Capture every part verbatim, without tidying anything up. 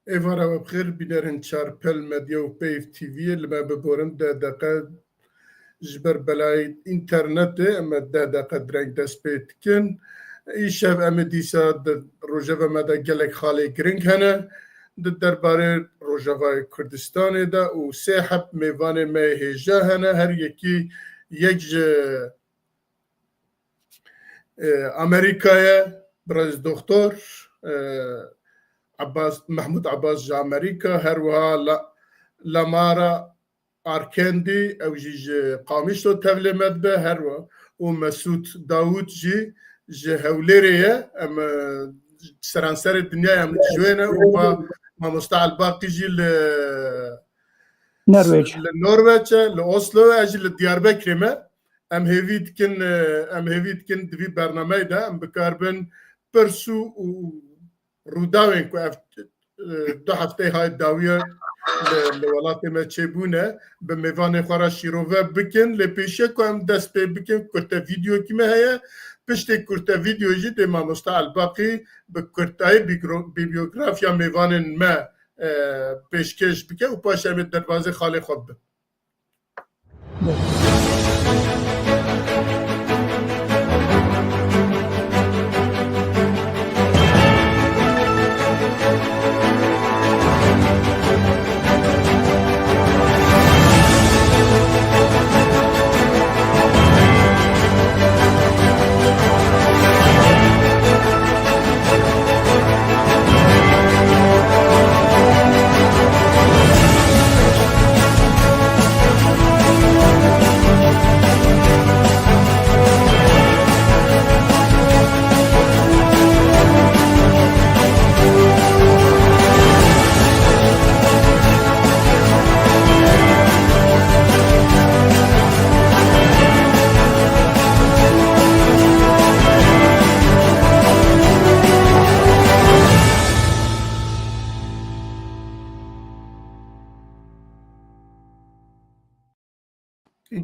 Êvara we bi xêr, bînerên Çarpel Medya û Peyv T V'yê li me biborin, deh deqe ji ber belayê înternetê em ê deh deqe direng dest pê dikin. Îşev em ê dîsa di rojeva me de gelek xalê giring hene di derbarê Rojavayê Kurdistanê de û sê heb mêvanê me yê hêja hene, her yekî yek ji e, Amerîkayê, birêz Doktor e, Abbas, Mehmûd Abbas ji Amerîka, her wiha La, Lamara Arkendî, ew jî ji Qamişlo tevlê me dibe, her wiha û Mesûd Dawûd jî ji Hewlêrê ye. Em e, seranserê dinyayê em ji wê ne û va Mamosta Elbaqî jî li Norveç. Li Norveç e, li Oslo, ez jî li Diyarbekirê me. Em hêvî dikin, e, em hêvî dikin di vî bernameyê de em bikaribin pirs û, û rûdawên ku ev, e, du hefteyê hay dawiye li, li welatê me çêbûne, bi mêvanê xwe re şîrove bikin. Lê pêşiya ku em dest pê bikin, kurte vîdeokî me heye. Piştê kurte vîdeo jî dê mamosta Elbaqî bi kurtayî bîgro-, bîbiyografiya mêvanên me e, pêşkêş bike û paşê em ê derbazê xalê xwe bibin.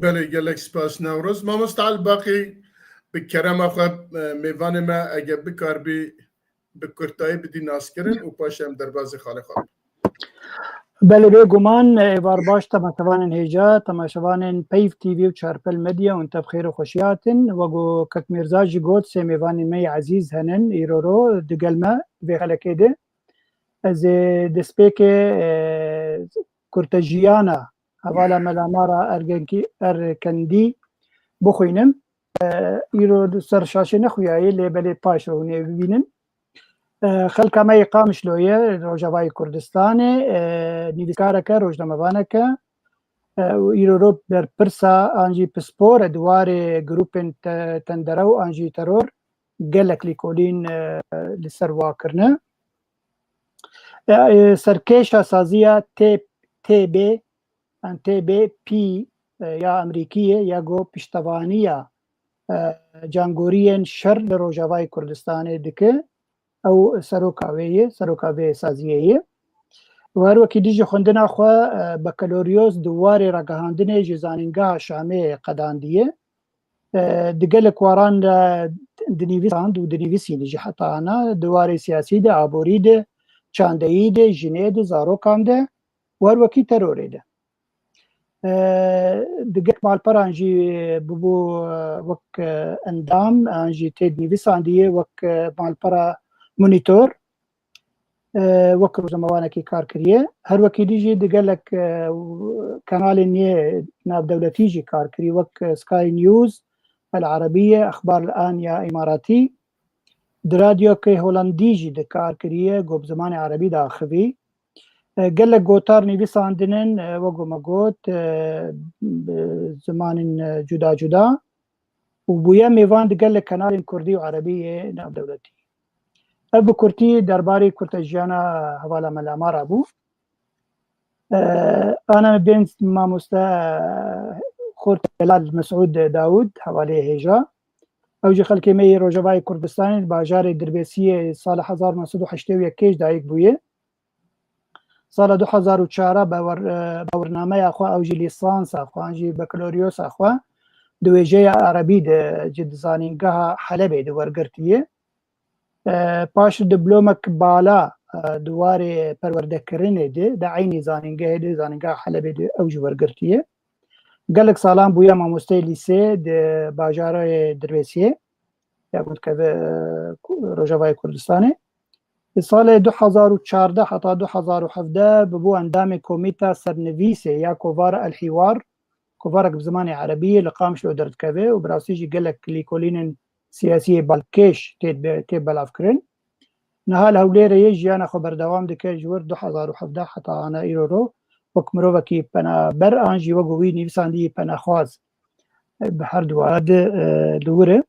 Belê, gelek spas Newroz. Mamosta Elbaqî, bi kerema xwe, e, mêvanê me eger bikaribî bi kurtayî bidî naskirin û paşê em derbazê xalê xwe bibin. Belê, bêguman, êvar baş temaşevanên hêja, temaşevanên Peyv T V û Çarpel Medya, hûn te bi xêr û xweşî hatin. Wek ku Kek Mîrza jî got, sê mêvanên me yê ezîz henin îro ro digel me vê xelekê de. Ez ê destpêkê, e, kurtejiyana hevala me Lamara Ergenkî-, Erkendî bixwînim. E, îro li ser şaşê nexuyaye, lê belê paş re hûn ê bibînin. E, xelka me yê Qamişloyê, Rojavayê Kurdistanê, e, nivîskareke, rojnamevaneke, e, û îro ro berpirsa an jî pispor e di warê grûpên te-, tenderew an jî teror gelek lîkolîn, e, li ser wa kirine. E, e, serkêşa saziya T-, T B, an T B P, e, ya Amerîkî ye, ya ku piştevaniya, e, cangoriyên şer li Rojavayê Kurdistanê dike. Ew seroka wê ye, seroka vê saziyê ye. Û her wekî dijî xwendina xwe, e, bakaloryoz di warê ragihandinê ji Zanîngeha Şamê qedandiye. E, di gelek waran de dinivîsand û dinivîsîne jî heta ana di warê siyasî de, aborî de, çandeyî de, jinê de, zarokan de û her wekî terorê de. E, di gelek malperan jî bûbû, e, wek, e, endam, an jî tê dinivîsandiye wek, e, malpera Monitor. E, wek rojnamevanekî kar kiriye. Her wekî dî jî di gelek, e, kanalên yê navdewletî jî kar kiriye, wek, e, Sky News, El Arabiye, Exbar El An ya Îmaratî. Di radyokê Holandî jî di kar kiriye, ku bi zimanê Erebî diaxivî. E, gelek gotar nivîsandinin, e, wek ku me got, e, bi zimanên, e, cuda cuda. û bûye mêvan di gelek kanalên kurdî û erebî yê navdewletî. Ev bi kurtî derbarê kurtejiyana hevala me Lamara bû. E, ana me bên mamoste Xort Delal Mesûd Dawûd, hevalê hêja. Ew jî xelkê me yê Rojavayê Kurdistanê, li bajarê Dirbêsiyê sala hezar û neh sed û heştê û yekê ji dayik bûye. Sala du hezar û çar be wer-, e, bawernameya xwe, ew jî lîsansa xwe, an jî bakaloryosa xwe di wêjeya erebî de ji di zanîngeha Helebê de wergirtiye. E, paş diplomek bala, e, di warê perwerdekirinê de, di eynî zanîngehê de, zanîngeha Helebê de ew jî wergirtiye. Gelek salan bûye mamosteyê lîsê di bajarê Dirbêsiyê, ya ku dikeve, e, Ku-, Rojavayê Kurdistanê. Di salê du hezar û çardeh heta du hezar û hevdeh bibû endamê Komîta Sernivîsê ya Kovara El Hiwar, kovarek bi zimanê erebî yê li Qamişlo derdikeve û bi rastî jî gelek lêkolînên siyasî yê balkêş tê be-, tê belavkirin. Niha li Hewlêrê yê jiyana xwe berdewam dike, ji wir du hezar û hevdeh heta ana îro ro wek mirovekî penaber an jî wek wî nivîsandî penexwaz, e, bi her du wara de, e, li wir e.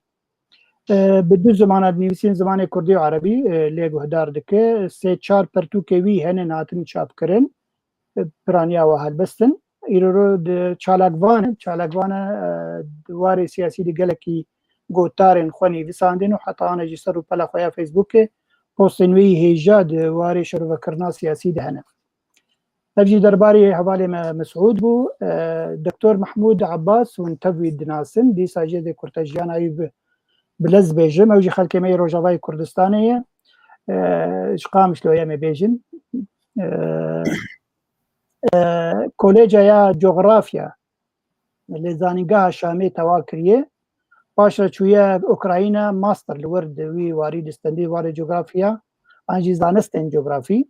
E, bi du zimana dinivîsîn, zimanê kurdî û erebî, e, lê guhdar dike. Sê çar pertûkê wî hene hatin çapkirin. E, piraniya we helbestin. Îro ro di çalakvan in. Çalakvan e, e, di warê siyasî de gelekî gotarên xwe nivîsandin û heta ana jî ser rûpela xwe ya Facebookê postên wê yî hêja di warê şerûvekirina siyasî de hene. Ev jî derbarê hevalê me Mesûd bû. E, Doktor Mehmûd Abbas, hûn tev wî dinasin, dîsa jê dê kurtejiyana wî bi, bi lez bêjim. Ew jî xelkê me yê Rojavayê Kurdistanê ye. E, ji Qamişlo ye em ê bêjin. E, e, Koleja ya Cografya li Zanîngeha Şamê tewa kiriye. Paş re çûye Ukrayna, master li wir di wî warî distendî warê cografya an jî zanistên cografî.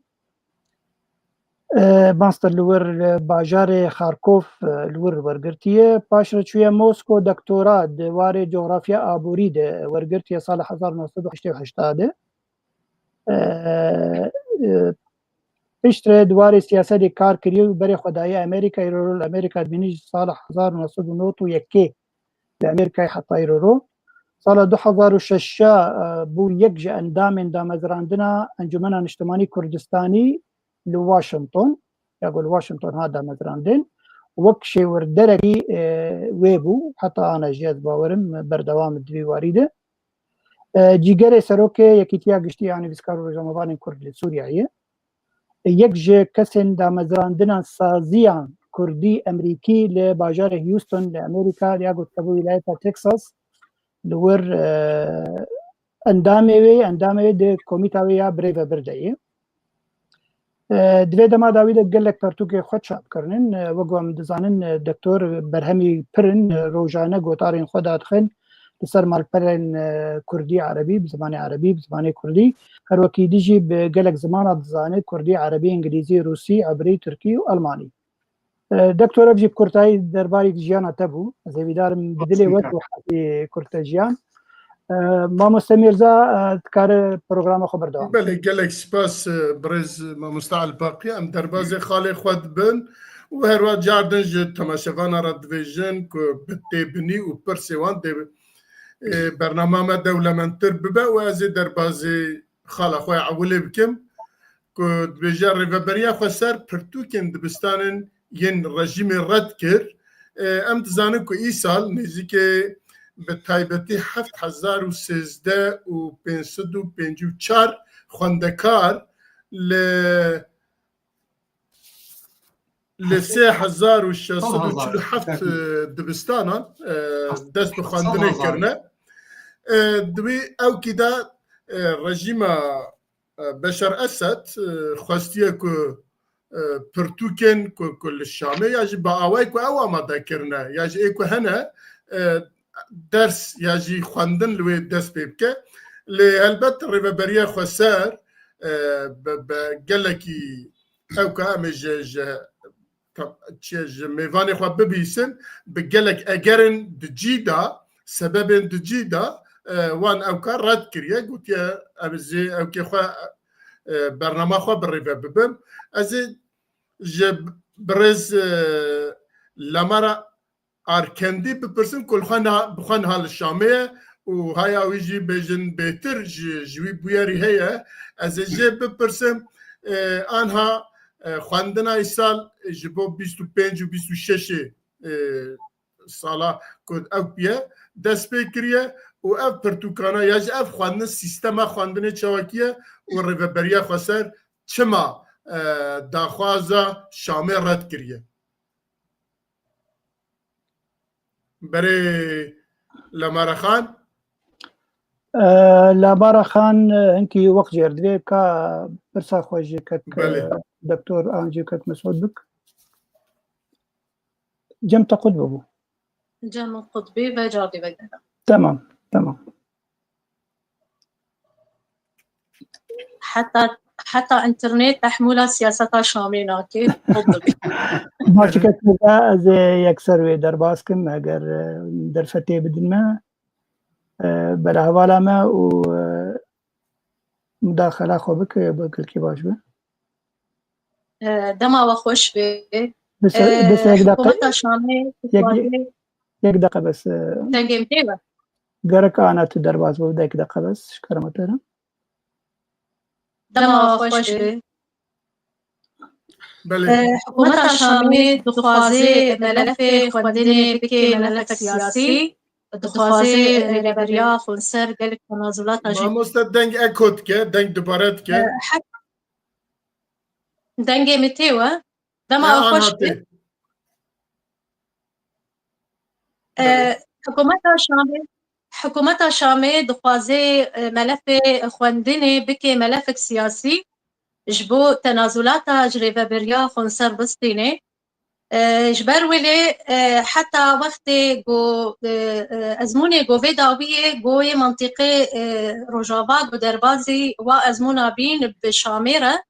E, master li wir li bajarê Xarkov, e, li wir wergirtiye. Paş re çûye Mosko, doktora di warê cografya aborî de wergirtiye sala hezar neh sed û heştê û heşt de. E, e, piştre di warê siyasetê kar kiriye û berê xwe daye Amerîka, îro li Amerîka dimîne ji sala hezar û neh sed û nod û yekê li Amerîkayê heta îro ro. Sala du hezar û şeş e, bû yek ji endamên damezrandina Encûmena Niştimanî Kurdistanî li Washington, ya ku li Washington hat damezrandin, wek şêwirderekî, e, wê bû, heta ana jî ez bawerim berdewam di vî warî de. E, cîgerê serokê Yekîtiya Giştî ya Nivîskar û Rojnamevanên Kurd li Sûriyeyê ye. Yek ji kesên damezrandina saziyan Kurdî Emerîkî li bajarê Houston li Amerîka, ya ku dikeve wîlayeta Texas, li wir, e, endamê wê, endamê wê di komîta wê ya birêvebir de ye. E, di vê dema dawî de gelek pertûkê xwe çap kirinin. E, wek ku em dizanin, e, doktor berhemî pir in, e, rojane gotarên xwe dadixin li ser malperên, e, kurdî, erebî, bi zimanê erebî, bi zimanê kurdî. Her wekî dî jî bi gelek zimana dizane, kurdî, erebî, îngilîzî, rûsî, ebrî, tirkî û elmanî. E, Doktor, ev jî bi kurtayî derbarî jiyana te bû. Ez hêvîdar im bi dilê we tu hesî kurtejiyan. E, Mamoste Mîrza, e, dikare programa xwe berdewam. Belê, gelek spas, e, birêz Mamoste Elbaqî. Em derbazê xalê xwe dibin û herwa car din ji temaşevana re dibêjin ku bi têbinî û pirsê wan dê, e, bernama me dewlemendtir bibe û ez ê derbazê xala xwe ya ewilê bikim ku dibêje, Rêveberiya Xweser pirtûkên dibistanên yên rejîmê red kir. E, em dizanin ku îsal nêzîkê bi taybetî heft hezar û sêzdeh û pênc sed û pêncî û çar xwendekar li, li sê hezar û şeş sed û çil û heft, e, dibistanan, e, dest bi xwendinê kirine. E, di wî ewkî de, e, rejîma, e, Beşar Esed, e, xwestiye ku, e, pirtûkên ku, ku li Şamê ya jî bi awayê ku ew amade kirine, ya jî ê ku hene, e, ders ya jî xwendin li wê dest pê bike. Lê helbet Rêveberiya Xweser, e, bi, bi gelekî ewka em ê ji, ji, çi, ji mêvanê xwe bibîsin, bi gelek egerên di cî de, sebebên di cî de, e, wan ewka red kiriye, gotiye, em ê zê ewkê xwe, e, bernama xwe bi rêve bibin. Ez ê ji birêz, e, Lemara Arkendî bipirsim ku li xwe niha, bi xwe niha li Şamê ye û haya wî jî bêjin bêtir ji, ji wî bûyerî heye. Ez ê jê bipirsim, e, anha, e, xwendina îsal ji bo bîst û pênc û bîst û şeşê, e, sala ku ew piye dest pê kiriye û ev pirtûkana ya jî ev xwendin sîstema xwendinê çawekî ye û Rêveberiya Xweser çima, e, daxwaza Şamê red kiriye? Berê Lemara Xan. Labara Xan, hinkî wext jê re divê ka pirsa xwe ji kek, Belê. Doktor an jî kek Mesûd bik. Cem te qut bibû. Cem min qut bî, ve cardî vegere. Tamam, tamam. Heta, heta înternet tehmûla siyaseta Şamê nake, qut dibî. Baş kek ez ê yekser wê derbas kim, eger, e, derfetê bidin me, e, berhevala me û, e, mudaxela xwe bike, bi gelkî baş be. E, dema we xweş be. Bes, e, bes yek deqe-, hikûmeta Şamê yek, dixwaze yek deqe bes, e, dengê min tê we. Gerek ana tu derbas bû, yek deqe bes, ji kerema te re. Dema we xweş be. Belê. E, hikûmeta Şamê dixwaze melefê xwendinê bike melefek siyasî, dixwaze rêveberiya xwinser gelek tenazulata jî. Mamoste deng eko dike, deng dubare dike. E, hek-, dengê min tê we. Dema we xweş be. E, hikûmeta Şamê, hikûmeta Şamê dixwaze, e, melefê xwendinê bike melefek siyasî, ji bo tenazulata ji rêveberiya xwinser bistîne. E, ji ber wê lê, e, heta wextê ku, e, e, ezmûnê ku vê dawiyê ku yê mentiqê, e, Rojava ku derbazî wa ezmûna bîn bi Şamê re,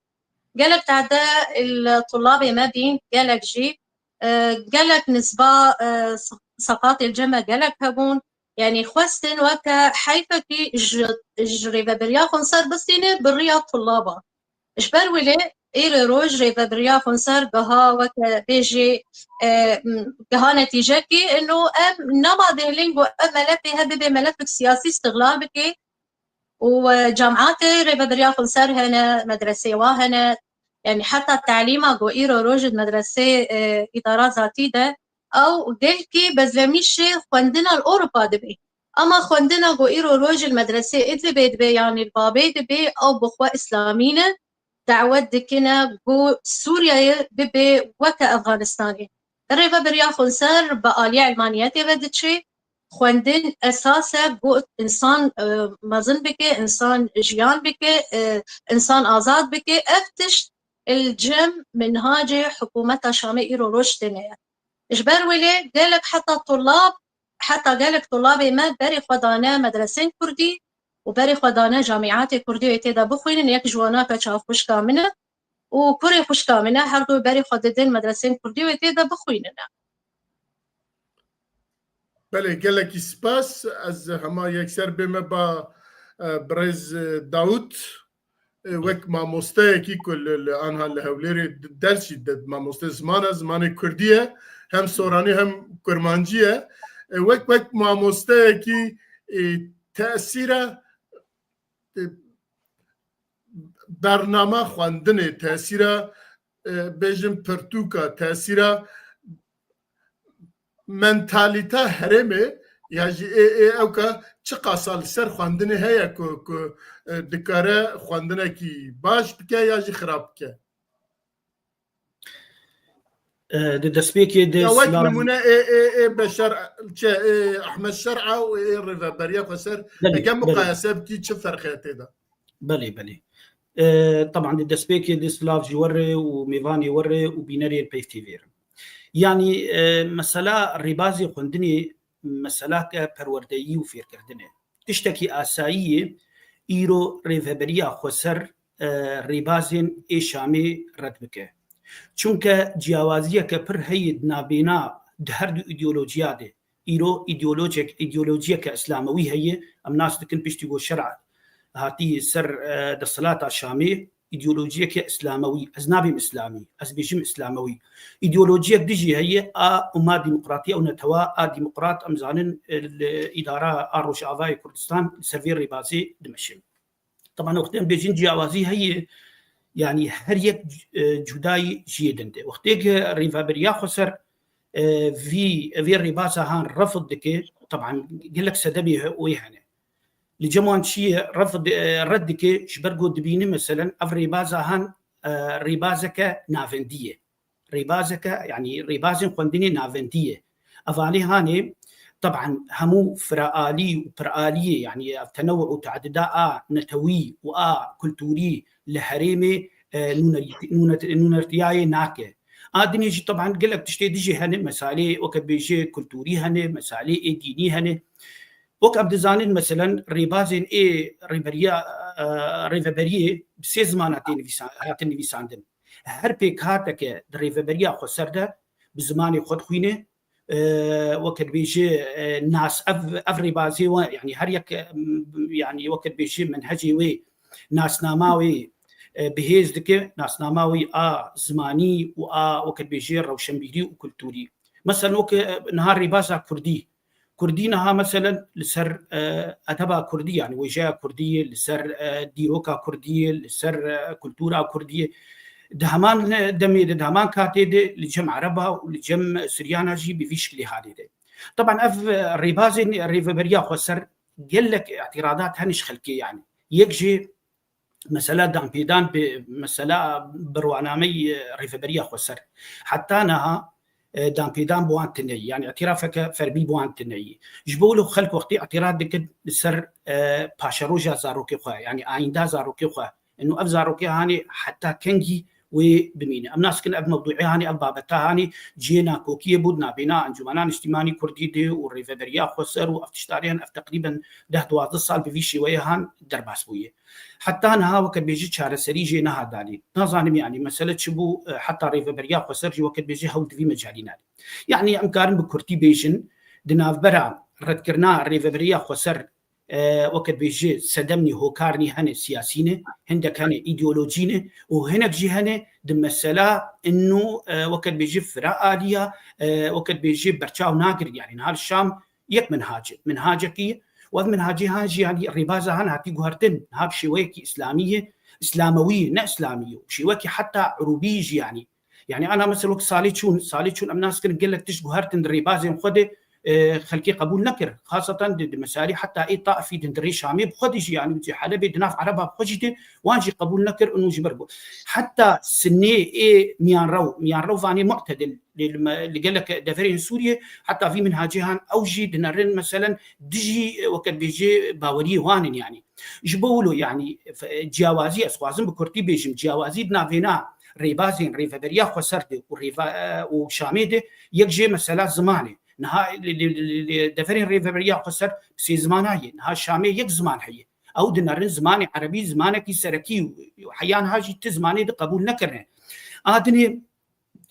gelek tade il tulabê me bîn, gelek jî, e, gelek nisba, e, s-, seqatê li cem me gelek hebûn. Yanî xwestin weke heyfekî ji, ji rêveberiya xwinser bistîne bi riya tulaba. Ji ber wê lê êrê roj rêveberiya xwinser giha weke bêjê, e, m, giha netîcekê ino em nema dêhlên ku ev melefê he bibe melefek siyasî îstihlal bike û, e, cemaetê rêveberiya xwinser hene, medresê wa hene, yanî heta telîma ku îro roj di medresê, e, îdara zatî de ew gelkî bezlemîşê xwendina li Ewropa dibe. Ama xwendina ku îro roj li medresê Idlibê dibe, yanî li Babê dibe, ew bi xwe îslamî ne, dawet dikine ku Sûriyeyê bibe weke Efxanistanê. Rêveberiya xwinser bi aliyê ilmaniyetê ve diçe. Xwendin esas e ku însan, e, mezin bike, însan jiyan bike, e, însan azad bike. Ev tişt li cem minhacê hikûmeta Şamê îro roj têne ye. Ji ber wê lê gelek heta tulab, heta gelek tulabê me berê xwe dane medresên kurdî û berê xwe dane camîatê kurdî wê tê de bixwînin. Yek ji wana ke çavxwişka min e û kurê xwişka min e, her du berê xwe didin medresên kurdî wê tê de bixwînin. Belê, gelekî spas. Ez hema yekser bême ba, e, birêz, e, Dawud, e, wek mamosteyekî ku li, li anha li Hewlêrê d-, ders jî de, mamoste ziman e, zimanê kurdî ye, hem soranî hem kurmancî ye. E, wek, wek mamosteyekî, e, tesîra, e, bernama xwendinê, tesîra, e, bêjin pirtûka, tesîra mentalîta herêmê ya jî ê, ê ewka çiqasa li ser xwendinê heye ku, ku, e, dikare xwendinekî baş bike ya jî xirab bike? E, di destpêkê de Ya wek silav- nimûne ê, ê, ê Beşer, çi, ê Ehmed Şer'a û ê Rêveberiya Xweser, Belê, eke belê. muqayese bikî, çi ferqê tê de? Belê, belê. E, teban di destpêkê de silav ji we re û mêvanê we re û bînerê Peyv T V re. Yanî, e, mesela rêbazê xwendinê meselake perwerdeyî û fêrkirdin e. Tiştekî asayî ye îro Rêveberiya Xweser, e, rêbazên ê Şamê red bike. Çunke ciyawaziyeke pir heye di nabêna di her du îdeolojiya de. Îro îdeolojek-, îdeolojiyeke îslamewî heye. Em nas dikin piştî ku şer'a hatî ser, e, desthilata Şamê, îdeolojiyeke îslamewî, ez nabêm îslamî, ez bêjim îslamewî. Îdeolojiyek dijî heye, a umma demokratî, ew netewa a demokrat, em zanin, e, li îdara a Rojavayê Kurdistan li ser vê rêbazê dimeşin. Teban wextê em bêjin ciyawazî heye, yanî her yek, e, cudayî ji yê din de. Wextê ke Rêveberiya Xweser, e, vî, vê rêbaza han refd dike, teban gelek sebebê he-, wê hene. Li cem wan çi ye, refd, e, red dike, ji ber ku dibîne meselen ev rêbaza han, e, rêbazeke navendî ye. Rêbazeke, yanî rêbazên xwendinê navendî ye. Evanê hanê, Teban hemû firaalî û piraliyê, yanî ev tenewuc û teadida a netewî û a kulturî li herêmê, e, nûnerî-, nûnet-, nûnertiyayê nake. A dinê jî teban gelek tiştê dijî hene, mesalê weke bêje kulturî hene, mesalê ê dînî hene. Wek em dizanin, meselen, rêbazên ê rêberiya, e, rêveberiyê bi sê zimana tê nivîsan-, hatin nivîsandin. Her pêkhateke di rêveberiya xweser de bi zimanê xwe dixwîne, e, weke dibêje, e, nas-, ev, ev rêbazê we, yanî her yek, e, yanî weke dibêje menhecê wê, nasnama wê, e, bihêz dike, nasnama wê a zimanî û a weke dibêje rewşenbîrî û kulturî. Meselen weke, e, niha rêbaza kurdî. Kurdî niha meselen li ser, e, edeba kurdî, yanî wêjeya kurdî, li ser, e, dîroka kurdî, li ser, e, kultura kurdî, di heman demê de, di heman katê de li cem Ereba û li cem Siryana jî bi vî şiklî halê de. Teban ev, e, rêbazên rêveberiya xweser gelek îtîradat hene ji xelkê, yanî yek jê mesela danpêdan bi mesela birwanameyê rêveberiya xweser. Heta niha, e, danpêdan bi wan tune ye. Yanî îtîrafeke fermî bi wan tune ye. Ji bo wilo xelk wextî îtîraf dikin li ser, e, paşeroja zarokê xwe, yanî ayînda zarokê xwe. Ino ev zarokê hanê heta kengî wê bimîne. Em nas dikin ev mewdûê hanê, ev babeta hanê cihê nakokiyê bû di navbêna Encûmena Niştîmanî Kurdî de û rêveberiya xweser û ev tiştarê han, ev teqrîben deh duwazdeh sal bi vî şêweyê han derbas bûye. Heta niha weke bêjî çareserî jê neha danîn. Nazanim, yanî mesele çi bû, e, heta rêveberiya xweser jî weke bêjî hewl di vî mecalî nade. Yanî em karin bi kurtî bêjin, di navbera redkirina rêveberiya xweser, e, weke bêjî sedem nî, hokar nî hene siyasî ne, hindek hene îdeolojî ne û hinek jî hene di mesela inu, e, weke bêjî fira aliya, e, weke bêjî berçaw nagirin. Yanî niha li Şam yek minhac e. Minhacekî, û ev minhacê han jî, yanî rêbaza han hatî guhertin, niha bi şêweyekî îslamî ye, îslamewî ye, ne îslamî ye. Bi şêwekî heta urûbî jî, yanî. Yanî ana mesela wek salê çûn, salê çûn em nas kirin gelek tişt guhertin di rêbazên xwe de, e, xelkê qebûl nekir. Xaseten di, di mesalê heta ê Taifî din di rê Şamê bi xwe de jî, yanî di Helebê di nav Ereba bi xwe jî de wan jî qebûl nekir, û ji ber ku heta sinê ê miyanrew, miyanrew vanê mu'tedil, li, li me-, li gelek deverên Sûriyê, heta vî minhacê han ew jî dinerin, meselen, dijî, e, weke dibêjê baweriyê wan in, yanî. Ji bo wilo, yanî, f-, ciyawazî, ez xwazim bi kurtî bêjim, ciyawazî di navêna rêbazên rêveberiya xweser de û rêva-, e, û Şamê de yek jê mesela ziman e. Niha li, li, li, li deverên rêveberiya xweser bi sê zimana ye. Niha Şamê yek ziman heye. Ew dinerin zimanê erebî zimanekî serekî û heya niha jî ti zimanê de qebûl nekirine. A dinê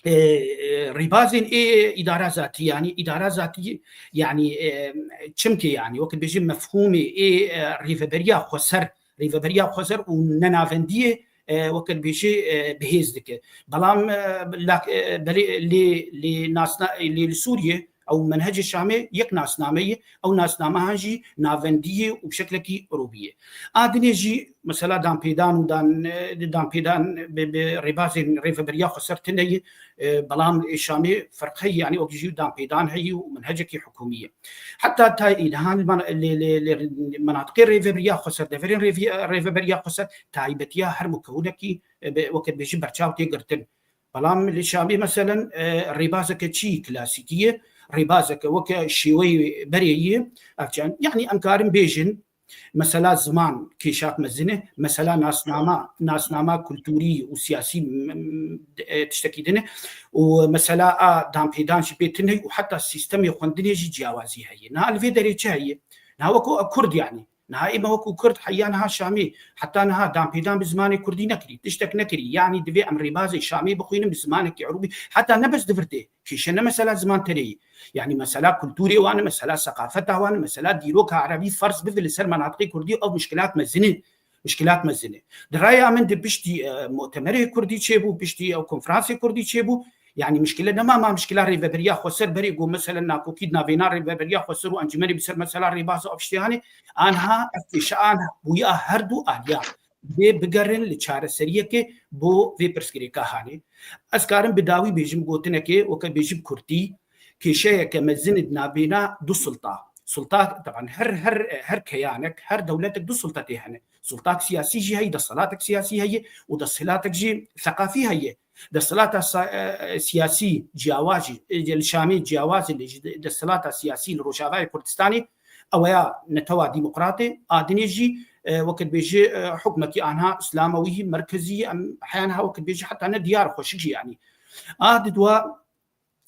e, e, rêbazên ê îdara zatî, yanî îdara zatî, yanî, e, çimkê, yanî weke dibêjî mefhûmê ê, e, rêveberiya xweser, rêveberiya xweser û nenavendiyê, e, weke dibêjî, e, bihêz dike. Belam, e, lak-, e, belê lê, lê nasna-, lê li Sûriyê ew menhecê Şamê yek nasname ye, ew nasname han jî navendî ye û bi şeklekî urûbî ye. A dinê jî mesela danpêdan û dan, e, danpêdan bi, bi rêbazên rêveberiya xweser tune ye, e, belam ê Şamê ferq heye, yanî wekî jî danpêdan heye û menhecekî hikûmî ye. Heta tayî niha li man-, li, li, li menatiqê rêveberiya xweser, deverên rêvî-, rêveberiya xweser taybetiya her mukewinekî, e, bi, weke dibêjî berçaw tê girtin. Belam li Şamê meselen, e, rêbazeke çi klasîkî ye, rêbazeke weke şêweyê berê ye, ev çend, yanî em karin bêjin, mesela ziman kêşak mezin e, mesela nasnama, nasnama kulturî û siyasî, m-, m-, e, tiştekî din e û mesela a danpêdan jî pê tune ye û heta sîstemê xwendinê jî ciyawazî heye. Niha li vê derê çi heye? Niha wekû ew Kurd, yanî. Niha ê me wekû Kurd heya niha Şamê, heta niha danpêdan bi zimanê Kurdî nekirî, tiştek nekirî. Yanî divê em rêbazê Şamê bixwînin bi zimanekî Erûbî. Heta ne bes di vir tê. Kêşe ne mesela ziman tenê ye. Yanî mesela kulturê wan e, mesela seqafeta wan e, mesela dîroka Erebî ferz bibe li ser menatiqê Kurdî, ew mişkilat mezin e. Mişkilat mezin e. Di raya min de piştî, e, mutemerê Kurdî çêbû, piştî ew konferansê Kurdî çêbû, yanî mişkile nema ma mişkila rêveberiya xweser berê ku meselen nakokî di navêna rêveberiya xweser û encûmenê bi ser mesela rêbaz û ev tiştê hanê, anha ev kêşe an bûya her du aliya. Dê bigerin li çareseriyekê bo vê pirsgirêka hanê. Ez karim bi dawî bêjim gotinekê, weke bêjim kurtî, kêşeyeke mezin di navêna du sulta. Sulta, teban her, her, her keyanek, her dewletek du sulta tê hene. Sultak siyasî jî heye, desthilatek siyasî heye û desthilatek jî seqafî heye. Desthilata sa-, e, siyasî ciyawaz jî, e, li Şamê ciyawaz e lê ji de-, desthilata siyasî li Rojavayê Kurdistanê, ew ya netewa demokratê, a dinê jî, e, weke dibêje, e, hukmetî anha îslamewî, merkezî, em heya niha weke dibêje heta ne diyar xweşik jî, yanî. A didwa,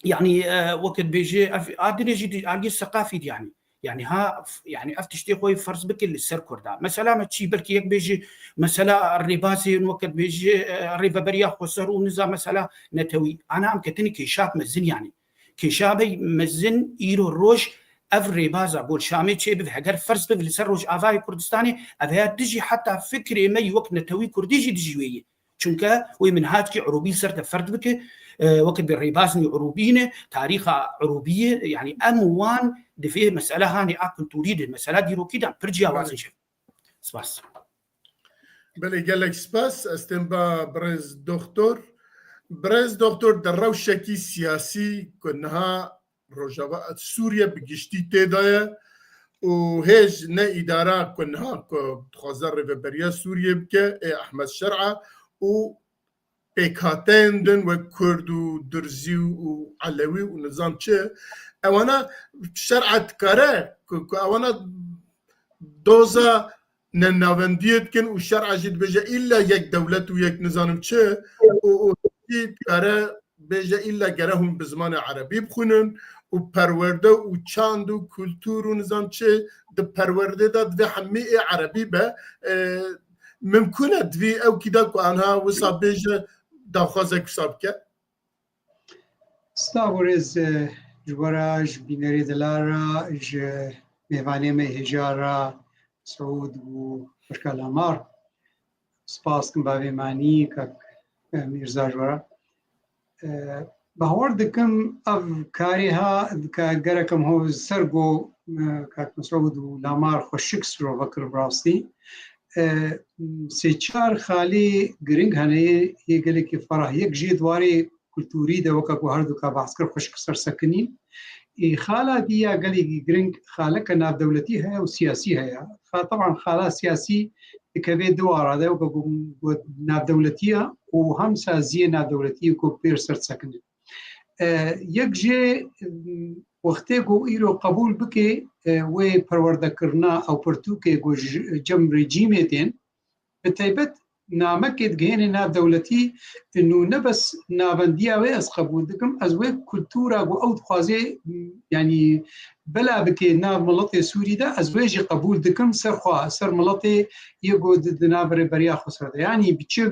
yanî, e, weke dibêje, ev, a dinê jî di-, aliyê seqafî di, yanî. Yanî ha, f-, yanî ev tiştê xwe ferz bike li ser Kurda. Mesela me çî, belkî yek bêje, mesela rêbazên weke dibêje, e, rêveberiya xweser û niza mesela netewî. Ana em ketine kêşab mezin, yanî. Kêşabê mezin îro roj ev rêbaza ku li Şamê çêbibe, heger ferz bibe li ser Rojavayê Kurdistanê, ev heya dijî heta fikrê me yî wek netewî Kurdî jî dijî wê yî. Çunke wê minhacekî Urûbî li ser te ferz bike, e, weke bi rêbazên Urûbî ne, tarîxa Urûbî ye, yanî em wan di vê mesele hanê a kulturî de, mesela dîrokî de pir ciyawaz in ji. Spas. Belê, gelek spas. Ez tên ba birêz doktor. Birêz doktor, di rewşekî siyasî ku niha Rojava Sûriye bi giştî tê de ye û hêj ne îdara ku niha ku dixwaze rêveberiya Sûriye bike, ê Ehmed Şer'a û pêkhateyên din wek Kurd û Durzî û Elewî û nizam çi, ewana Şer'a dikare ku, ku ewana doza nenavendiyê dikin û Şer'a jî dibêje îlla yek dewlet û yek nizanim çi û, û jî dikare bêje îlla gere hûn bi zimanê erebî bixwînin û perwerde û çand û kultur û nizam çi di perwerdê de divê hemî ê erebî be. E, mimkûn e divî ew kî de ku anha wisa bêje daxwazek wisa bike? Spas û rêz, e, ji we re, ji bînerê delal re, ji mêvanê me hêja re, Mesûd û Berka Lamar. Spas kim bavê manî, kak, e, Mîrza ji we re. E, bawer dikim ev karê ha, ka gerek em ho ser go, e, kak Mesûd û Lamar xweşik sirove kir bi rastî. E, sê çar xalê giring hene yê gelekî ferah. Yek jê di warê kulturî de weke ku her du ka behs kir xweşik ser sekinî. Ê, xala dî ya gelekî giring xaleke navdewletî heye û siyasî heye. Xa-, teban xala siyasî dikeve di wara de weke ku, ku navdewletî ye û hem saziyê navdewletî ku pêr ser sekine. E, yek jê, m, wextê ku îro qebûl bike, e, wê perwerdekirina ew pirtûkê ku ji cem rejîmê tên, bi taybet namekê digihêne navdewletî, nû ne bes navendiya wê ez qebûl dikim, ez wê kultura ku ew dixwaze, yanî bela bike nav miletê Sûrî de, ez wê jî qebûl dikim ser xwe, ser miletê yê ku di, di nav rêberiya xwe ser de. Yanî bi çi,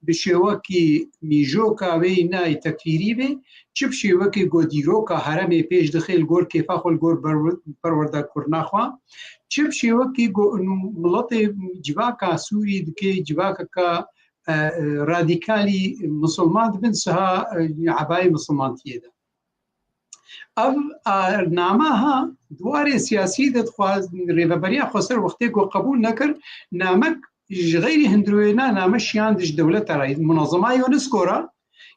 bi şêwekî mîjoka wê nayê tekfîrî bê, çi bi şêwekî ku dîroka heremê pêş dixe li gor kêfa xwe, li gor berwe-, perwerdekirina xwe, çi bi şêwekî ku û miletê civaka Sûrî dike civakeke, e, e, radîkalî misilman dibin siha, e, ebayê misilmantiyê de. Ev, e, nama ha di warê siyasî de dixwaz rêveberiya xweser wextê ku qebûl nekir, namek ji xeyrî hundirwêna name şiyan di ji dewleta re, Munezema UNESCO re,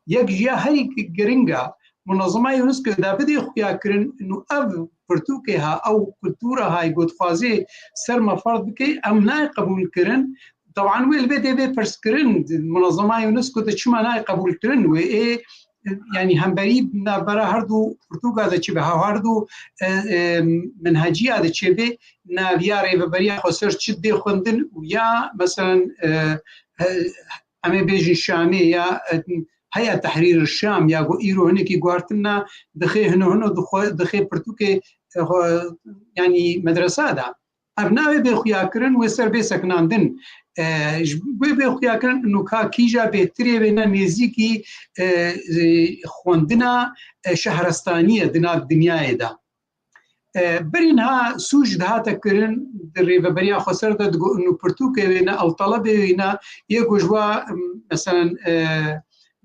yek ji ya herî giring a, Munezema UNESCO da bidê xuyakirin û ev pirtûkê ha, ew kultura ha, ku dixwazê ser me ferz bike, em nayê qebûl kirin. Teban wê li vê dê bê pirs kirin, Munezema UNESCO de çima nayê qebûl kirin? Wê ê, yanî hemberî navbera her du pirtûka de çi be, ha her du, e, e, minheciya de çi be, nav ya rêveberiya xweser çi dê xwendin û ya, meselen, e, e, em ê bêjin Şamê ya, e, Heya Tehrîr Şam ya ku îro hinekî guhartin na dixê hino hino dixwe-, dixê pirtûkê, e, xwe, yanî medresa de. Ev navê bê xuyakirin wê ser bê sekinandin. E, ji wê bê xuyakirin nûka kîja bêhtirê wê ne nêzîkî, e, e, xwendina, e, şehrestanî ye di nav dinyayê de. E, berî niha sûc dihate kirin di rêveberiya xweser de digot, nû pirtûkê wê ne, ew telebê wê ne, yê ku ji wa, em, meselen, e,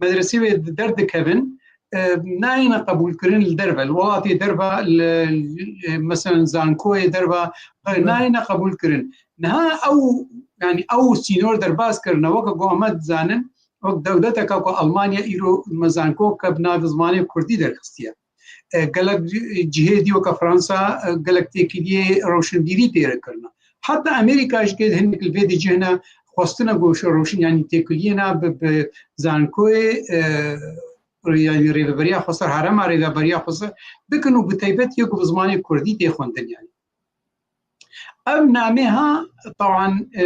medresê wê derdikevin, e, nayêne qebûlkirin li derve, li welatê derve, li, li, e, meselen zankoyê derve, e, nayêne qebûlkirin. Niha ew, yanî ew sînor derbas kirine, weke ku em dizanin, wek dewleteke ku Almanya îro me zankoke bi navê zimanê kurdî derxistiye. E, gelek cihê dî weke Fransa, e, gelek têkiliyê rewşenbîrî pê re kirine. Heta Amerîka jî ke hinek li vê dicihine xwestine ku şerroşin, yanî têkiliyê ne bi, bi zankoyê, e, yanî rêveberiya xweser, herema rêveberiya xweser bikin û bi taybet yê ku bi zimanê kurdî tê xwendin yanî. Ev namê ha, taban, e,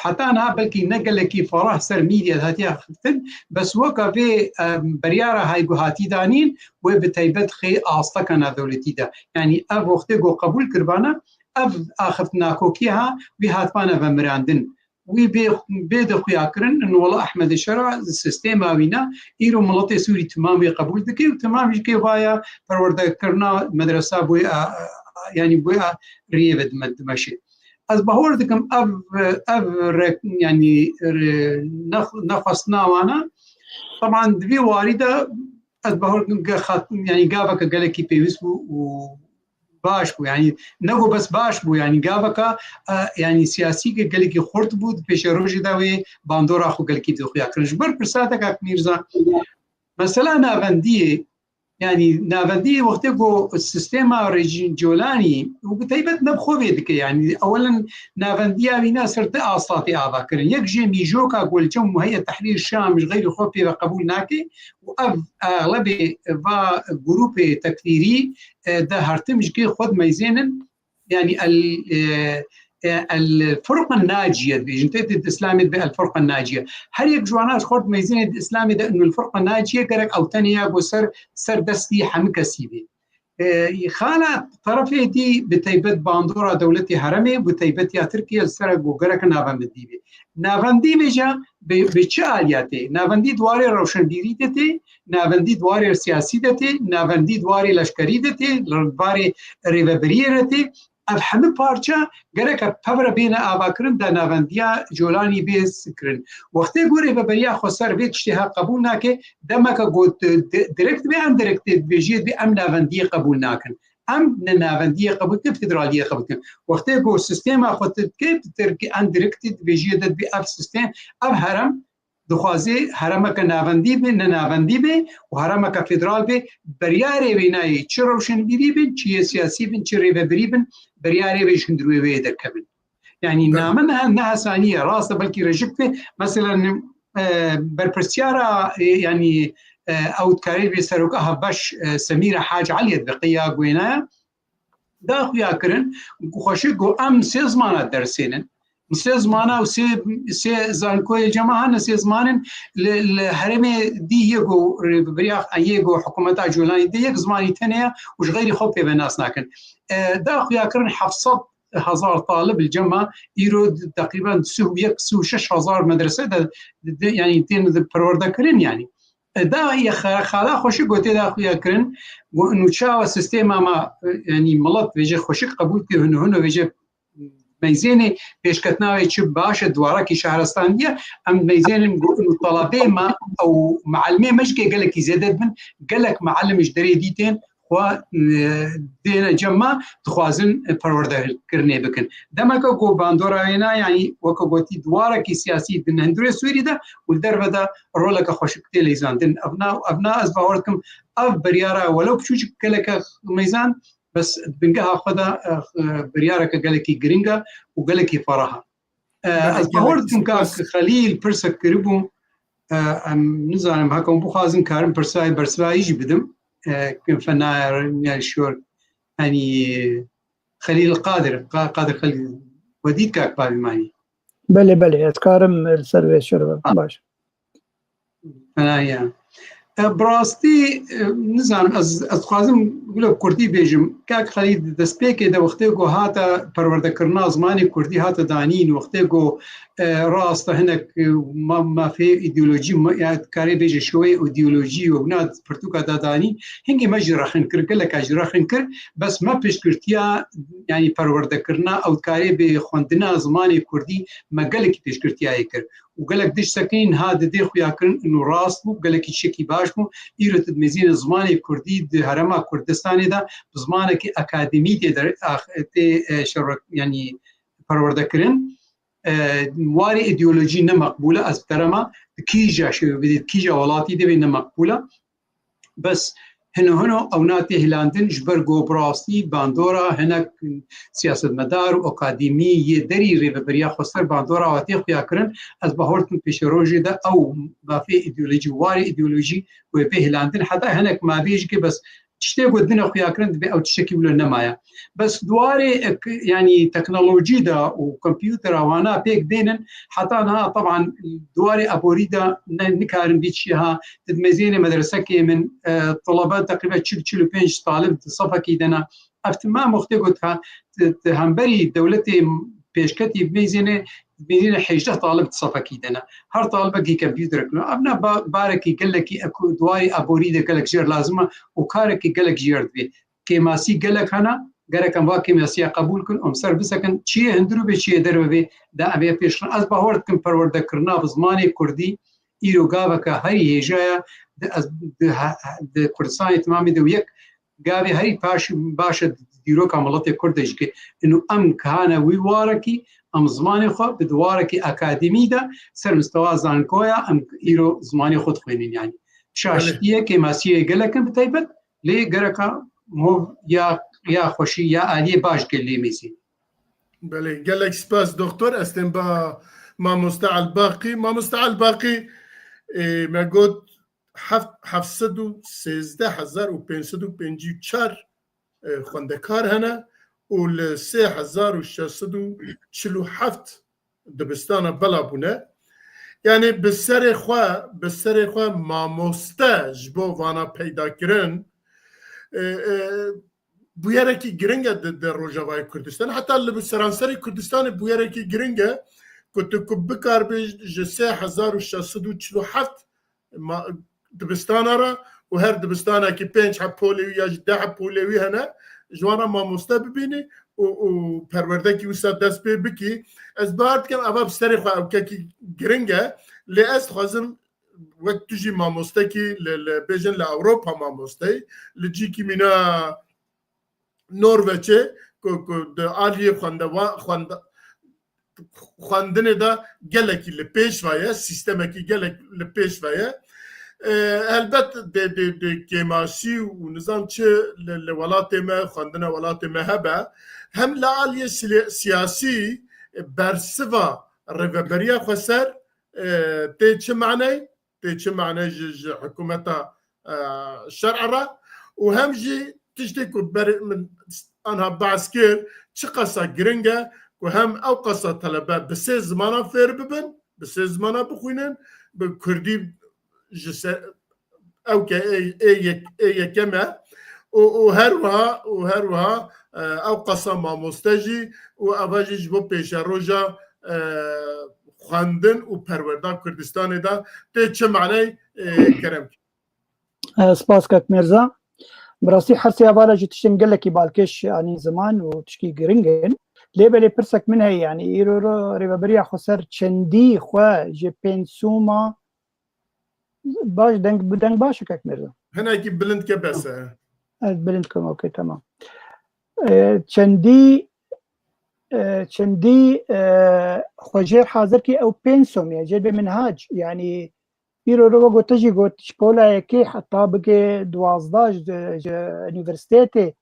heta niha belkî ne gelekî ferah ser medya hatiye axiftin, bes weka vê, e, beryara hay ku hatî danîn, wê bi taybet xê asteka navdewletî de. Yanî ev wextê ku qebûl kiribana, ev axiftina kokê ha, wî hatibana vemirandin. Wî bê, bê de xuya kirin, in wela Ehmedê Şera, sistêma wî ne, îro miletê Sûrî timam wê qebûl dike û timam jî kê vaya perwerdekirina medresa boy a, a, yanî boy a riyê ve dime-, dimeşê. Ez bahor dikim ev, ev re-, yanî re-, nex-, nexwestina wana, taban di vê warî de ez bahor dikim ge-, xat-, yanî gaveke gelekî pêwîst bû û baş bû. Yanî ne ku bes baş bû, yanî gaveka, e, yanî siyasî ge-, gelekî xurt bû, di pêşerojê de wê bandora xwe gelekî dixuya kirin. Ji ber pirsa te kak Mîrza, mesela navendiyê, yanî navendiyê wextê ku sistêma rejîm Colanî û bi taybet ne bi xwe vê dike, yanî ewelen navendiya wî ne ser ti asta tê ava kirin. Yek jê mîjoka ku li cem Heyet Tehrîr Şam ji xeyrî xwe pê ve qebûl nake û ev exlebê va grûpê tekfîrî, e, de her tim ji kê xwe dimeyzênin, yanî el, e, e, el Furqan Naciye dibêjin. Tê di Îslamê dibe el Furqan Naciye. Her yek ji wana ji xwe dimeyzêne di Îslamê de û el Furqan Naciye gerek ew tenê ya ku ser, ser destî hemî kesî bê. E, xala terefê dî bi taybet bandora dewletê heremê, bi taybet ya Tirkiye li ser ku gerek navendî bê. Navendî bêje bi, bi çi aliyetê? Navendî di warê rewşenbîrî de tê, navendî di warê siyasî de tê, navendî di warê leşkerî de tê, di warê rêvebiriyê de tê. Ev hemî parça gereke pevre bêne avakirin da navendiya Colanî bê kirin. Wextê ku rêveberiya xweser vê tiştê ha qebûl nake, demeke got di-, di-, direkt bê em direkt dibêjiyê dibê em navendiyê qebûl nakin. Em ne navendiyê qebûl dikin, federaliyê qebûl dikin. Wextê ku sistêma xwe tu dike, tu tirkî en direkt dibêjiyê de dibê ev sistem, ev herem dixwaze heremeke navendî be, ne navendî be û heremeke federal be, beryarê wê nayê çi rewşenbîrî bin, çi yê siyasî bin, çi rêvebirî bin, beryarê wê ji hundirê wê derkevin. Yanî name ne, ne hesanî ye, rast e, belkî rejik be. Mesela, e, berpirsiyara, e, yanî, e, ew dikarê bê seroka hevbeş, e, Semîra Hac Eliyê dibe qeya wênaya, da xuya kirin, ku xweşik ku em sê zimana dersênin. Sê zimana û sê, sê zankoyê cema hene, sê zimanin li, li herêmê dî yê ku rêveberiya, yê ku hikûmeta Colanî dê yek zimanî tenê ye û ji xeyrî xwe pê ve nas nakin. E, da xuya kirin heft sed hezar talib li cema îro teqrîben sî û yek, sî û şeş hezar medrese de, de, de, yanî tên de perwerde kirin yanî. E, da ye xe-, xala xweşik gotê da xuya kirin, got, û çawa sistêma ma, e, yanî milet vêje xweşik qebûl kir, hino hino vêje meyzênê pêşketina wê çi baş e, di warekî şehrestandiye, em meyzênin got, û talabê me ew mealimê me ji kê gelekî zêde dibin, gelek mealim ji derê dî tên, xwe, e, dêne cem me, dixwazin, e, perwerdekirinê bikin. Demeke ku bandora wêna, yanî weke gotî, di warekî siyasî di hundirê Sûrî de û li derve de roleke xweşik tê leyzandin. Evna, evna ez bawer dikim, ev biryara welew piçûçik geleke meyzand, bes di bingeha xwe de, e, e, biryareke gelekî giring e û gelekî ferah e. E, ez bawer dikim ka Xelîl pirsek kiribû, e, em nizanim, heke hûn bixwazin karim pirsayê bersivayî jî bidim. E, fena, yani şor, hani Xelîl Qadir, Qa-, Qadir Xelîl, we dît kak bavî manî? Belê, belê, ez karim li ser vê şor bim. Ha. Baş. Fena ya. E, bi rastî, e, nizanim, ez, ez dixwazim wilo bi kurdî bêjim. Kak Xelîl, di destpêkê de wextê ku hate perwerdekirina zimanê kurdî hate danîn, wextê ku, e, rast e hinek, e, ma-, mafê îdeolojî, ma-, ya dikarê bêje şewê îdeolojî û wina pirtûka da danîn, hingê me jî rexin kir, geleka jî rexin kir, bes me piştgirtiya, yanî perwerdekirina ew dikarê bê xwendina zimanê kurdî me gelekî pêşgirtiyayê kir. Û gelek tiştekî niha didê xuyakirin û rast bû, gelekî tiştekî baş bû. Îro tu dimêzîne zimanê kurdî di herêma Kurdistanê de bi zimanekî akademî tê der-, ax-, tê, e, şerwek-, yanî perwerdekirin. E, warê îdeolojî ne meqbûl e, ez bi te re me, di kîja şêwê bidê, di kîja welatî de bê ne meqbûl e. Bes Hino hino ew nate hilandin, ji ber ku bi rastî bandora hinek siyasetmedar û akademî yê derî Rêveberiya Xweser bandora wa tê xuya kirin, ez bawer dikim pêşerojê de ew mafê îdeolojî, warê îdeolojî wê bê hilandin, heta hinek mavê jî ke bes tiştê ku dine xuya kirin, divê ew tiştekî wilo nemaye. Bes di warê, e, k-, yanî teknolojî de û komputera wana pêk bênin, heta niha teban di warê aborî de ne, nikarin vî çiyê ha, di mezênê medresekê min, e, telebe teqrîben çil, çil û pênc talib di sefekî de ne. Ev tim me wextê got ha, di, di hemberî dewletê pêşketî bimeyzêne, bimeyzêne hejdeh talib di sefekî de ne. Her talibekî kompûterek ne. Ev ne ba-, barekî gelekî eku-, di warê aborî de gelek jêr lazim e û karekî gelek jêr divê. Kêmasî gelek hene, gerek em va kêmasiya qebûl kin, em ser bisekin, çiyê hundir û bê çiyê derve bê, de em ê pêş kin. Ez bawer dikim perwerdekirina bi zimanê kurdî, îro gaveke herî hêja ye, di, ez, di, he-, he-, di Kurdistanê temamê de û yek gavê herî paş, baş e di dîroka miletê Kurd de jî ke inu em kihane wî warekî, em zimanê xwe bi di warekî akademî de ser mistewa zankoya em îro zimanê xwe dixwînin yanî. Şaştiyê, kêmasiyê gelek in bi taybet, lê gereka hov ya, ya xweşî, ya aliyê baş gelê mêzî. Belê, gelek spas doktor. Ez tên ba mamoste Elbaqî. Mamoste Elbaqî, e, me got heft, heft sed û sêzdeh hezar û pênc sed û pêncî û çar, e, xwendekar hene û li sê hezar û şeş sed û çil û heft dibistana bela bûne. Yanî bi serê xwe, bi serê xwe mamoste ji bo vana peyda kirin, e, e, bûyerekî giring e di, di Rojavayê Kurdistan. Heta li seranserê Kurdistanê bûyerekî giring e ku tu ku bikaribî ji sê hezar û şeş sed û çil û heft ma-, dibistana re û her dibistanekî pênc heb polê wî ya jî deh heb polê wî hene, ji wan re mamoste bibînî û, û perwerdekî wisa dest pê bikî. Ez bawer dikim eva bi serê xwe ewkekî giring e. Lê ez dixwazim wek tu jî mamostekî li, li, bêjin li Ewropa mamosteyî, li cîkî mîna Norveçê ku, ku di aliyê xwendewa-, xwende-, xwendinê de gelekî li pêş ve ye, sîstemekî gelek li pêş ve ye. E, helbet dê, dê, dê kêmasî û nizam çi li, li welatê me, xwendina welatê me hebe, hem li aliyê sile-, siyasî, e, bersiva Rêveberiya Xweser, e, tê çi maney, tê çi mane ji, ji hikûmeta, e, şer'e re û hem jî tiştê ku berê min anha behs kir, çiqasa giring e ku hem ew qasa telebe bi sê zimanan fêr bibin, bi sê zimanan bixwînin, bi kurdî ji se-, ew ke ê, ê yek-, ê yekem e û, û her wiha, û her wiha, e, ew qasa mamoste jî û eva jî ji bo pêşeroja, e, xwendin û perwerda Kurdistanê de tê çi maney, e, kerem kir. E, spas kak Mirza. Bi rastî her sê hevala jî tiştên gelekî balkêş anîn ziman û tişkî giring in. Lê belê pirsek min heye, yanî îro ro Rêveberiya Xweser çendî xwe ji pênsûma baş deng, bi deng baş e kak Mirza? Hinekî bilind ke bes e. Ez bilind kim, okey, tamam. E, çendî, e, çendî, e, xwe jêr hazir kî ew pênsûm e, jêr bê minhac, yanî îro ro wek te jî got, ji pola yekê heta bike duwazdeh ji, ji unîversîtetê,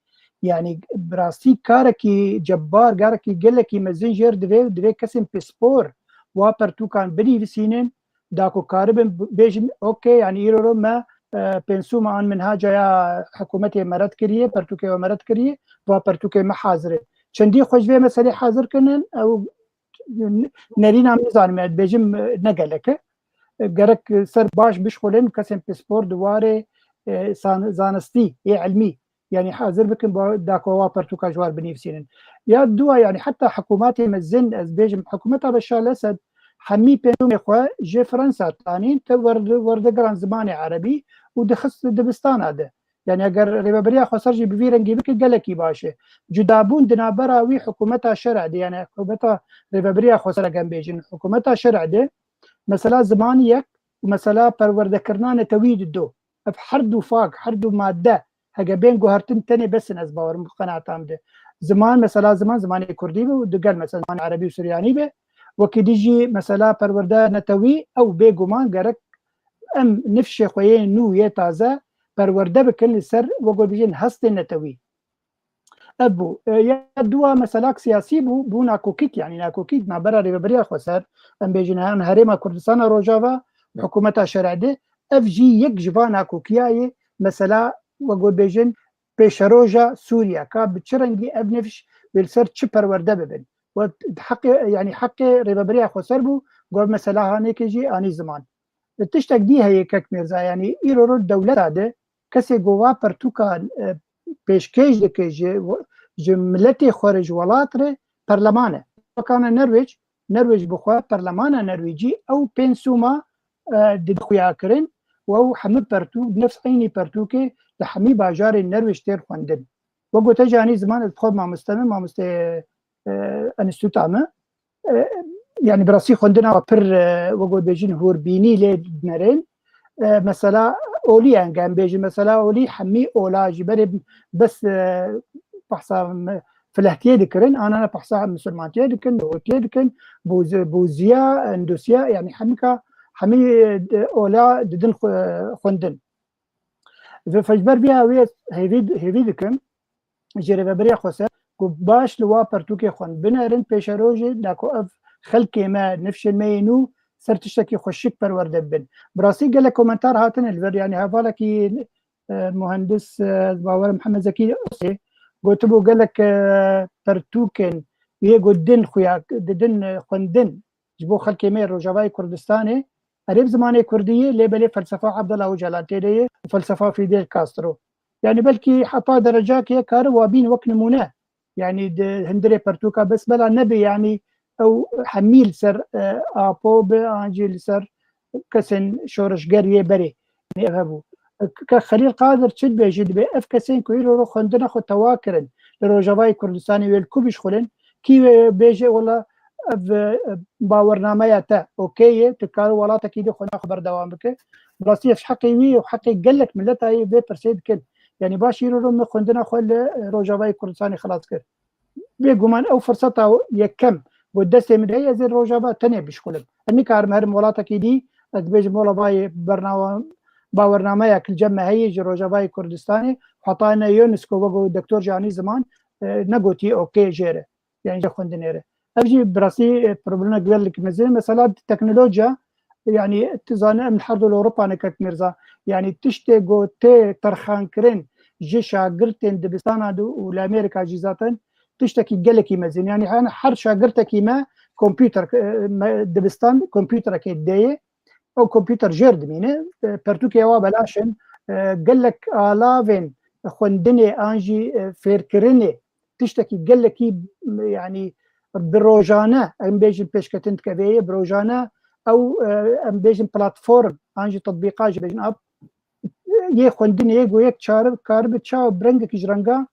yanî bi rastî karekî cebbar, karekî gelekî mezin jêr divê, divê kesên pispor wa pertûkan binivîsînin, da ku karibin b-, bêjin, okey, yanî îro ro me, e, pênsûma an minhaca ya hikûmetê me red kiriye, pertûkê we me red kiriye, va pertûkê me hazir e. Çendî xwe ji vê meselê hazir kirinin, ew nerîna min nizanim, ez dibêjim, e, ne gelek e. E, gerek ser baş bişxulin, kesên pispor di warê, e, san-, zanistî, yê ilmî, yanî hazir bikin, ba-, da ku wa pertûka ji war binivîsînin. Ya dua, yanî heta hikûmetê mezin, ez bêjim, hikûmeta Beşar Esed hemî pênûmê xwe ji Fransa tanîn, te werde-, werdegeran zimanê erebî û dixist dibistana de. Yanî eger Rêveberiya Xweser jî bi vî rengî bike, gelekî baş e. Cudabûn di navbera wî hikûmeta şer'ê de, yanî hikûmeta Rêveberiya Xweser, eger em bêjin, hikûmeta şer'ê de, mesela ziman yek û mesela perwerdekirina netewî di du. Ev her du fak, her du madde, hege bên guhertin, tenê bes in, ez bawerim, qenaeta min de. Ziman, mesela ziman, zimanê kurdî be û digel, mesela zimanê erebî û suryanî be. Wekî dî jî, mesela perwerde netewî, ew bêguman gerek em nifşê xwe yê nû, yê taze, perwerde bikin li ser, wek bêjin, hestên netewî. Ev bû. E, ya dua meselak siyasî bû, bû nakokîk, yanî nakokîk nabera Rêveberiya Xweser, em bêjin, yan Herêma Kurdistana Rojava û hikûmeta şer'ê. Ev jî yek ji van nakokiya ye, mesela, wek bêjin, pêşeroja Sûriye, ka bi çi rengî ev nifş wê li ser çi perwerde bibin. We heqê, yanî heqê Rêveberiya Xweser bû, got mesela hanekê jî anî ziman. Tiştek dî heye kek Mîrza, yanî îro ro dewleta de kesê ku va pertûka, e, pêşkêş dike ji, ji miletê xwe re, ji welat re, perleman e. Wekane Nerwêc, Nerwêc bi xwe, perlemana Nerwêcî ew pênc sûma, e, dide xuya kirin û ew hemî pertûk, nefs eynî pertûkê li hemî bajarên Nerwêc têr xwendin. Wek gote jî anî ziman, ez bi xwe mamoste me, mamoste, e, enstîtuta me. E, yanî bi rastî xwendina pir, e, wek got bêjin, hûrbînî lê dinerên. E, mesela olî, em bêjin, mesela olî hemî ola jî berê bes, e, behsa me-, filehtiyê dikirin, anana behsa misilmantiyê dikin, hûtiyê dikin, bûz-, bûziya, endosiya, yanî hemika, hemî, e, ola didin xwe-, xwendin. Ve ji ber vê hêvî, hêvî dikim ji Rêveberiya Xweser ku baş li wa pertûkê xwe binerin pêşerojê, da ku ev xelkê me, nifşên me yê nû ser tiştekî xweşik perwerde bibin. Bi rastî gelek komentar hatine li vir, yanî hevalekî, e, muhendis, e, bawer Mihemed Zekî Osê gotibû gelek, e, pertûkên wê ku din xuya, didin, e, xwendin ji bo xelkê me Rojavayê Kurdistanê, erê bi zimanê kurdî ye, lê belê felsefa Abdullah Ocalan tê de ye û felsefa Fidel Castro. Yanî belkî heta derecakê kare wa bîn wek nimûne. Yanî di hundirê pertûka bes bela nebe, yanî ew hemî li ser, e, Apo be, an jî li ser kesên şoreşger yê berê. Yanî ev hebû. Ke Xelîl Qadir çi dibêjî, dibê ev kesên ku îro ro xwendina xwe tewa kirin li Rojavayê Kurdistanê wê li ku bişxulin, kî wê bêje, wela ev, e, bawernameya te okey ye, tu kar welatekî dî xwendina xwe berdewam bike. Bi rastî ev heqê wî û heqê gelek mileta yê vê pirsê dikin. Yanî baş îro ro min xwendina xwe li, e, Rojavayê Kurdistanê xilas kir. Bêguman ew firseta yekem ku destê min de heye, ez ê Rojava tenê bişkulim. Ez nikarim herim welatekî dî, ez dibêjim wela vayê bernama, bawernameyek li cem me heye ji Rojavayê Kurdistanê, heta ne UNESCO wek ku doktor jî anî ziman, e, negotî okey jê re. Yanî ji xwendinê re. Ev jî bi rastî, e, problemek gelek mezin. Mesela teknolojiya, yanî tu zanî em li her du li Ewropa ne kek Mîrza. Yanî tiştê ku tê terxankirin ji şagirtên dibistana de û li Amerîka jî zaten tiştekî gelekî mezin. Yanî her, her şagirtekî me kompûter, e, me, dibistan kompûterekê dideyê. Ew kompûter jêr dimîne. E, pertûkê wa belaş in. E, gelek alavên xwendinê an jî, e, fêrkirinê tiştekî gelekî, yanî bi rojane, em bêjin pêşketin dike vê yê, bi rojane ew, e, em bêjin platform, an jî tetbîqa jî bêjin app, yê xwendinê yê ku yek çare karibe çawa bi rengekî ji renga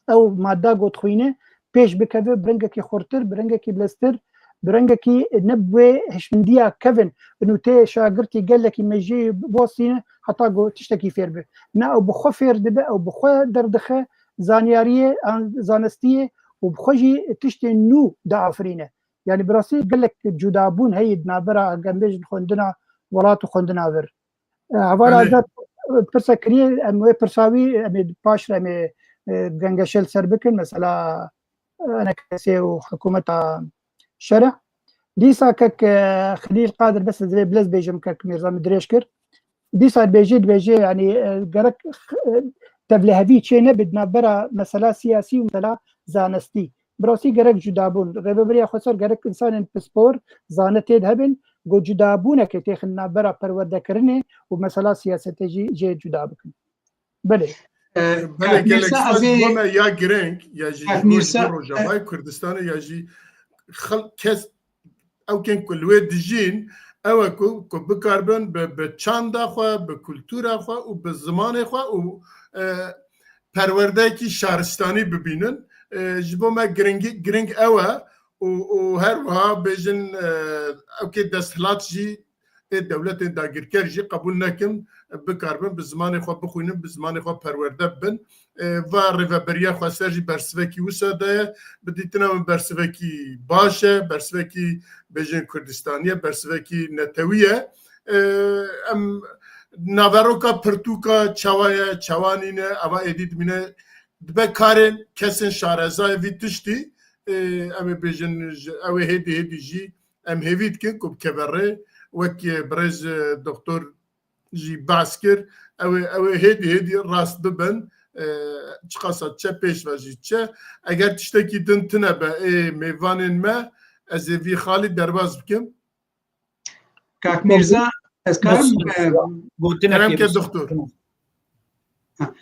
ew madda ku dixwîne pêş bikeve, bi rengekî xurtir, bi rengekî bileztir, bi rengekî ne bi wê hişmindiya kevin, nûteyê şagirtî gelekî mejiyê bostîne heta ku tiştekî fêr be. Ne, ew bi xwe fêr dibe, ew bi xwe derdixe, zanyariyê an zanistiyê û bi xwe jî tiştên nû diafirîne. Yanî bi rastî gelek cudabûn heye di navbera, em bêjin, xwendina welat û xwendina vir. E, heval Azad pirsa kiriye, em wê pirsa wî, em ê paş re em ê, e, gengeşe li ser bikin, mesela, e, enekesê û hikûmeta şerê. Dîsa kek, e, Xelîl Qadir, bes ez vê bilez bêjim, kek Mîrza min dirêj kir. Dîsa dibêjê, dibêjê, yanî, e, gerek, e, tevlihevî çê nebe di navbera mesela siyasî û mesela zanistî. Bi rastî gerek cudabûn. Rêveberiya Xweser gerek însanên pispor, zane tê de hebin, ku cudabûnekê têxin navbera perwerdekirinê û mesela siyasetê jî jê cuda bikin. Belê. E, belê, gelek spas ji bo me ya gireng, ya jî ji bo, ji bo Rojavayê Kurdistanê, ya jî xel-, kes, ew kên ku li wê dijîn, ew e ku, ku bikaribin bi, bi çanda xwe, bi kultura xwe û bi zimanê xwe û, e, perwerdeyekî şaristanî bibînin. E, ji bo me giringî-, giring ew e û, û her wiha bêjin, e, ew kê desthilat jî ê dewletên dagirker jî qebûl nekin, bikaribin bi zimanê xwe bixwînin, bi zimanê xwe perwerde bibin. E, va Rêveberiya Xweser jî bersivekî wisa daye, bi dîtina min bersivekî baş e, bersivekî bêjin Kurdistanî ye, bersivekî netewî ye. E, em Naveroka pirtûka çawa ye, çawa nîne, eva êdî dimîne, dibe karên kesên şarezayê vî tiştî, e, em ê bêjin, ew ê hêdî hêdî jî em hêvî dikin ku bikeve rê, wek, e, birêz, e, doktor jî behs kir, ew ê, ew ê hêdî hêdî rast bibin, e, çiqasa çe pêş ve jî çe. Eger tiştekî din tine be ê mêvanên me, ez ê vî xalî derbas bikim. Kak Mîrza, ez karim, e, gotinek Kerem ke doktor. Ha.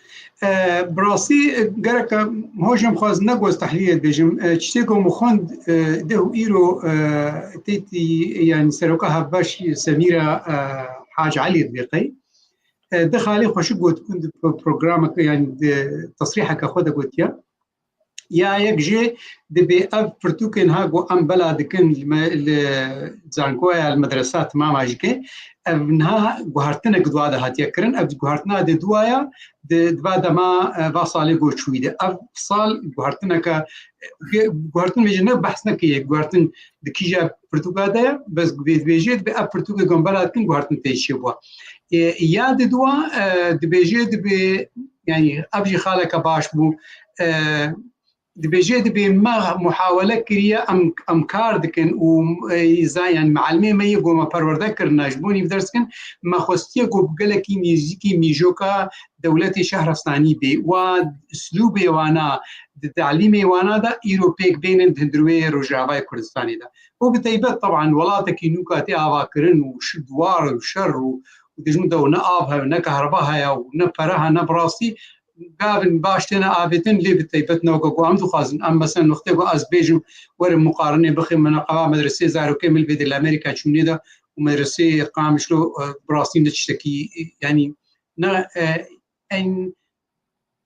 E, bi rastî, e, gerek e, hojam xwaz ne goz tehliyê dibêjim. E, tiştê ku min xwend, e, deh û îro, e, têtî, yani seroka hevbeş Semîra, e, Hac Elî dibê qey. E, di xalê xweşik got, di pro-, programeke, yani di tesrîheke xwe de gotiya. Ya yek jê dibê ev pirtûkên ha ku em bela dikin li me, li zankoya, li medresa timama jike, ev niha guhertinek di wa de hatiye kirin. Ev guhertina di duwaya di, di va dema, e, va salê ku çûyî de. Ev sal guhertineke, e, guhertin bêje ne behs nekiriye, guhertin di kîja pirtûka de ye, bes dibêje dibê ev pirtûkê ku em bela dikin guhertin tê çê bû. E, ya di duwa, e, dibêje dibê, yani ev jî xaleke baş bû. E, dibêje dibê me muhawele kiriye, em, em kar dikin û, e, za-, yani mealimê me yê ku me perwerde kirine ji bo nîv ders dikin, me xwestiye ku bi gelekî nêzîkî mîjoka dewletê Şehrestanî bê. Wa uslûbê wana di talîmê wana de îro pêk bênin di hundirwê Rojavayê Kurdistanê de. Û bi teybet, teban, welatekî nûka tê avakirin û şi-, duwar û şer û, û dijmin de û ne av heye, ne kahreba heye û ne pere heye, ne bi rastî gavin baş têne avêtin, lê bi teybet ne weke ku em dixwazin. Em mesela wextê ku ez bêjim, werin muqarinê bixin, min qeva medreseyê zarokê min li vê de li Amerîka çûnê de û medreseyê Qamişlo, e, bi rastî ne tiştekî, e, yani ne, e, en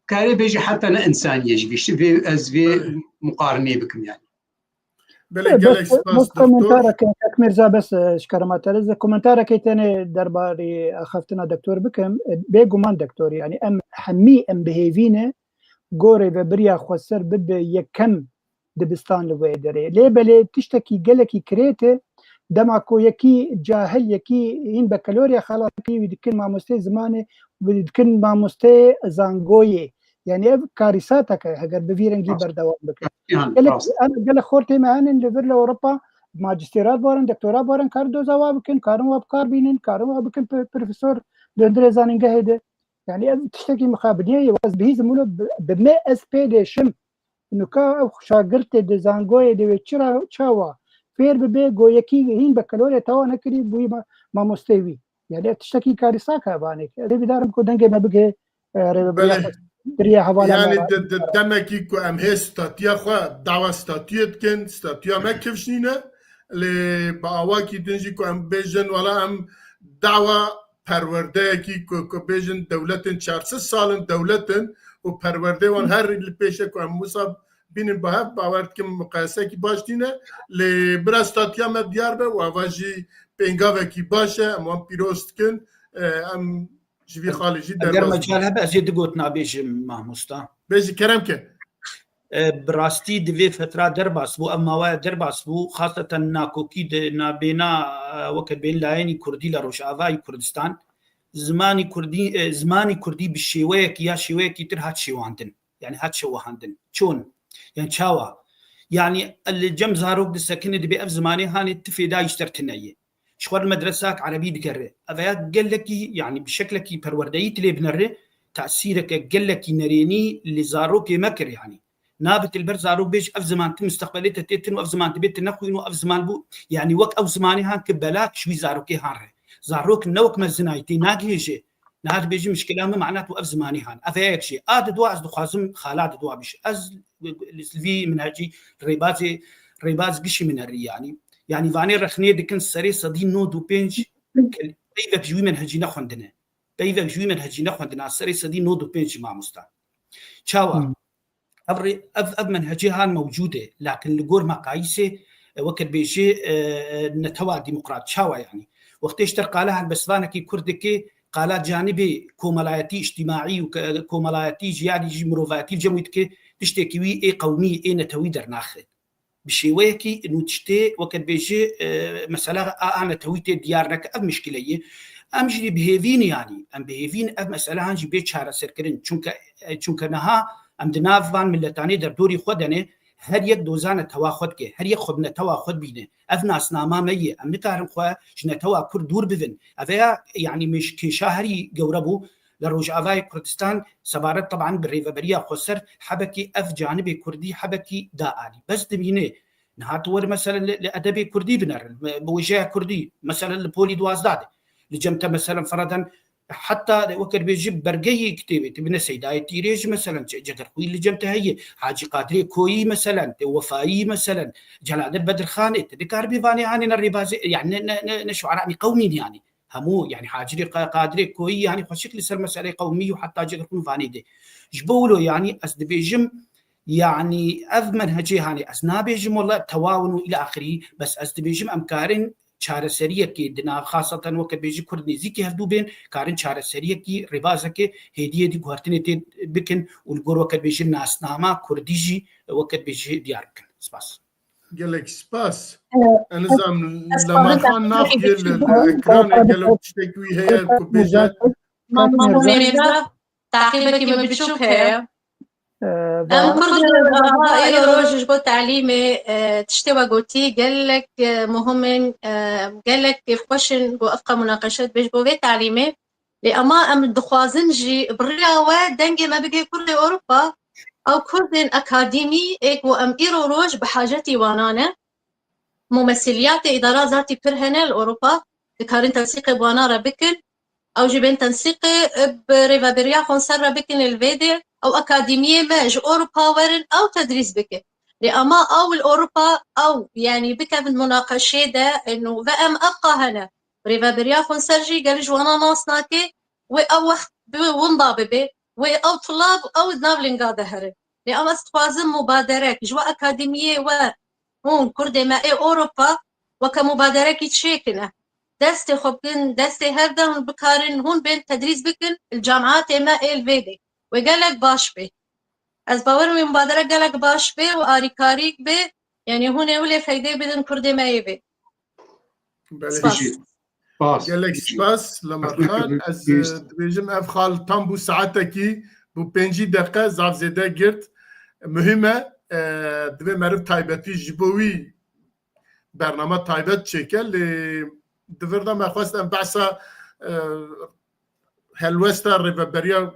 karê bêjî heta ne însanî ye jî vê, vê, ez vê Belê. muqarinê bikim yani. Belê, E, gelek bes, spas, bes doktor. Komentareke, Kak Mîrza, bes, e, ji kerema te, ez ê komentarekê tenê derbarê axaftina doktor bikim. E, bêguman doktor, yani em hemî em bi hêvî ne gorê vebiriya xweser bibe yekem dibistan li wê derê. Lê belê tiştekî gelekî kirêt e, dema ku yekî cahil, yekî hîn bekalorya xelas dikî, wî dikin mamosteyê zimanê, wî dikin mamosteyê zangoyê. Yani ev karîsatek e, heger bi vî rengî Rast. berdewam bike. Yani, Gelek, rast. em, gelek xortê me henin li vir li Ewropa, majistêra barin, doktora barin, karin doza wa bikin, karin wa bi kar bînin, karin wa bikin p-, profesor di hundirê zanîngehê de. Yani ev tiştekî mixabiniyê ye, ez bihîzim wilo bi, bi me ez pê dêşim. Nuka ew şagirtê di zangoyê de wê çira çawa fêr bibe, go yekî hîn bekalorya tawa nekirî bûyî ma-, mamosteyê wî. Yani ev tiştekî karîsak e vanê. Ez ê bidarim ku dengê me bigê, e, rêvebiriya Belê. xwe, biriya hevala me Yani ra. de, de, demekî ku em hê statiya xwe, dawa statiyê dikin, statiya me kifş nîne, lê bi awakî din jî ku em bêjin, wala em dawa perwerdeyekî ku, ku bêjin dewletên çar sed sal in dewlet in û perwerdeyê wan her li pêşe ku em wisa bînin bi hev, bawer dikim miqayesekî baş tîne. Lê bira statiya me diyar be û ava jî pêngavekî baş e, em wan pîroz dikin. E, em ji vî xalê jî Eger derbas mecal bûn. hebe, ez ê du gotina bêjim, mamosta. Bêjî, kerem ke. E, bi rastî di vê fetra derbas bû, ev mawaya derbas bû, xaseten nakokî di nabêna, e, weke bên layênî kurdî li Rojavayî Kurdistan, zimanî kurdî, e, zimanî kurdî bi şêweyekî ya şêweyekî tir hat şêwandin. Yani hat şewehandin. Çon? Yani çawa? Yani li cem zarok disekine dibê ev zimanê hanê ti fêda ji ter tine ye. Ji xwe li medresak erebî digere. Ev ya gelekî, yani bi şeklekî perwerdeyî tu lê binere, tesîreke gelekî nerênî li zarokê me kir yani. Nabe tu li ber zarok bêj, ev ziman tu misteqbelê te tê tin û ev ziman dibê tu nexwîn û ev ziman bû, yani wek ew zimanê han ki belak ji wî zarokê han re. Zarok ne wek me zinayî tê nagihêje. Niha dibêjim mişkila min mana tu ev zimanî han. Ev heye yek jê. A di dua ez dixwazim xala di dua biş. Ez li vî minhecî rêbazê, rêbaz gişî min erî yanî. Yanî vanê rexnê dikin serê sedî nod û pênc ke peyvek ji wî minhecî nexwendine. Peyvek ji wî minhecî nexwendine. Serê sedî nod û pênc mamosta. Çawa? Hmm. Ev rê-, ev, ev menhecê han mewcûd e, lakin li gor meqayîsê, e, weke dibêjê, e, netewa demokrat, çawa yanî? Wextê ji te qala helbestvanekî kurd dike, qala canibê komelayetî, îctîmaî û ke-, komelayetî, jiyarî jî mirovayetî li cem wî dike, tiştekî wî ê qewmî, ê netewî dernaxe. Bi şêweyekî nû tiştê, weke dibêjê, e, mesela a, a netewî tê diyar neke, ev mişkile ye. Em jî bi hêvî ne, yanî em bi hêvî ne ev mesele han jî bê çareserkirin. Çunke, e, çunke niha em di nav van miletanê derdorî xwe de ne, her yek doza netewa xwe dike, her yek xwe bi netewa xwe dibîne. Ev nasnama me ye, em nikarin xwe ji netewa Kurd dûr bibin. Ev ya, yanî mêj-, kêşa herî gewre bû li Rojavayê Kurdistan, sebaret teban bi Rêveberiya Xweser hebekî ev canibê Kurdî hebekî da alî. Bes dibîne, niha tu were mesela li, li edebê Kurdî binerin, bi wêjeya Kurdî, mesela li polî duwazdeh de, li cem te mesela feradan heta weke dibêjî bergeyê kitêbê, tu bine Seydayê Tîrê jî mesela Ce-, Cegerxwî li cem te heye, Hacî Qadirê Koyî mesela, tê Wefayî mesela, Celalê Bedirxanê, tu nikaribî vanê hanê ne rêbazê, yani ne, ne, ne, ne şuara, yani qewmîn yani. Hemû, yani Hacirê Qa-, Qadirê Koyî, yani xweşik li ser meseleyê qewmî û heta Cegerxwî vanê de. Ji bo wilo, yani ez dibêjim, yani ev menhecê hanê ez nabêjim wela tewawin û îla axirî, bes ez dibêjim em karin çareseriyekê di nav, xaseten weke dibêjî Kurd nêzîkî hevdû bên, karin çareseriyekî rêbazeke hêdî hêdî guhertinê tê bikin û li gor weke dibêjî nasnama Kurdî jî weke dibêjî diyar bikin. Spas. Gelek spas. Ee, Ez nizam ez Lemar Xan naf gel li, li ekranê gelo tiştek wî heye ku bêje. Mama Mirza, taqîbekî me biçûk heye. Ee, Em Kurd ava îro roj ji bo talîmê, e, tiştê we gotî gelek, e, muhim in, e, gelek kêfxweş in ku ev qe munaqeşe dibe ji bo vê talîmê. Lê ema em dixwazin jî bi rêya we dengê me bigê Kurdê Ewropa, ew Kurdên akademî ê ku em îro roj bi hacetî wana ne. Mumesiliyatê îdara zatî pir hene li Ewropa, dikarin tensîqê bi wana re bikin. Ew jî bên tensîqê, e, bi rêveberiya konser re bikin li vê dê. Ew akademiyê me ji Ewropa werin, ew tedrîs bikin. Lê ema ew li Ewropa, ew, yanî bikevin munaqeşê de, eno, ve em ev qa hene. Rêveberiya konser jî gelî ji wana nas nake, wê ew wext bi winda bibe, wê ew tulab ew nav linga de herin. Lê ew ez dixwazim mubaderek ji we akademiyê we, hûn Kurdê me ê Ewropa, weke mubaderekî çêkine. Destê xwe bikin, destê her de hûn bikarin, hûn bên tedrîs bikin, li camiatê me ê li vê dê. Wê gelek baş bê. Ez bawer im wê mubadere gelek baş bê û arîkarîk bê, yanî hûn ê wile feydê bidin Kurdê me yê vê. Belê. Spas. Spas. Gelek spas, Lemar Xan. Ez, e, dibêjim ev xal tam bû saetekî, bû pêncî deqe, zaf zêde girt. Muhîm e, e, divê meriv taybetî ji bo wî bername taybet çêke, lê di vir de me xwest em behsa, e, helwesta rêveberiya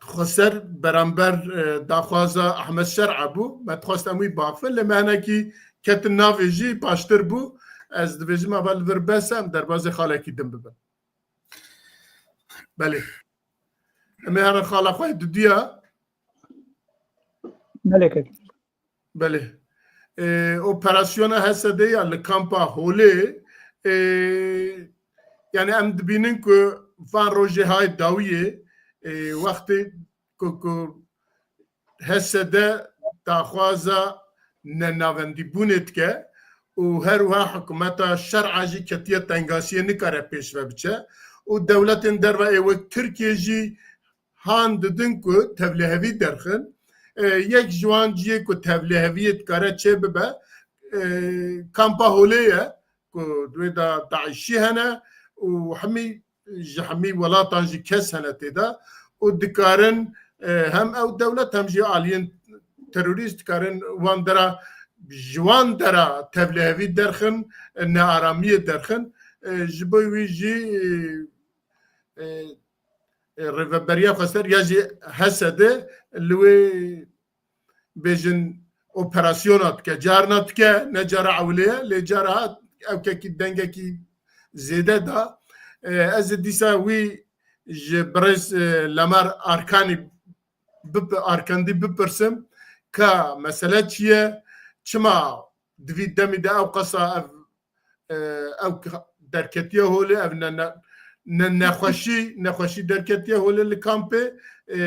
xweser beramber, e, daxwaza Ehmed Şer'a bû. Me dixwest em wî baxivin, lê me hinekî ketin navê jî baştir bû. Ez dibêjim ava li vir bes e, em derbazê xalekî din bibin. Belê. Em ê herin xala xwe yê dudiya. Belê kek. Belê. Ee, operasyona H S D'ê ya li kampa Holê, ee, yani em dibînin ku van rojê hay dawiyê, ee, wextê ku, ku H S D daxwaza nenavendîbûnê dike û her wiha hikûmeta Şer'a jî ketiye tengasiyê, nikare pêşve biçe û dewletên derve ê wek Tirkiye jî han didin ku tevlihevî derxin. E, yek ji wan cihê ku tevliheviyê dikare çê bibe, e, kampa Holê ye ku di wê de DAIŞî hene û hemî, ji hemî welatan jî kes hene tê de û dikarin, e, hem ew dewlet hem jî aliyên terorîst dikarin wan dera, ji wan dera tevlihevî derxin, e, nearamiyê derxin. E, ji bo wî jî, e, e, e, Rêveberiya Xweser ya jî H S D li wê bêjin operasyona dike. Carna dike, ne cara ewlê ye, lê cara ewkekî dengekî zêde da. E, ez ê dîsa wî ji birêz, e, Lemar Arkanî bip-, Arkandî bipirsim ka mesele çi ye, çima di vî demî de ew qasa ev e, ew k-, derketiye holê, ev ne, ne, ne, nexweşî, nexweşî derketiye holê li kampê, e,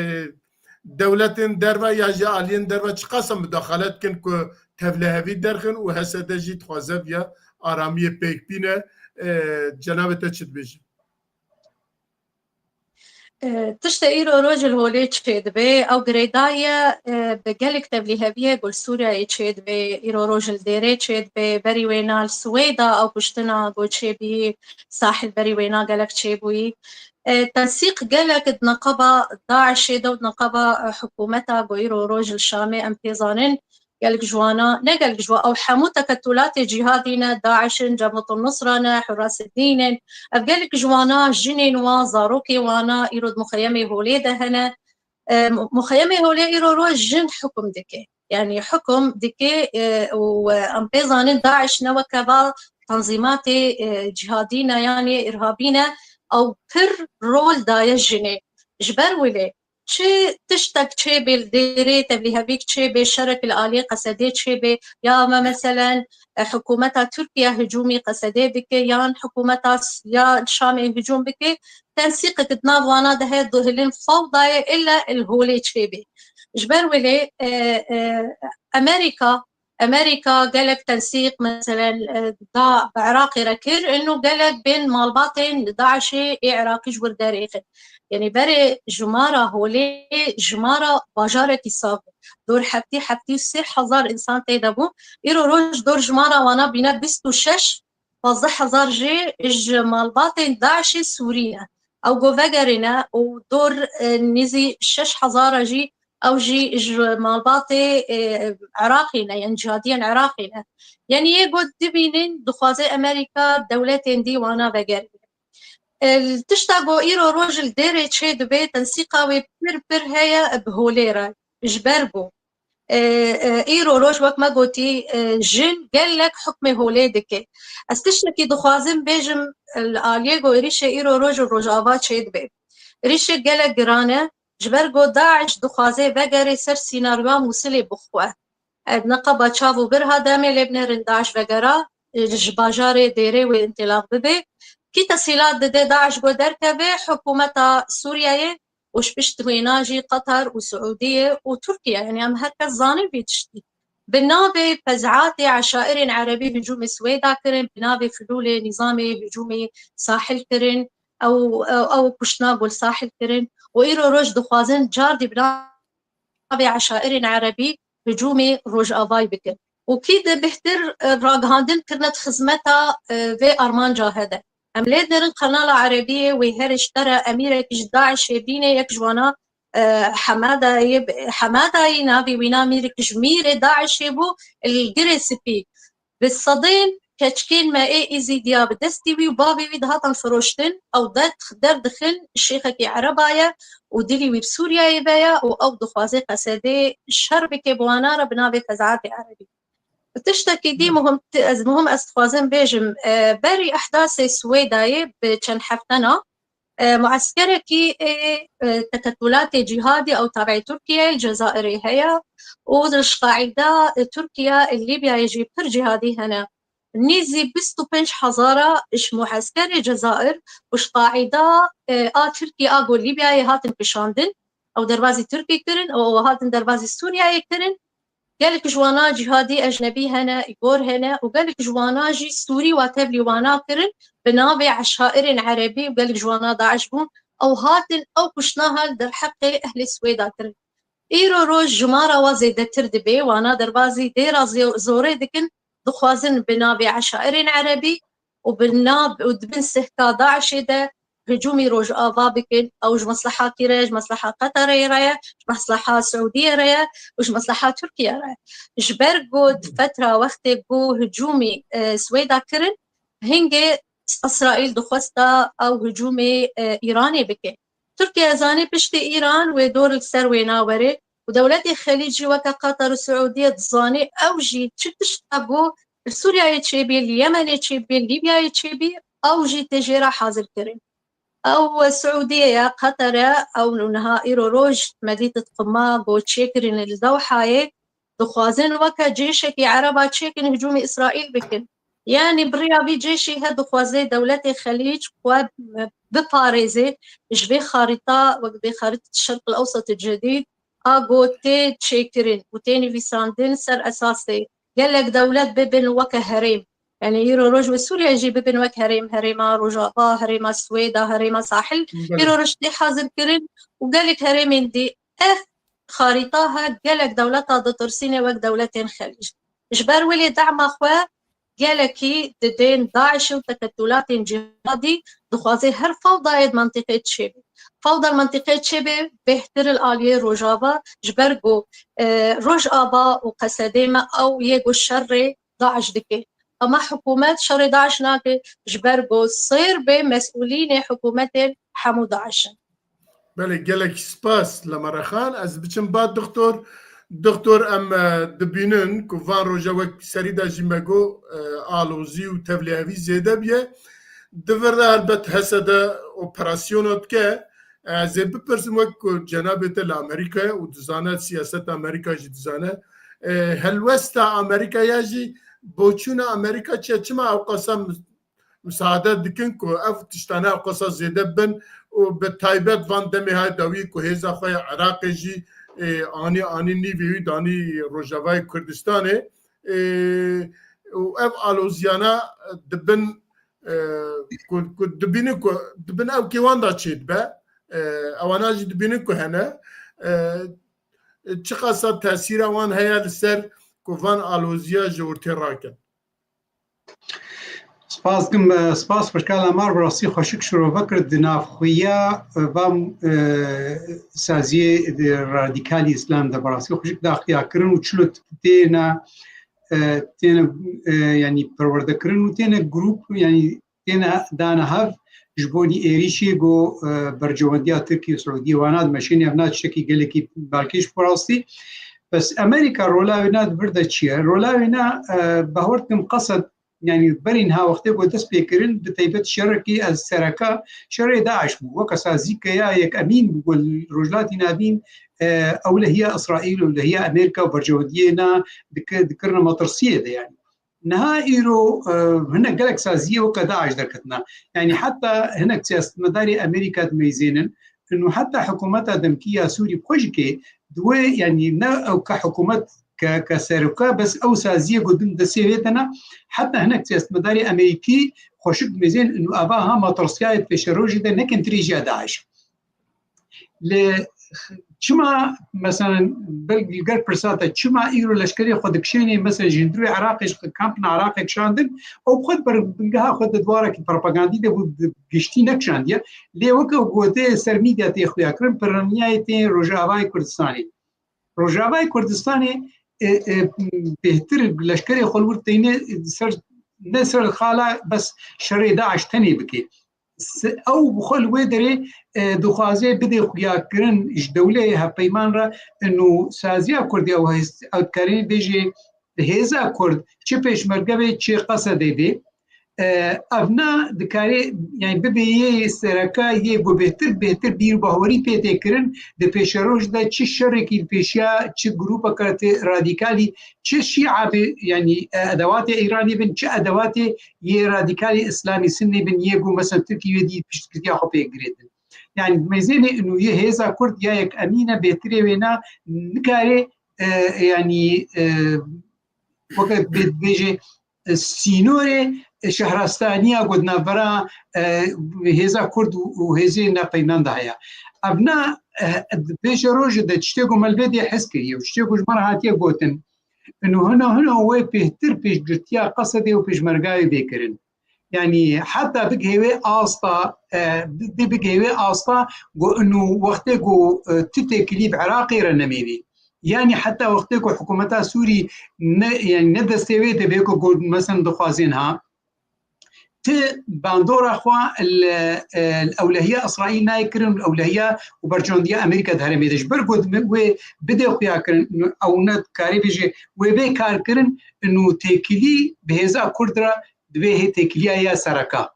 dewletên derve ya jî aliyên derve çiqasa mudaxalet dikin ku tevlihevî derxin û H S D jî dixwaze viya aramiyê pêk bîne, e, cenabê te çi dibêjin? Tiştê îro roj li holê çêdibe, ew girêdayî ye bi gelek tevlîheviyê ku li Sûriyeyê çêdibe, îro roj li Dêrê çêdibe, berî wêna li Swêda ew kuştina ku çêbûyî, sahil berî wêna gelek çêbûyî. Tensîq gelek di neqeba DAIŞê de û di neqeba hikûmeta ku îro roj li Şamê em pê zanin, gelek ji wana, ne gelek ji wan, ew hemû teketulatê cîhadî ne, DAIŞ in, Cebhetul Nusra ne, Hurras Dîn in. Ev gelek ji wana jinên wan, zarokê wana îro di muxeyemê holê de hene. E, mu-, muxeyemê holê îro roj jin hukum dike. Yanî hukum dike, e, û, e, em pê zanin DAIŞ ne weke va tanzîmatê, e, cîhadî ne, yanî îrhabî ne, ew pir rol daye jinê. Ji ber wê lê çi tiştek çêbê li Dêrê, tevlîhevîk çêbê, şerek li aliyê Qesedê çêbê, ya me meselen, e, hikûmeta Tirkiye hicûmî Qesedê bike, yan hikûmeta s-, ya Şamê hicûm bike, tensîqek di nav wana de heye, dihilin fewdayê, ille li holê çêbê. Ji ber wê lê, e, e, Amerîka Amerîka gelek tensîq, meselen, e, da bi Iraqê re kir, ino gelek bên malbatên DAIŞê ê Iraqî ji wir derêxin. Yanî berê jimara holê, jimara bajarekî sax bû. Dor heftî, heftî û sê hezar însan tê de bû. Îro roj dor jimara wana bîne bîst û şeş, pazdeh hezar jî ji malbatên DAIŞê Sûrî ne. Ew go vegerîne û dor, e, nêzî şeş hezar jî ew jî ji malbatê, e, Iraqê ne, yan cihadiyên Iraqê ne. Yanî yê got dibînin, dixwaze Amerîka dewletên dî wana vegerîne. E, tişta ku îro roj li Dêrê çê dibe, tensîqa wê pir pir heye bi holê re. Ji ber ku, e, e, îro roj wek me gotî, e, jin gelek hukmê holê dike. Ez tiştekî dixwazim bêjim, e, li aliyê ku êrîşê îro roj û Rojava çê dibe. Êrîşê gelek giran e. Ji ber ku DAIŞ dixwaze vegere ser sînaryoya Mûsilê bi xwe. Ev neqeba çav û bir ha demê lê binêrin DAIŞ vegera, e, ji bajarê Dêrê wê întilax bibe. Kî tesîlat dide DAIŞ ku derkeve? Hikûmeta Sûriyeyê û ji pişt wêna jî Qatar û Siûdiye û Tirkiye. Yanî em her kes zanin vê tiştî. Bi navê fezaatê eşairên erebî hicûmê Swêda kirin, bi navê filûlê nîzamê hicûmê sahil kirin, ew, ew, ew kuştina gol sahil kirin û îro roj dixwazin cardî bi navê eşairên erebî hicûmê Rojavayê bikin. Û kî de bêhtir, e, ragihandin kirine di xizmeta, e, vê armanca he de. Em lê dinerin qenala erebiyê wê herê ji te re emîrek ji DAIŞê bîne, yek ji wana, e, Hemadayê, Hemadayî navê wîna mîrek ji mîrê DAIŞê bû, li Girê Spî. Bi sedên keçikên me ê Êzîdiya bi destî wî û bavê wî dihatin firoştin, ew der, derdixin şêxekî ereba ye û dilî wî bi Sûriyeyê ve ye û ew dixwaze Qesedê şer bike bi wana re bi navê fezaatê erebî. Tiştekî dî muhim, ez muhim ez dixwazim bêjim, e, berî ehdasê Swêdayê bi çend heftena, e, mueskerekî ê, e, teketulatê cîhadî ew tabeî Tirkiyeyê li Cezayirê heye û ji qaîda, e, Tirkiye, e, Lîbyayê jî pir cîhadî hene. Nêzî bîst û pênc hezara ji mueskerê Cezayir û ji qaîda, e, a Tirkiyê a go Lîbyayê hatin kişandin. Ew derbazî Tirkiyê kirin û ew hatin derbazî Sûriyeyê kirin. Gelek ji wana cîhadî ecnebî hene, îgor hene û gelek ji wana jî Sûrî wa tevlî wana kirin, bi navê eşairên erebî û gelek ji wana DAIŞ bûn. Ew hatin ew kuştina hal derheqê ehlê Swêda kirin. Îro roj jimara wa zêdetir dibe, wana derbazî dêra zê-, zorê dikin, dixwazin bi navê eşairên erebî û bi nav û di bin sihka DAIŞê de hicûmî Rojava bikin, ew ji mesleha kî re ye? Ji mesleha Qeterê re ye, ji mesleha Siûdiyê re ye û ji mesleha Tirkiye re ye. Ji ber ku di fetra wextê ku hicûmî, e, Swêda kirin, hingê Îsraîl dixwesta ew hicûmê, e, Îranê bike. Tirkiye zanî piştî Îran wê dor li ser wê nawere û dewletê Xelîcî weke Qatar û Siûdiye dizanî ew jî çi tişta ku li Sûriyeyê çêbî, li Yemenê çêbî, li Lîbyayê çêbî, ew jî tê jê re hazir kirin. Ew Siûdiye ye, Qatar e, ew niha îro roj me dît di qima ku çêkirin li Dewhayê, dixwazin weke cêşekî ereba çêkin hicûmê Îsraîl bikin. Yanî bi riya vî cêşê he dixwaze dewletê Xelîc xwe biparêze ji vê xarîta, wek vê xarît Şerq el Ewsat Cedîd, a ku tê çêkirin û tê nivîsandin ser esasê gelek dewlet bibin weke herêm. Yani îro roj wê Sûriye jî bibin wek herêm, herêma Rojava, herêma Swêda, herêma Sahil. Belê. Îro roj tê hazir kirin û gelek herêmên dî ev xarîta he gelek dewleta ditirsîne wek dewletên Xelîc. Ji ber wê lê dema xwe gelekî didên DAIŞ û teketulatên cihadî dixwaze her fewdayê di mentiqê çêbe. Fewda li mentiqê çêbe bêhtir li aliyê Rojava, ji ber ku, e, Rojava û Qesedê me ew yê ku şerê DAIŞ dike. Ama hikûmet şerê DAIŞ nake, ji ber ku sêr bê mesûlînê hikûmetên hemû DAIŞ in. Belê, gelek spas Lemara Xan. Ez biçim ba doktor. Doktor, em, e, dibînin ku van roja wek serî de jî me got, e, alozî û tevlihevî zêde bûye. Di vir de helbet H S D operasyona dike. Ez ê bipirsim, wek ku cenabê te li Amerîka ye û dizane, siyaseta Amerîka jî dizane. E, helwesta Amerîka ya jî, boçûna Amerîka çi ye? Çima ew qasa misaade dikin ku ev tiştane ew qasa zêde bin û bi taybet van demê hay dawî ku hêza xwe ya Iraqê jî, e, anî, anî nîvê wî danî Rojavayê Kurdistanê, e, û ev aloziyana dibin, e, ku, ku dibînin ku dibin ew kêwan da çêdibe, e, ewana jî dibînin ku hene, e, çiqasa tesîra wan heye li ser ku van aloziya ji ortê rakin. Spas dikim, e, spas xweşka Lemar, bi rastî xweşik şirove kir di nav xuya, e, va, e, saziyê, e, radîkalî îslam de bi rastî xweşik da xuya kirin û çilo têne, e, têne, e, yanî perwerde kirin û têne grûp, yanî têne dane hev ji bo nî êrîşê ku, e, berjewendiya Tirkî û Siûdiyê wana dimeşîne, ev na tiştekî gelekî balkêş bi rastî. Bes Amerîka rola wê na di vir de çi ye? Rola wê na, e, bawer dikim qesed, yanî berî niha wextê ku dest pê kirin, bi taybet şerekî ez sereka şerê DAIŞ bû. Weke sazî ke ya yek emîn bû ku li Rojhilatî Navîn, e, ewlehiya Îsraîl, ewlehiya Amerîka û berjewendiyê na dikir-, dikirine metirsiyê de yanî. Niha îro, e, hinek gelek saziyê weke DAIŞ derketine. Yanî heta hinek siyasetmedarê Amerîka dimeyzênin, û heta hikûmeta demkî ya Sûrî bi xwe jî ke di wê, yanî ne ew ke hikûmet ke, ke seroka, bes ew saziyê ku din destê wê tene, heta hinek siyasetmedarê Amerîkî xweşik dimeyzên û ava ha metirsiyayê di pêşerojê de nekin tirêjiya DAIŞ. Lê çima, meselen, belkî li gel pirsa te, çima îro leşkerê xwe dikişênê, mesela, ji hundirê Iraqê, ji kampina Iraqê kişandin, ew bi xwe di ber bingeha xwe de di warekî propagandî de bû, di giştî nekişandiye. Lê weke ku tê ser mîdya tê xuya kirin, piraniyayê tê Rojavayê Kurdistanê. Rojavayê Kurdistanê, e, e, bêhtir leşkerê xwe li wir teyne ser, ne ser xala bes şerê DAIŞ tenê bike. Se-, ew bi xwe li wê derê, e, dixwaze bidê xuyakirin ji dewleyê hevpeyman re, û saziya Kurdî ew hêz-, ew dikarî bêjê hêza Kurd, çi Pêşmerge be, çi Qesedê be, e, ev na dikarê, yani bibê yê sereka yê ku bêhtir, bêhtir bîr û bawerî pê tê kirin, di pêşeroj de çi şerekî li pêşiya çi grûpeke tê radîkalî, çi Şîa be, yani, e, edewatê Îranî bin, çi edewatê yê radîkalî îslamî Sinnî bin, yê ku mesela Tirkî wê dî piştgiriya xwe pê girêdin. Yani mêzênê û yê hêza Kurd ya yek emîne bêhtirê wê na nikare, e, yani, e, weke bê-, bêjê, e, sînorê, e, şehrastaniya ku di navbera, e, hêza Kurd û, û hêzê navpeyman de heye. Ev na, e, di pêşerojê de tiştê ku me li vê dê hez kiriye û tiştê ku ji me re hatiye gotin, û hino hino wê bêhtir pêşgirtiya Qesedê û Pêşmergayê bê kirin. Yani heta bigihê wê asta, e, bi-, bigihê wê asta ku û wextê ku, e, tu têkilî bi Iraqê re nemênî. Yani heta wextê ku hikûmeta Sûrî ne, yani ne destê wê de bê ku, ku mesela dixwazên ha, ti bandora xwe li, e, li ewlehiya Îsraîl nayê kirin, li ewlehiya û berjewendiya Amerîka di herêmê de. Ji ber ku wê bidê xuya kirin, ew ne karê bêjê, wê bê kar kirin, û têkilî bi hêza Kurd re divê hê têkiliya ya sereka.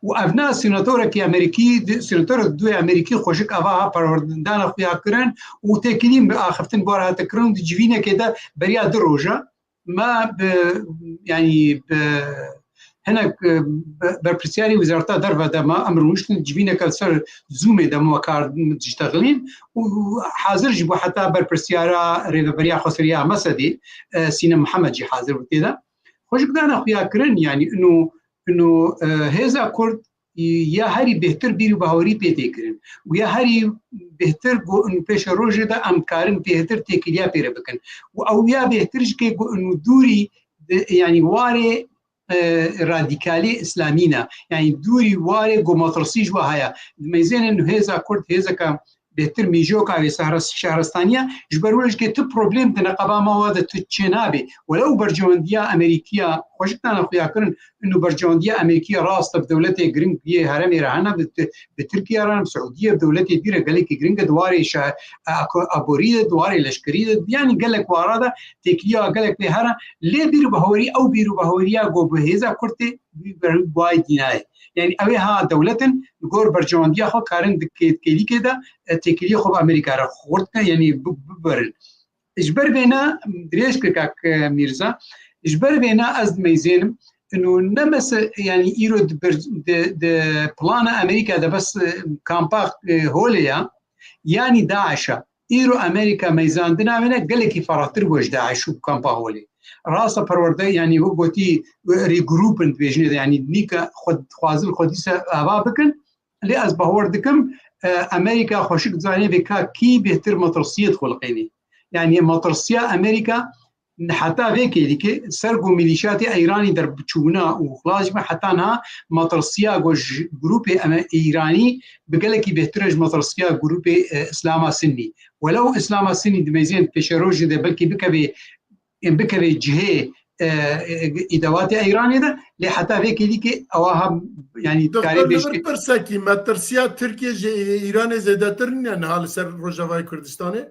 Û ev na senatorekî Amerîkî, di-, senatorek di duyê Amerîkî xweşik ava ha perwerdana xuya kirin û têkilî bi axiftin bar hate kirin û di civînekê de beriya du roja me bi, yani bi hinek, e, be-, berpirsiyarî Wezareta Derve de me em rûniştin civîneke li ser Zoomê de me kar diştexilîn û hazir jî bû heta berpirsiyara rêveberiya Xweseriya Mesedî, e, Sînem Mihemed jî hazir bû tê de. Xweşik dane xuya kirin, yanî ino, ino, e, hêza Kurd, e, ya herî bêhtir bîr û bawerî pê tê kirin û ya herî bêhtir got, ino pêşerojê de em karin bêhtir têkiliya pê re bikin. Û ew ya bêhtir jî kê got, ino dûrî de, yanî warê, e, radîkalê îslamî ne. Yanî dûrî warê ku metirsî ji we heye. Dimeyzênin hêza Kurd, hêzeke bêhtir mîjoka wê sehres-, şehristaniya, ji ber wê jikê tu problem di neqeba me wa de tu çê nabê. Welew berjewendiya Amerîkiya, xweşik dane xuya kirin, inu berjewendiya Amerîkiya rast e, bi dewletê giring yê heremê re hene, bi, bi Tirkiye re, bi Siûdiye, bi dewletê dî re gelekî giring e, di warê şe-, e, ako-, aborî de, di warê leşkerî de, yanî gelek wara de têkiliya gelek lê here, lê bîr û bawerî, ew bîr û baweriya ku bi hêza Kurd tê, wî ber-, wayî dî nayê. Yanî ew ê ha dewlet in, li gor berjewendiya xwe karin di kê-, kêlîkê de, e, têkiliyê xwe bi Amerîka re xurt ne, yanî bi-, biberin. Ji ber vêna, dirêj kir kak, e, Mîrza, ji ber vêna ez dimeyzênim, ino ne mese-, yanî îro di bir-, di, di plana Amerîka de bes, e, kampa, e, Holê ya, yanî DAIŞ a. Îro Amerîka meyzandina wê ne gelekî ferahtir bû ji DAIŞ û kampa Holê. Rasta perwerde, yanî wek gotî, regroup in dibêjinê de, yanî nîka xwe, dixwazin xwe dîsa ava bikin. Lê ez bawer dikim, e, Amerîka xweşik dizanê vê ka kî bêhtir metirsiyê dixuliqênê. Yanî metirsiya Amerîka heta vê kêlîkê ser ku milîşatê Îranî derbiçûna û xilas jî heta niha metirsiya ku ji grûpê eme-, Îranî bi gelekî bêhtir e ji metirsiya grûpê, e, Îslama Sinnî. Welew Îslama Sinnî dimeyzên pêşerojê de belkî bikevê, bikevê cihê, e, e, îdewatê Îranê de, lê heta vê kêlîkê ewa ha, yanî karê Doktor, li bêjkê. Vir pirsekî, metirsiya Tirkiye ji Îranê zêdetir nîne niha li ser Rojavayê Kurdistanê?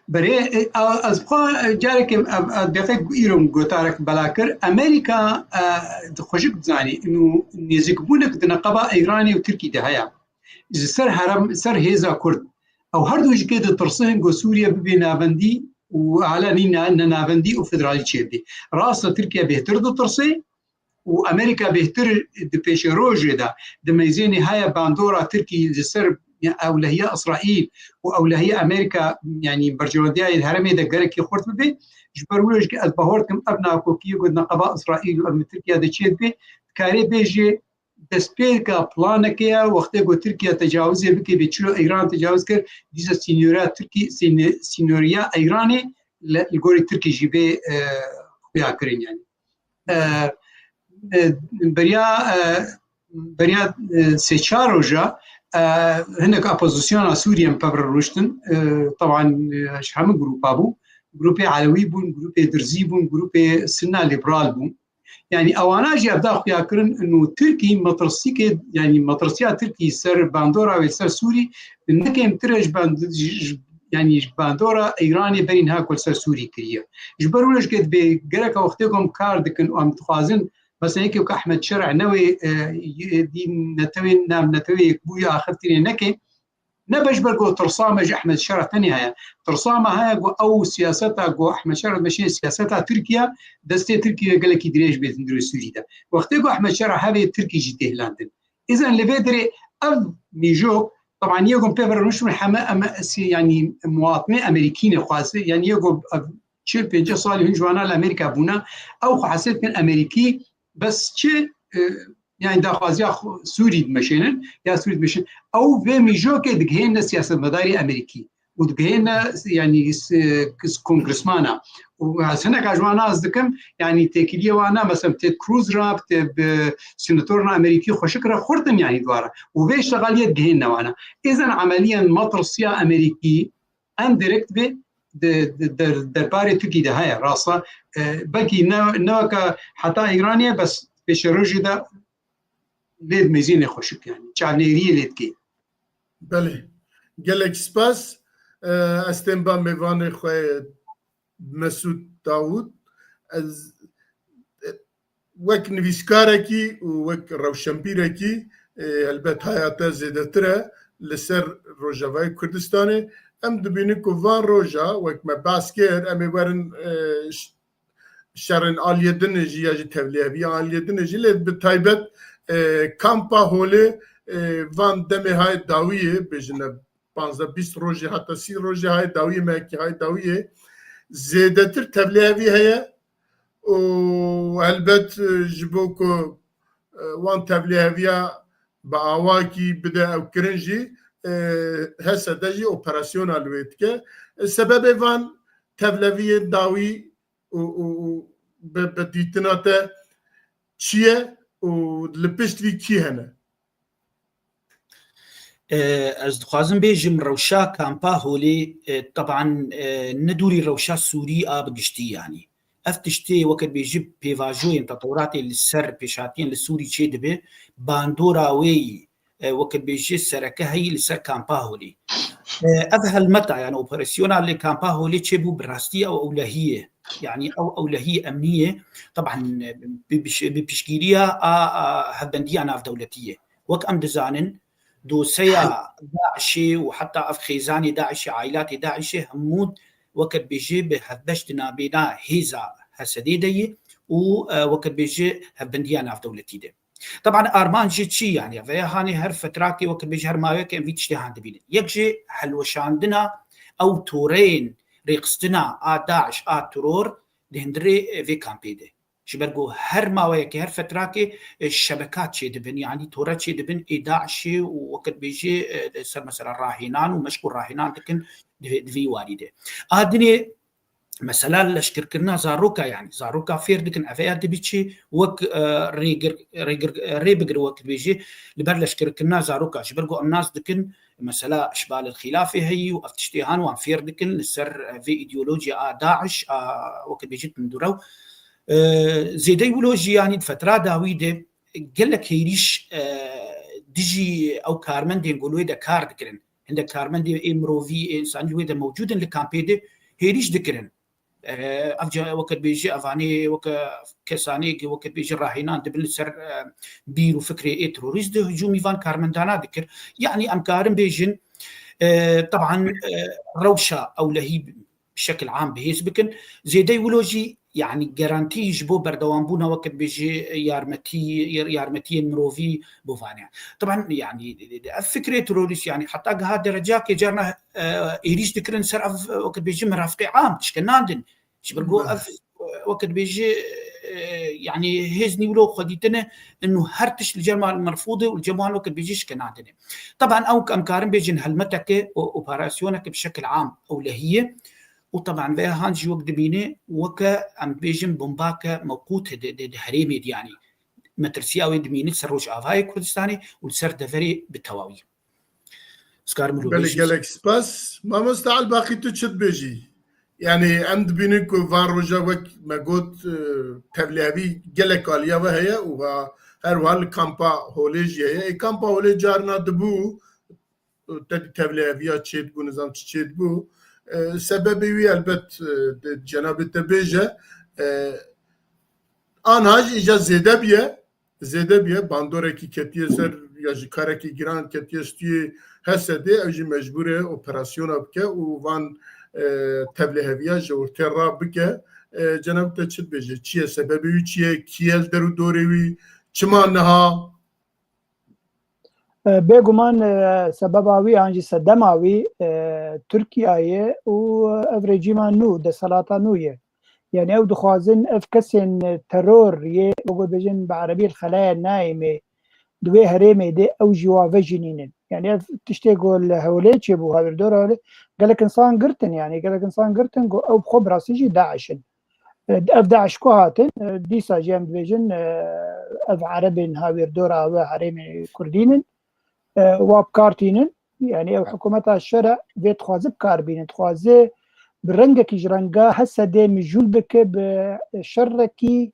Berê, e, a, ez xwe, e, carekê, e, e, deqe îro gotarek bela kir. Amerîka, e, di xweşik dizanî, û nêzîkbûnek di neqeba Îranê û Tirkî de heye. Ji ser herem, ser hêza Kurd. Ew her du jikê ditirsin ku Sûriye bibe navendî û hala nî na-, ne navendî û federalî çêbî. Rast e, Tirkiye bêhtir ditirse, û Amerîka bêhtir di pêşerojê de, di meyzênê heye bandora Tirkî li ser ewlehiya Îsraîl û ewlehiya Amerîka, yanî berjewendiyayê herêmê de gelekî xurt bibe. Ji ber wê jî ez bawer dikim ev nakokiyê ku neqeba Îsraîl û ev li Tirkiye de çêdibe, dikarê bêjê destpêka planekê ye, wextê ku Tirkiye tecawizê bike, bê çilo Îran tecawuz kir, dîsa sînoriya Tirkî, sîne-, sînoriya Îranê li, li gorî Tirkî jî bê, e, xuya kirin yanî. E, e, beriya, e, beriya, e, sê çar roja, e, hinek opozisyona Sûriye em pevre rûştin. E, teban, e, ji hemû grûpa bû. Grûpê Elewî bûn, grûpê Dirzî bûn, grûpê Sinna Lîberal bûn. Yanî ewana jî ev da xuya kirin, û Tirkî metirsîkê, yanî metirsiya Tirkî ser bandora wê ser Sûrî, ne kêmtir e ji band-, ji, ji, yanî ji bandora Îranê berî niha ku li ser Sûrî kiriye. Ji ber wê jî dibê gereka wextê ku em kar dikin û em dixwazin, mesela yekê wek Ehmed Şer'a ne wê, e, y-, dî netewên, nav netewê yekbûyî axiftinê neke, ne be ji ber ku tirsa me ji Ehmed Şer'a tenê heye. Tirsa me heye ku ew siyaseta ku Ehmed Şer'a dimeşê siyaseta Tirkiye, destê Tirkiye gelekî dirêj bê hundirê Sûrî de. Wextê ku Ehmed Şer'a hevê Tirkî jî tê hilandin. Îzen li vê derê ev mîjok, teban yê ku em pê ve rûniştin heme em si-, yanî muwatinê Amerîkî ne xwase, yanî yê ku ev çil pêncî salî hin ji wana li Amerîka bûne, ew xwe hesê dikin Amerîkî, bes çi, e, yanî daxwaziya xwe-, Sûrî dimeşênin, ya Sûrî dimeşin. Ew vê mîjokê digihêne siyasetmedarê Amerîkî û digihêne, yanî, s-, s-, kongresmana. Û ez hineka ji wan nas dikim, yanî têkiliyê wan ne, mesela Ted Cruz re, tê bi senatorên Amerîkî xweşik re xurt in, yanî dwara. Û vê şexaliyê digihêne wana. Îzen emeliyen metirsiya Amerîkî, em direkt vê di, di der-, derbarê Tirkî de heye, rasta. E, belkî ne, ne weke heta Îranê, bes pêşerojê de lê dimêzînê xweşik, yanî çavnêriyê lê dikê. Belê. Gelek spas. E, ez tên ba mêvanê xwe Mesûd Dawûd. Ez, e, wek nivîskarekî û wek rewşenbîrekî, e, helbet haya te zêdetir e li ser Rojavayê Kurdistanê. Em dibînin ku van roja, wek me behs kir, em ê werin, e, ş-, şerên aliyê din jî ya jî tevlîheviya aliyê din jî, lê bi taybet, e, kampa Holê, e, van demê hayê dawiyê, bêjine panzdeh bîst rojê heta sî rojê hayê dawiyê, mehekî hayê dawiyê, zêdetir tevlîhevî heye. û helbet, e, ji bo ku, e, wan tevlîheviya bi awakî bide ew kirin jî, e, H S D jî operasyona li wê dike. E, sebebê van tevleviyên dawî û, û, û bi, bi dîtina te çi ye û li pişt vî kî hene? E, ez dixwazim bêjim rewşa kampa Holê, e, teban, e, ne dûrî rewşa Sûrî a bi giştî yanî. Ev tiştê weke dibêjî pêvajoyên tetewratê li ser pêşhatiyên li Sûrî çêdibe, bandora wê yî, e, weke dibêjî sereke heyî li ser kampa Holê. E, ev helmeta, yani operasyona li kampa Holê çêbû bi rastî ew ewlehî ye. Yani ew ewlehî emnî ye. Teban, e, bi, bi, bi piştgiriya a, a hevbendiya navdewletî ye. Wek em dizanin, doseya DAIŞê û heta ev xêzanê DAIŞê, ailatê DAIŞê hemû weke dibêjê bi hevbeş di nabêna hêza H S D de ye û, e, weke dibêjê hevbendiya navdewletî de. Teban armanc jî çi yani? Veya hanê her fetrakê weke dibêjê her maweke em vî tiştê han dibînin. Yek jî helweşandina ew toreyên rêxistina a DAIŞ a teror di hundirê, e, vê kampê de. Ji ber ku her maweyekê, her fetrakê, e, şebekat çêdibin, yanî tore çêdibin ê DAIŞê û weke dibêjê, e, ser mesela rahênan û meşq û rahênan dikin di vê, di vî warî de. A dinê mesela leşkerkirina zaroka, yanî zaroka fêr dikin, ev ya dibî çi wek, e, rêgir, rêgir, rê bigire wek dibêjê li ber leşkerkirina zaroka. Ji ber ku em nas dikin, mesela Işbal el Xilafê heyî û ev tiştê han wan fêr dikin li ser, e, vê îdeolojiya a DAIŞ, a, weke dibêjî tundûrew. E, zêdey wilo jî, yanî di fetra dawî de gelek hêrîş, e, dijî ew karmendên ku li wê de kar dikirin. Hindek karmendê ê mirovî, ê însanî li wê de mewcûd in li kampê de hêrîş dikirin. E, ev ca-, weke dibêjî, evanê weke kesanê ki weke dibêjî rahênan dibin li ser, e, bîr û fikrê ê terorîst de hicûmî van karmendana dikir. Yanî em karin bêjin, e, teban, e, rewşa ewlehî bi şekil am bihêz bikin. Zêdey wilo jî, yanî garantî ji bo berdewambûna weke dibêjî yarmetî, yarmetiyên mirovî bo vane. Teban, yanî ev fikrê terorîst, yanî heta giha derecakê carna, e, êrîş dikirin ser ev, e, weke dibêjî mirafiqê am, dişkenandin. Ji ber ku ev, e, weke dibêjî, e, yanî hêz nî wilo xwe dîtine, inu her tişt li cem wan merfûd e û li cem wan weke dibêjî şikenandin e. Teban ew em karin bêjin helmeteke û operasyoneke bi şekil am ewlehî ye. Û teban vê han jî wek dimîne, weke em bêjin bombake mewqût di, di, di herêmê de, yanî metirsiya wê dimîne ser Rojavayê Kurdistanê û li ser deverê bi tewawî. Sikarim wilo Belê, bêjim. Gelek spas. Mamoste Elbaqî, tu çi dibêjî? Yani em dibînin ku van roja wek me got, e, tevlîhevî gelek aliya ve heye û ha-, her wiha li kampa Holê jî heye. Ê kampa Holê carna dibû, te dî tevlîheviya çêdibû, nizam çi çêdibû. E, sebebê wî elbet, e, de cenabê te bêje, e, anha jî îca zêde bûye, zêde bûye, bandorekî ketiye ser, ya jî karekî giran ketiye stûyê H S D, ew jî mecbûr e operasyona bike û van, e, tevlîheviya ji ortê ra bike. E, cenab te çi dibêje? Çi ye sebebê wî, çi ye, kî ye li der û dorê wî, çima niha? E, bêguman, e, sebeba wî an jî sedema wî, e, Tirkiye ye û ev rejîma nû, desthilata nû ye. Yani ew dixwazin ev kesên teror yê, wek bêjin bi erebî el-xelaya naîmê, di wê herêmê de ew jî wa vejinînin. Yani ev tiştê ku li Hewlê çêbû, hawîrdora Hewlê, gelek insan girtin, yani gelek insan girtin ku ew bi xwe bi rastî jî DAIŞ in. E, ev DAIŞ ku hatin, e, dîsa jî em dibêjin, e, ev erebên hawîrdora we herêmê kurdîn in. E, wa bi kar tînin. Yani ew hikûmeta şer e, vê dixwaze bi kar bîne, dixwaze bi rengekî ji renga H S D mijûl bike, bi şerekî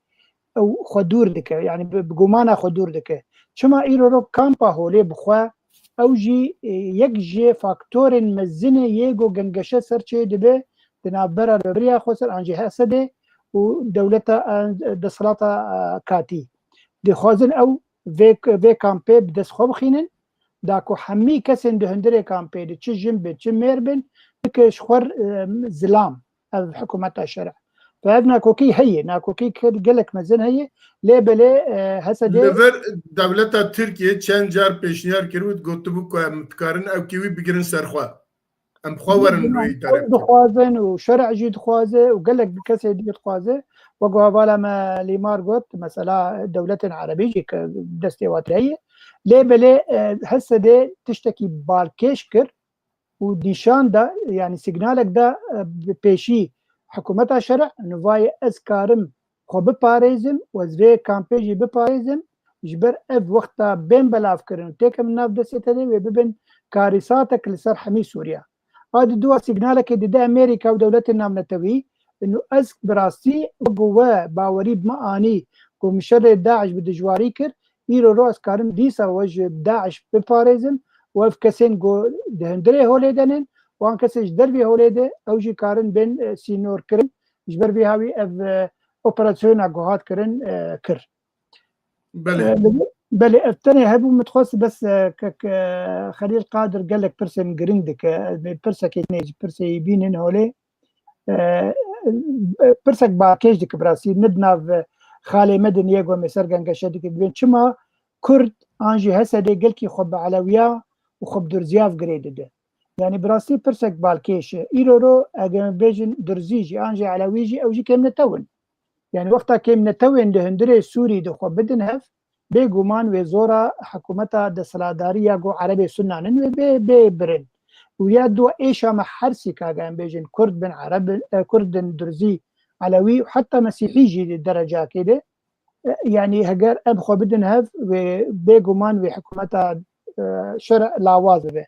ew xwe dûr dike, yani bi, bi gumana xwe dûr dike. Çima îro ro kampa Holê bi xwe, ew jî, e, yek ji faktorên mezin e yê ku gengeşe ser çê dibe di navbera rêveberiya Xweser an jî H S D û dewleta, e, desthilata, e, katî. Dixwazin ew vê, vê kampê bi dest xwe bixînin, da ku hemî kesên di hundirê kampê de, çi jin bin, çi mêr bin, bike ji xwe, e, zilam. Ev hikûmeta şer e. Ve ev nakokî heye, nakokî gelek mezin heye, lê belê, e, H S D Li vir dewleta Tirkiyê çend car pêşniyar kiribû, gotibû ku em dikarin ew kî wî bigirin ser xwe. Em xwe werin wê îdare bikin. Dixwazin û şer'e jî dixwaze û gelek kesê dî dixwaze. Wek hevala me Lîmar got, mesela dewletên erebî jî ki destê wan tê ye. Lê belê, e, Hesedê tiştekî balkêş kir û nîşan da, yanî signalek da, e, bi pêşî hikûmeta şer'e, nivayê ez karim xwe biparêzim û ez vê kampê jî biparêzim, ji ber ev wexta bên belavkirin û têkim nav destê te de wê bibin karîsatek li ser hemî Sûriya. A di dua signalekê dide Amerîka û dewletên navnetewî, û ez bi rastî wek we bawerî bi me anî ku min şerê DAIŞ bi dijwarî kir, îro ro ez karim dîsa we ji DAIŞ biparêzim û ev kesên ku di hundirê holê de nin, wan kesên ji dervê holê de ew jî karin bên, e, sînorkirin. Ji ber vê hawî ev, e, operasyona ku hat kirin, e, kir. Belê. E, belê, ev tenê hebû, min dixwest bes, e, kek, e, Xelîl Qadir gelek pirsên giring dike. Ez ê pirsekê tenê ji pirsê yî bînin holê. E, e, pirsek balkêş dike bi rastî. Ne di nav, e, xalê me de niye ku em ê ser gengeşe dike. Dibên çima Kurd an jî Hesedê gelkî xwe bi Elewiya û xwe bi Durziya girê dide? Yanî bi rastî pirsek balkêş e. Îro ro eger em bêjin Durzî jî an jî Elewî jî ew jî kêmnetew in. Yanî wexta kêmnetewên di hundirê Sûrî de xwe bidin hev, bêguman wê zora hikûmeta desthilatdarî ya ku Erebê Sunnan in wê bê, bê birin. Û ya dua êşa me her sî ka em bêjin Kurd bin Ereb, e, Kurd bin Durzî, Elewî û heta Mesîhî jî di derecakê de, e, yanî heger em xwe bidin hev wê bêguman wê hikûmeta, e, şer lawaz bibe.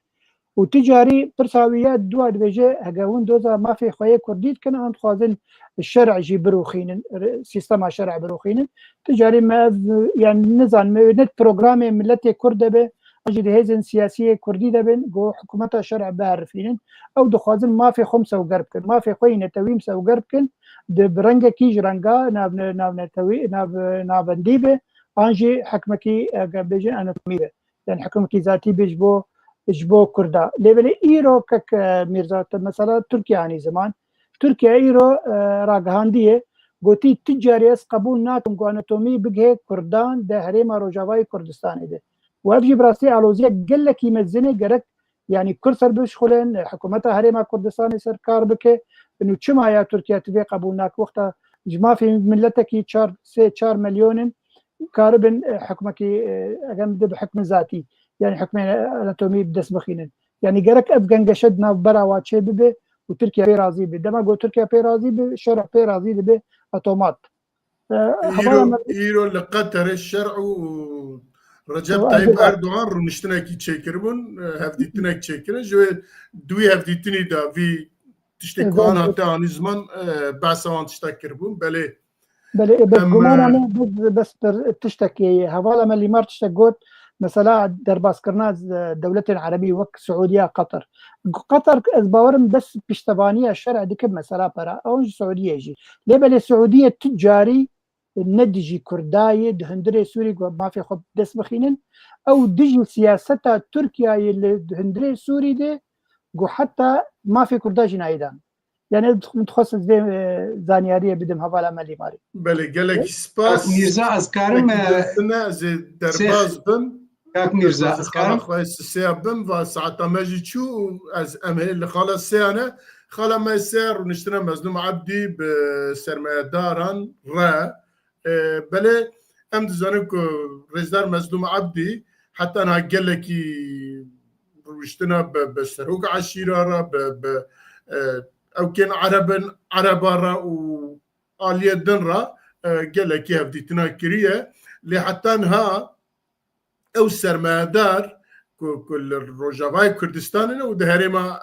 Û tu carî pirsa wî ya dua dibêje, hege hûn doza mafê xwe yê kurdî dikin, an dixwazin şer'e jî birûxînin, re-, sîstema şer'e birûxînin. Tu carî me ev, yani nizanim, ne programê miletê kurd de be, an jî di hêzên siyasî yê kurdî de bin, ku hikûmeta şer'e biherifînin. Ew dixwazin mafê xwe misewger bikin, mafê xwe yî netewî misewger bikin, di bi rengekî ji renga nav-, navnetewî, nav-, navendî be, an jî hikmekî, e, bêjin anatomî be. Yani hikûmekî zatî bê ji bo, ji bo Kurda. Lê belê îro kek, e, Mîrza, te mesela Tirkiye anî ziman. Tirkiye îro, e, ragihandiye, gotî tu carî ez qebûl nakim ku anatomî bigihê Kurdan de herêma Rojavayê Kurdistanê de. Û ev jî bi rastî aloziyek gelekî mezin e, gerek yani Kurd ser bişxulin, hikûmeta herêma Kurdistanê ser kar bike. Û çima ya Tirkiye tu vê qebûl nake? Wexta ji mafê miletekî çar, sê çar milyon in, karibin, e, hikmekî, e, eger bide bi hikmin zatî, yani hikmên anatomî bi dest bixînin. Yani gerek ev gengeşe di nav bera wa çê bibe û Tirkiye pê razî be. Dema ku Tirkiye pê razî be, şer pê razî dibe otomat. E, hevala Îro, me îro li Qeterê şer û Recep Û Tayyip Erdogan. Erdogan rûniştinekî çêkiribûn, e, hevdîtinek çêkirin. Ji wê duwî hevdîtinî de vî tiştê ku an hate anî ziman, e, behsa wan tiştek kiribûn. Belê. Belê, e, bes Em, gumana e, me, bes, bes bir tiştekê ye. Hevala me Lîmar tiştek got, mesela derbaskirina, e, dewletên erebî wek Siûdiya, Qatar. Qatar, ez bawerim bes piştevaniya şer'e dike mesela pera. Ewan jî Siûdiye jî. Lê belê Siûdiye tu carî ne dijî Kurdayê di hundirê Sûrî ku mafê xwe dest bixînin. Ew dijî siyaseta Tirkiyeyê li hundirê Sûrî de ku heta mafê Kurda jî nayê dan. Yani dixwest ez vê, e, zanyariyê bidim hevala me Lîmarî. Belê, gelekî Kak spas. Mîrza, ez karim, Belkî e, dostine, ez ê derbaz bim. Kak Mîrza, Derbaz ez xala karim. xwe sisê bim, va saeta me jî çû û ez em hê li xala sêya ne. Xala me sêya rûniştine Mezlûm Ebdî bi sermayedaran re. E, belê em dizanin ku rêzdar Mezlûm Ebdî heta niha gelekî rûniştina bi, bi serok eşîra re, bi, bi, e, ewkên erebin, ereba re û aliyê din re, e, gelekî hevdîtina kiriye. Lê heta niha ew sermayedar ku, ku li Rojavayê Kurdistanê ne û di herêma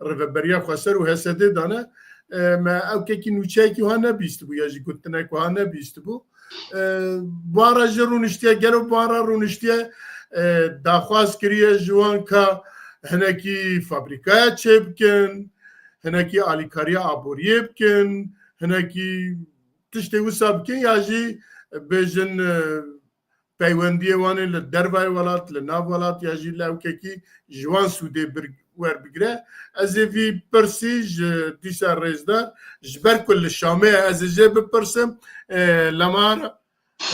Rêveberiya Xweser û H S D de ne, e, me ewkekî nûçeyekî wiha nebîstibû ya jî gotinek wiha nebîstibû. E, bi wan re jî rûniştiye, gelo bi wan re rûniştiye, e, daxwaz kiriye ji wan ka hinekî fabrîkaya çêbikin, hinekî alîkariya aboriyê bikin, hinekî tiştê wisa bikin ya jî bêjin, e, peywendiyê wan ê li dervayê welat, li nav welat ya jî li ewkekî ji wan sûdê bir-, werbigire. Ez ê vî pirsî ji dîsa rêzdar, ji ber ku li Şamê ye, ez ê jê bipirsim, e, Lemar,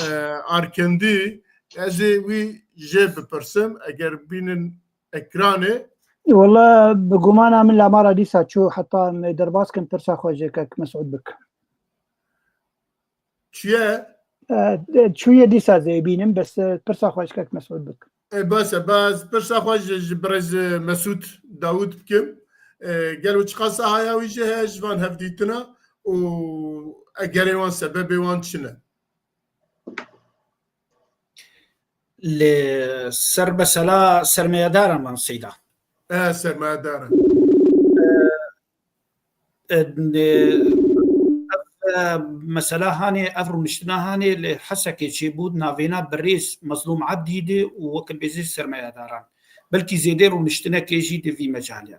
e, Arkendî, ez ê wî jê bipirsim, eger bînin ekranê. Wala bi gumana min Lamara dîsa çû, heta em ê derbas kin, pirsa xwe ji kek Mesûd bik. Çi ye? E, çûye dîsa zê bînim, bes, e, pirsa xwe ji kek Mesûd bik. E, bes e, bes pirsa xwe ji, ji birêz, e, Mesûd Dawûd bikim. E, gelo çiqas sahaya wî jî heye ji van hevdîtina û egerê wan, sebebê wan çi ne? Li ser mesela sermayedaran van Seyda. E, sermayedaran. E, e, e, ev, e, mesela hanê, ev rûniştina hanê li Hesekê çêbû, navêna birêz Mezlûm Ebdî de û weke bêjî sermayedaran. Belkî zêdê rûniştinekê jî di vî mecalê.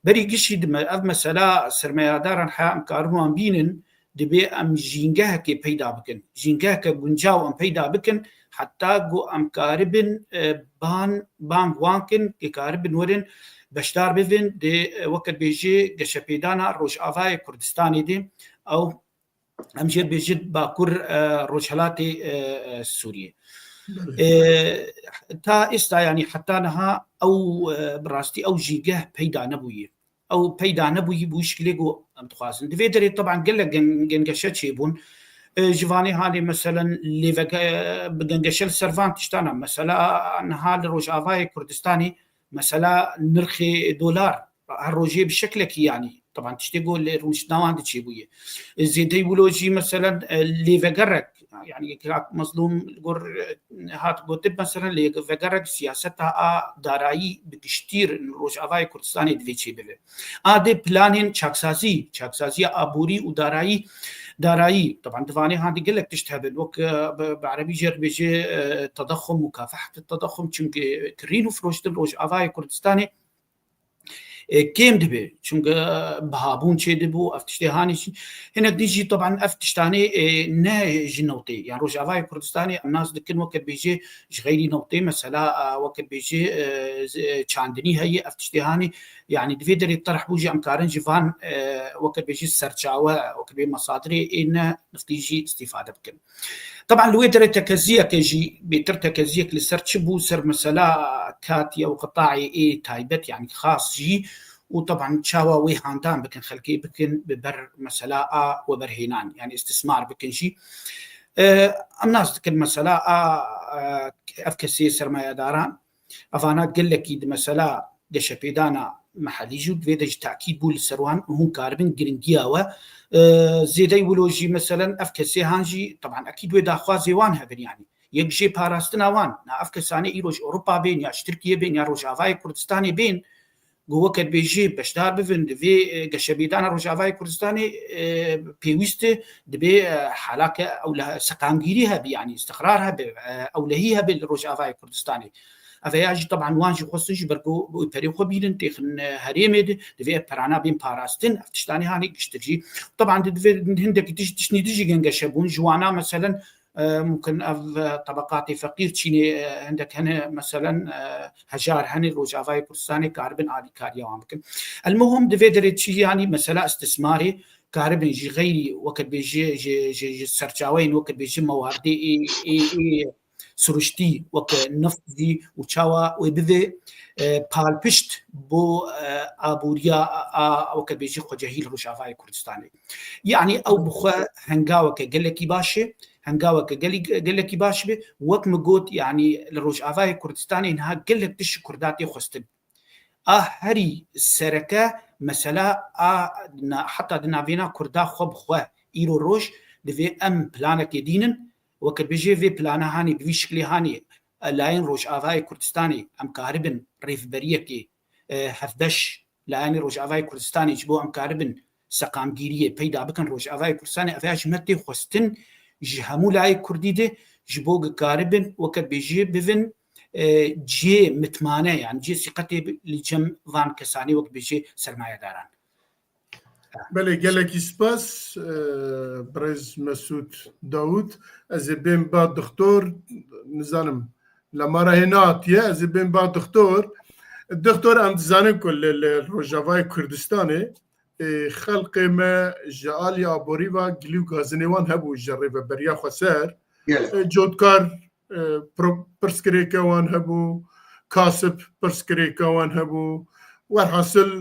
Berî gişî di me-, ev mesela sermayedaran heya em karin wan bînin, dibê em jîngehekê peyda bikin. Jîngeheke guncaw em peyda bikin, heta ku em karibin, e, ban, bang wan kin, ku karibin werin beşdar bibin di, e, weke bêjî geşepêdana Rojavayê Kurdistanê de, ew em jê bêjin Bakur, e, Rojhelatê, e, e, Sûriyê. Belê. E, ta êsta, yanî heta niha ew, e, bi rastî ew jîngeh peyda nebûye. Ew peyda nebûyî bi wî şikilê ku em dixwazin. Di vê derê teban gelek gen-, gengeşe çêbûn. E, ji vanê hanê meselen lêvege-, bi gengeşe li ser van tiştana. Mesela niha li Rojavayê Kurdistanê mesela nirxê dolar her rojê bi şeklekî, yanî, teban tiştê ku li rûniştina wan de çêbûye. E, zêdey wilo jî meselen, e, lêvegerek, yanî kak Mezlûm li gor, e, hat gotin, meselen lêvegerek siyaseta a darayî bi giştî li Rojavayê Kurdistanê divê çêbibe. A dê planên çaksazî, çaksaziya aborî û darayî, darayî, teban di vanê han de gelek tişt hebin, wek, e, bi, bi erebî jê re bêje, e, tedexum, mukafehet tedexum, çimkî kirîn û firoştin Rojavayê Kurdistanê, e, kêm dibe. Çimkî, e, bihabûn çêdibû, ev tiştê hanê jî. Hinek din jî, teban ev tiştanê, e, ne ji newtê. Yan Rojavayê Kurdistanê em nas dikin weke bêje ji xeyrî newtê, mesela, e, weke bêje, e, z-, e, çandinî heye, ev tiştê hanê, yanî di vê derê terh bû jî em karin ji van, e, weke bêje serçawe, weke bê mesadirê ê ne niftî jî îstîfade bikin. Teban li wê derê tekeziyeke jî, bêtir tekeziyek li ser çi bû, ser mesela katiye û qitayê ê taybet, yanî xas jî, û teban çawa wê handan bikin, xelkê bikin bi ber mesela a weberhênan, yanî îstismar bikin jî. E, em nas dikin mesela a, e, ev kesê sermayedaran, evana gelekî di mesela geşepêdana mehelî jî û divê de jî tekîd bû li ser wan û hûn karibin giringiya we, e, zêdey wilo jî meselen ev kesê han jî, teban ekîd wê daxwazê wan hebin, yanî yek jê parastina wan, na ev kesanê îro ji Ewropa bên ya ji Tirkiye bên ya Rojavayê Kurdistanê bên, ku weke dibêjî beşdar bibin di vê, e, geşepêdana Rojavayê Kurdistanê, e, pêwîst e, dibê, e, halake ewle-, seqamgîrî hebe, yanî îstiqrar hebe, e, ewlehî hebe li Rojavayê Kurdistanê. Ev ya jî teban wan jî xwestin ji ber ku bi perê xwe bînin têxin, e, herêmê de, divê ev perana bên parastin, ev tiştanê hanê giştir jî. Teban di divê hindekî tişt, tiştnî dijî gengeşe bûn, ji wana meselen, e, mumkin ev, e, tebeqatê feqîr çînê, e, hindek hene, meselen, e, hejar hene Rojavayê Kurdistanê karibin alîkariya wan bikin. Elmuhim di vê derê çi, yanî mesela istismarê karibin ji xeyrî weke bêjî ji, ji, ji serçaweyên weke bêjî mewardê ê, ê, ê siruştî weke neft jî û çawa wê bivê, e, palpişt bo, e, aboriya a, a, weke bêjî xwecehî li Rojavayê Kurdistanê. Yanî ew bi xwe hengaweke gelekî baş e, hengaweke gelî-, gelekî baş be. Wek min got, yanî li Rojavayê Kurdistanê niha gelek tişt ji Kurda tê xwestin. A herî sereke mesela a na-, heta di navêna Kurda xwe bi xwe îro roj divê em planekê dînin, weke bêjê vê plana hanê bi vî şiklê hanê, e, layên Rojavayê Kurdistanê em karibin rêvberiyekê, e, hevbeş layenê Rojavayê Kurdistanê ji bo em karibin seqamgîriyê peyda bikin Rojavayê Kurdistanê, ev ya ji me tê xwestin ji hemû layê Kurdî de ji bo ku karibin weke bêjî bivin, e, cihê mitmane, yani cihê sîqetê bi-, li cem van kesanê wek bêjê sermayedaran. Belê, gelekî spas, e, birêz Mesûd Dawûd. Ez ê bêm ba doktor, nizanim, Lemara hê neatiye, ez ê bêm ba doktor. Doktor, em dizanin ku li, li Rojavayê Kurdistanê, e, xelkê me ji alî aborî ve gilî û gazinê wan hebû ji rêveberiya xweser. Gelek. E, cotkar, e, pro-, pirsgirêke wan hebû, kasib pirsgirêke wan hebû, Werhasil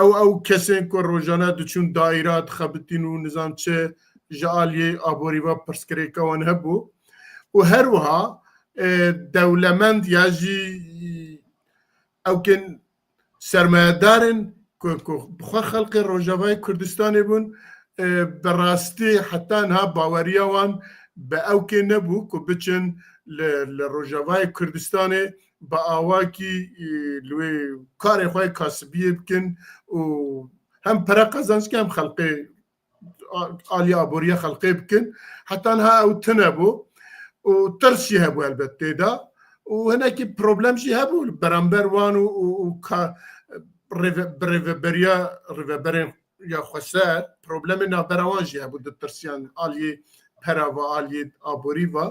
ew ew kesên ku rojane diçûn daîra dixebitîn û nizam çi ji aliyê aborî ve pirsgirêka wan hebû. Û her wiha, e, dewlemend ya jî ew kên sermayedarên ku, ku bi xwe xelqê Rojavayê Kurdistanê bûn, e, bi rastî heta niha baweriya wan bi ew kê nebû ku biçin li, li Rojavayê Kurdistanê bi awakî, e, li wê karê xwe yê kasibiyê bikin û hem pere qezenc bikin hem xelqê a-, alî aboriya xelqê bikin. Heta niha ew tune bû û tirs jî hebû elbet tê de. Û hinekî problem jî hebû li beramber wan û, û, û ka-, rêve-, bi rêveberiya, rêveberên ya xweser, problemê navbera wan jî hebû, ditirsiyan aliyê pera ve, aliyê aborî ve.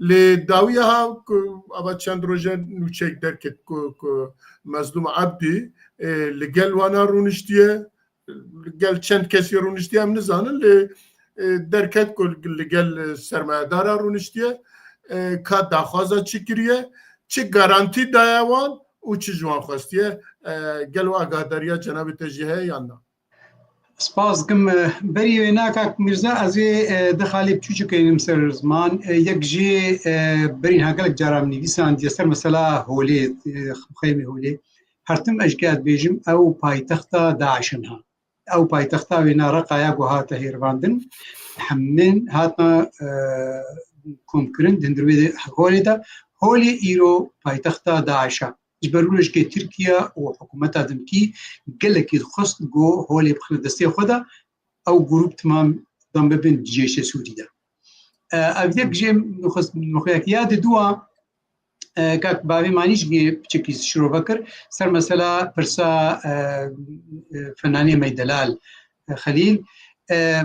Lê dawiya ha ku ava çend roje nûçeyek derket ku, ku Mezlûm Ebdî, e, li gel wana rûniştiye, li gel çend kesî rûniştiye em nizanin, lê, e, derket ku li gel, e, sermayedara rûniştiye, e, ka daxwaza çi kiriye, çi garantî daye wan û çi ji wan xwestiye. E, gelo agahdariya cenabê te jî heye yan na? Spas dikim. E, berî wê na kak Mîrza, ez ê, e, du xalê biçûçik hênim ser ziman. E, yek jî, e, berî niha gelek cara min nivîsandiye ser mesela Holê, e, xemxemê Holê. Her tim ez jî dibêjim, ew paytexta DAIŞ in ha. Ew paytexta wê na Reqa ya ku hate hêrvandin, hemên hatna, e, komkirin, di hundir wê Holê de. Holê îro paytexta DAIŞ e. Ji ber wilo jî Tirkiye û hikûmeta dimkî gelekî dixwest ku Holê bixine destê xwe de, ew grûp timam dan bibin cêşê Sûrî de. E, ev yek jê mixwest-, mixwek ya di dua, e, kak bavê manî jî piçekî şirove kir. Ser mesela pirsa, e, e, fenanê me Delal, e, Xelîl. E,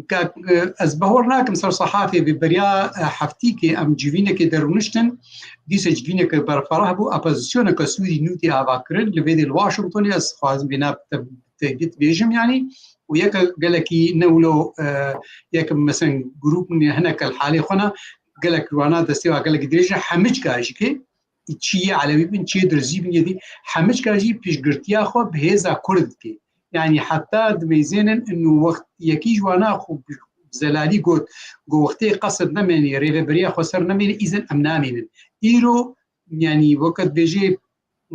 kak, e, ez bahor nakim ser sehafê bi beriya, e, heftîkê em civînekê derûniştin. Dîse civîneke berferah bû. Opozisyoneke Sûrî nû tê ava kirin. Li vê dê li Washingtonê ez xwazim vê na te-, te-, bêjim yanî. Û yeke gelekî ne wilo, e, yeke mesen grûp min hineke li halê xwe ne, gelek wana destê wa gelekî dirêj e, hemicka jî ke, çi yê Elewî bin, çi yê Dirzî bin, yê dî, hemicka jî piştgirtiya xwe bi hêza Kurd dike. Yanî heta dimeyzênin inu wext yekî ji wana xwe bi zelalî got, got wextê qesed nemênî, rêveberiya xweser nemênî, îzin em namînin. Îro, yanî weke dibêjê,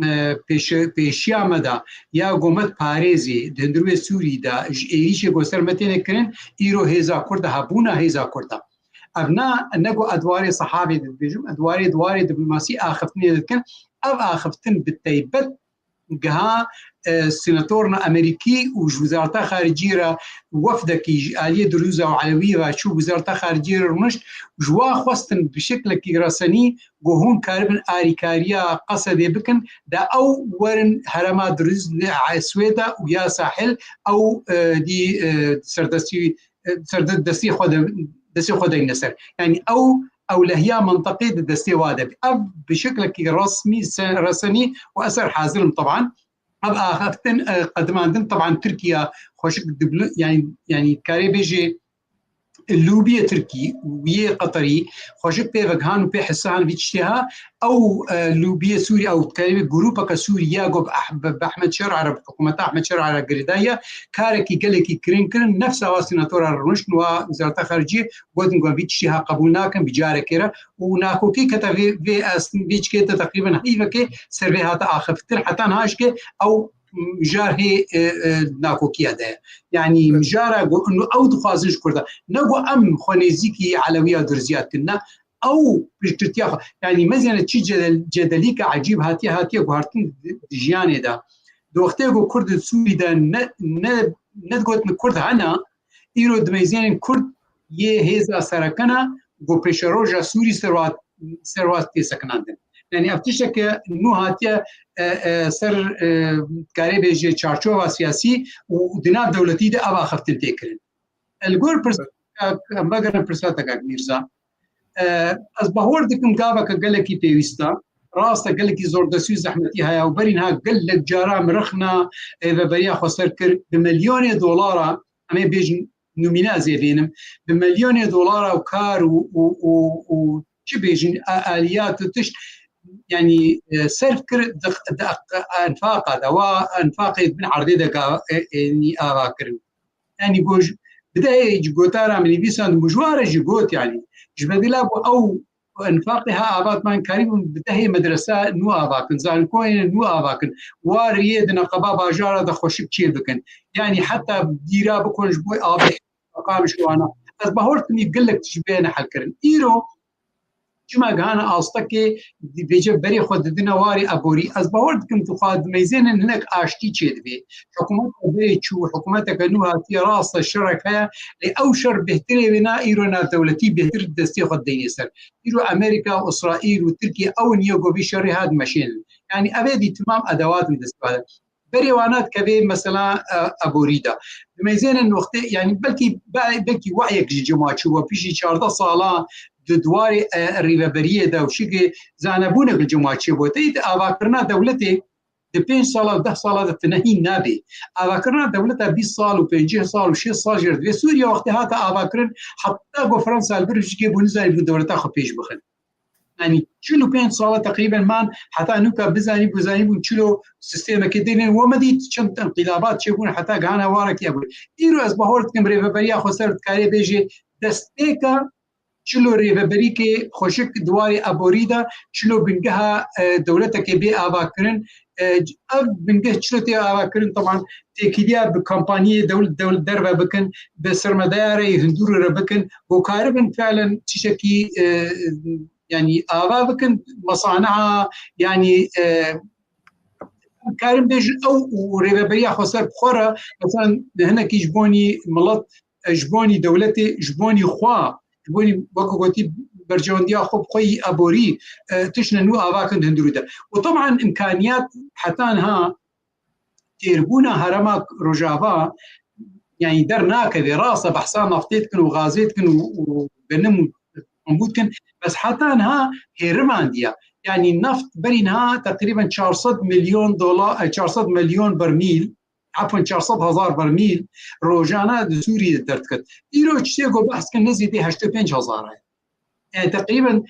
e, pêşe-, pêşiya me de ya ku me diparêzê di hundirê Sûrî de ji êrîşê ku ser me têne kirin, îro hêza Kurd e, hebûna hêza Kurd e. Ev na, ne ku ez di warê sehafê de dibêjim, ez di warê, di warê diplomasî axiftinê de dikim. Ev axiftin bi taybet giha, e, senatorna Amerîkî û ji Wezareta Xariciyê re wefdekî ji aliyê Dirûza û Elewî ve çû Wezareta Xariciyê re rûnişt, ji wa xwestin bi şeklekî resenî ku hûn karibin arîkariya Qesedê bikin, da ew werin herêma Dirûz, e, Swêda û ya Sahil, ew, e, dî, e, serdestî, e, serde-, destê xwe de, destê xwe deyne ser. Yanî ew ewlehiya mintiqê di destê wa de be. Ev bi şeklekî resmî, se-, resenî û ez ser hazir im teban. Ev axaftin, e, qedimandin teban Tirkiye xweşik dibli-, yanî, yanî karê bêjê lûbiyê Tirkî û yê Qeterî xweşik pê vegihan û pê hisihan vî tiştê ha. Ew, e, lûbiyê Sûrî, ew karê grûpeke Sûrî ya ku bi Ah-, bi, bi Ahmed Şer'a re, bi hikûmeta Ahmed Şer'a re girêdaye, karekî gelekî kirin kirin, nefsa wa senatora rûniştin wa Wezareta Xariciyê, gotin ku em vî tiştî ha qebûl nakin, bi carekê re û nakokî kete vê, vê astin, vê çikê te teqrîben heyvekê ser vê hate axiftin, heta niha jî ke ew mijar hê, e, e, nakokiya de ye. Yanî mijara ku inu ew dixwazin ji Kurda. Ne ku em xwe nêzîkî Elewiya Durziya dikin, ne. Ew piştgirtiya xwe. Yanî mezîne çi cedel-, cedelîka ecîb hatiye, hatiye guhartin di, di jiyanê de. Di wextê ku Kurd di Sûrî de ne, ne, ne digotin Kurd hene, îro dimeyzênin Kurd yê hêza sereke ne, ku pêşeroja Sûrî serwa, serwa tê sekinandin. Yanî ev tişteke nû hatiye, e, e, ser, e, karê bêjê çarçova siyasî û di nav dewletî de ev axiftin tê kirin. Li gor pirsa-, em vegerin pirsa te kak Mîrza. E, ez bahwer dikim gaveke gelekî pêwîst e. Rast e, gelekî zordestî û zehmetî heye û berî niha gelek cara mirixna rêveberiya xweser kir. Bi milyonê dolara, em ê bêjin nûmîne ez ê vênim, bi milyonê dolara û kar û, û, û, û çi bêjin, a-, aliyat û tişt, yanî, e, serf kir di, di enfaqa de, wa enfaqê di bin erdê de ga-, e, e, yanî ava kirin. Yanî goj, bi dehê ji gotara min nivîsand, mijware jî got, yanî ji bedîla ku ew enfaqê ha ava diman karîbûn bi dehê medrese nû ava kin, zankoyên nû ava kin, wa riyê di neqeba bajara de xweşik çê bikin. Yanî heta dîra bikon ji bo avê Qamişloana. Ez bahor timî gelek tişt bêne helkirin. Îro çima gihana astekê dibêje berê xwe didine warê eborî. Ez bahor dikim tu xwe dimeyzênin hinek aştî çêdibê. Hikûmeta berê çû, hikûmeteke nû hatiye, rast e şerek heye, lê ew şer bêhtirê wê na îro navdewletî bêhtir destê xwe dideyne ser. Îro Amerîka û Îsraîl û Tirkiye ew in yê ku vî şerê ha dimeşênin. Yanî ev ê dî timam edewat in destê xwe de. Berê wana dikeve mesela, e, eborî de. Dimeyzênin wextê, yanî belkî, be-, belkî weyek ji cemaçî we pişî çardeh sala di diwarê, e, rêveberiyê de û şikê zanebûnek li cemaçiyê bû. Teyî di avakirina dewletê di pênc sala û deh sala de tinehî nabê. Avakirina dewleta bîst sal û pêncî sal û şêst sal jê re divê. Sûriye wextê hate avakirin, heta ku Fransa li vir jikê bû nizanî bû dewleta xwe pêş bixin. Yanî çil û pênc sala teqrîben man heta nûka bizanî, bizanî bûn çilo sîstemekê dênên we me dît, çend inqîlabat çêbûn heta gihana warekî eborî. Îro ez bahor dikim rêveberiya xweser dikarê bêjê destpêka çilo rêveberîkê xweşik di warê eborî de çilo bingeha, e, dewletekê bê avakirin. E, ev bingeh çilo tê avakirin, teban têkiliya bi kampaniyê dewlet, dewlet derve bikin, bi sermadeyarê hindûrê re bikin, ku karibin fiilen tiştekî, e, yanî ava bikin, mesaniha, yanî, e, karin bêjin ew û rêveberiya xweser bi xwe re, mesela hinekî ji bonî milet, e, ji bonî dewletê, ji bonî xwe, ji bonî weke gotî berjewendiya xwe bi xwe yî eborî, e, tiştine nû ava kin di hundirû de. Û teban imkaniyat heta niha têrbûna herêma Rojava, yanî dernakeve, rast e, behsa naftê dikin û gazê dikin û, û genim û bambû dikin, bes heta niha hêrivandiya. Yanî naft berî niha teqrîben çar sed milyon dolar, e, çar sed milyon bermîl, efwen çar sed hezar bermîl rojane di Sûriyê derdikit. Îro çi tê ku behs dikin nêzî tê heştê pênc hezar e. E, teqrîben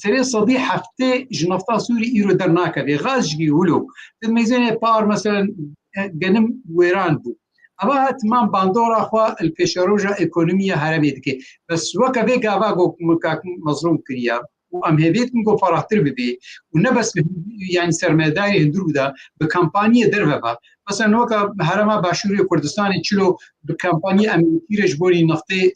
serê sedî heftê ji nefta Sûrî îro dernakeve. Gaz jî wilo. Di meyzênê par, meselen, e, genim wêran bû. Eva ha timam bandora xwe li pêşeroja ekonomiya herêmê dike. Bes weke vê gava ku min kak Mezlûm kiriya û em hêvî dikin ku ferahtir bibe û ne bes bi, yanî sermayedarê hundirû de bi kampaniyê derve be. Mesela weke herêma Başûrê Kurdistanê çilo bi kampaniyê emniyetî re ji borî neftê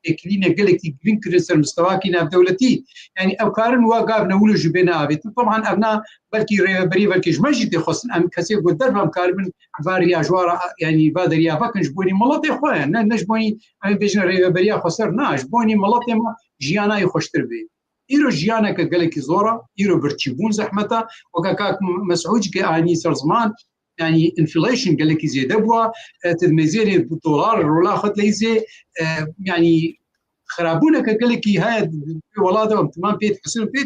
têkilîne gelekî girîng kirin ser mistewakî navdewletî. Yanî ew karin wa gav ne wilo jî bêne avêtin. Teban ev na belkî rêveberî belkî ji me jî tê xwestin. Em kesê ku derve em karibin va riya ji wa re, yanî va deriya vekin ji borî miletê xwe ye. Ne, ne ji borî em ê bêjin rêveberiya xweser, na, ji borî miletê me jiyana yê xweştir bê. Îro jiyaneke gelekî zor e, îro birçîbûn zehmet e. Weke kak Mesûd jî ke anî ser ziman, yanî inflation gelekî zêde bûa, e, tu dimeyzênê bi dolar rola xwe dileyzê, e, yanî xirabûneke gelekî heye di, di, di welata em timam pê dihesibin, pê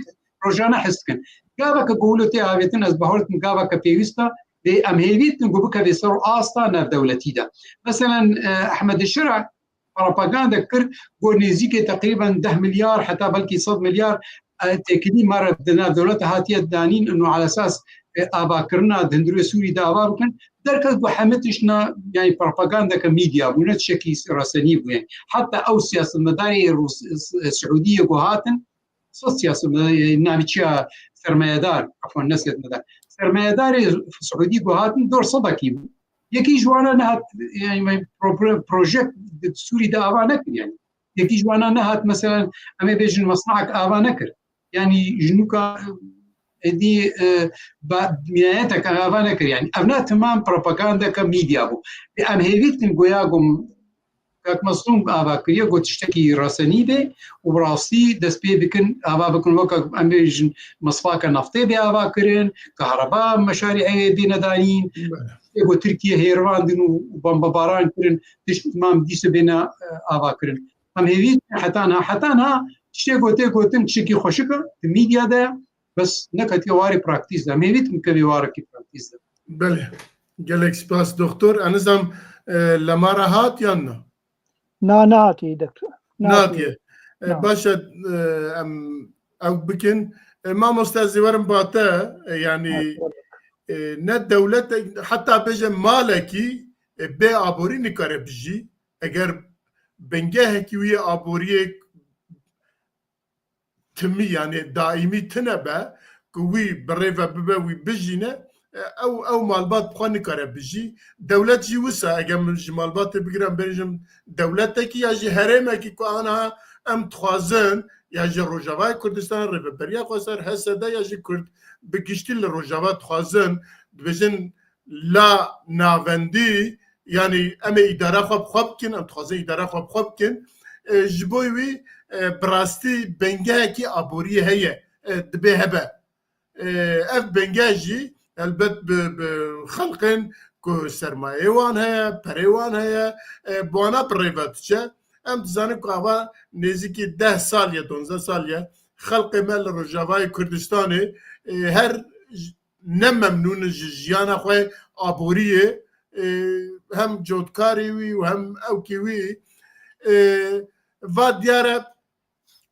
rojane hes dikin. Gaveke ku wilo tê avêtin, ez bahor dikim gaveke pêwîst e, lê em hêvî dikin ku bikeve ser asta navdewletî de. Meselen, e, Ehmed Şira propaganda kir, got nêzîkê teqrîben deh milyar heta belkî sed milyar, e, têkilî me re di nav dewleta hatiye danîn, û ala esas, e, avakirina di hundirê Sûrî de ava bikin. Derket got heme tişt na, yanî propagandeke medya bû, ne tiştekî resenî bû. Yanî heta ew siyasetmedarê Rûs-, Siûdiyê ku hatin, sed siyasetmedar, e, navî çi ya, sermayedar, efwan, ne siyasetmedar, sermayedarê Siûdî ku hatin dor sedekî bû. Yekî ji wana nehat, yanî me pro-, pro-, projek di Sûrî de ava nekir yanî. Yekî ji wana nehat, meselen, em ê bêjin mesnahek ava nekir. Yanî ji nûka êdî, e, ba-, binayetek ava nekir. Yanî ev ne temam propagandeke medya bû. Em hêvî dikin goya ku Kak Meslûm ava kiriye, got tiştekî resenî be û bi rastî dest pê bikin, ava bikin weke em bêjin misfaka naftê bê ava kirin, kahreba meşarî heye bêne danîn, tiştê ku Tirkiye hêrivandin û, û bombebaran kirin, tişt mam dîse bêne, e, ava kirin. Em hêvî heta niha, heta niha tiştê ku tê gotin tiştekî xweşik e, di medya de, bes neketiye warê praktîs de. Em hêvî dikin kevê warekî praktîs de. Belê. Gelek spas doktor. Ez nizam, e, Lemara hat yan na? Na, nehatiye doktor. Nehatiye. Nehatiye. E, na. Baş e, e, em ew bikin. E, mamoste, ez ê werim ba te, e, yanî, e, ne dewletek, heta bêje malekî, e, bê aborî nikare bijî. Eger bingehekî wî yê aboriyê timî, yanî daîmî tune be, ku wî bi rê ve bibe, wî bijîne, e, ew, ew malbat bi xwe nikare bijî. Dewlet jî wisa, eger min ji malbatê bigirim, bêjim dewletekî ya jî herêmekî ku aniha em dixwazin, ya jî Rojavayê Kurdistanê, Rêveberiya Xweser, H S D ya jî Kurd, bi giştî li Rojava dixwazin, dibêjin la navendî, yanî em ê îdara xwe bi xwe bikin, em dixwazin îdara xwe bi xwe bikin. E, ji bo wî, e, bi rastî bingehekî aboriyê heye, e, dibê hebe. E, ev bingeh jî helbet bi, bi xelqên ku sermayeyê wan heye, perê wan heye, e, bi wana bi rê ve diçe. Em dizanin ku ava nêzîkî deh sal ye, donzdeh sal ye, xelqê me li Rojavayê Kurdistanê, e, her j-, ne memnûn in ji jiyana xwe aboriyê, e, hem cotkarê wî û hem ewkê wî, e, va diyar e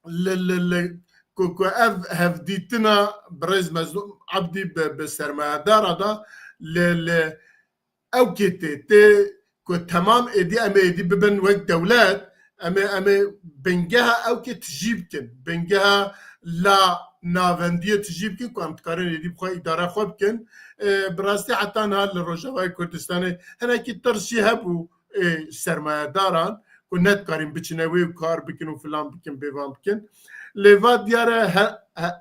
li, li, li, ku, ku ev hevdîtina birêz Mezlûm Ebdî bi, bi sermayedara da li, li ewkê tê, tê ku temam êdî em ê êdî bibin wek dewlet, em ê, em ê bingeha ewkê tijî bikin. Bingeha la navendiyê tijî bikin ku em dikarin êdî bi xwe îdara xwe bikin. E, bi rastî heta niha li Rojavayê Kurdistanê hinekî tirs jî hebû, e, sermayedaran ku nedikarîn biçine wê û kar bikin û filan bikin, bêvan bikin. Lê va diyar e he-, he-,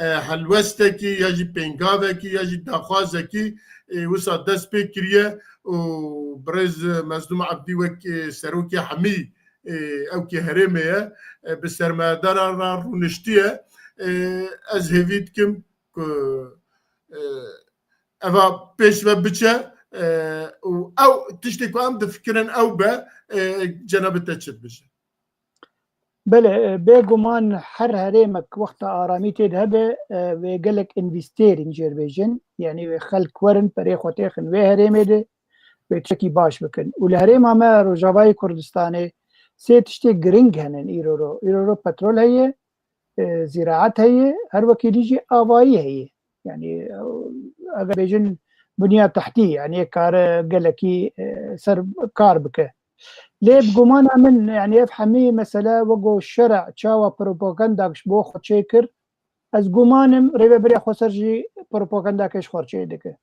e, helwestekî ya jî pêngavekî ya jî daxwazekî, e, wisa dest pê kiriye û birêz Mezlûm Ebdî wek, e, serokê hemî, e, ewkê herêmê ye, e, bi sermayedaran re rûniştiye. E, ez hêvî dikim ku, e, eva pêş ve biçe, e, û ew tiştê ku em difikirin ew be, e, cenabê te çi dibêje? Belê, e, bêguman her herêmek wexta aramî tê de hebe, e, wê gelek învestêrîn jê re bêjin, yanî wê xelk werin, perê xwe têxin wê herêmê de, wê tiştekî baş bikin. Û li herêma me Rojavayê Kurdistanê sê tiştê giring henin îroro. Îroro petrol heye, e, zîraet heye, her wekî dî jî avayî heye. Yanî, e, eger bêjin bunya tehtî, yanî kare gelekî, e, ser kar bike. Lê bi gumana min, yanî ev hemî mesele wego şere çawa propaganda ji bo xwe çêkir, ez gumanim Rêveberiya Xweser jî propagandake ji xwe çê dike.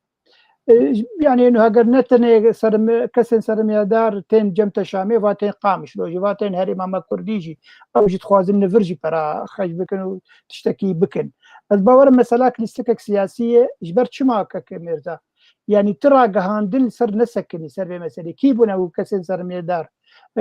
E, yanî êno heger ne tenê serm-, kesên sermayedar tên Cem Teşamê, va tên Qamişlo jî, va tên herêma me Kurdî jî, ew jî dixwazin li vir jî pera xerc bikin û tiştekî bikin. Ez bawerim mesela lîstikek siyasî ye, ji ber çima kek Mêrza? Yanî tu ragihandin li ser nesekinî ser vê meselê. Kî bûne û kesên sermayedar?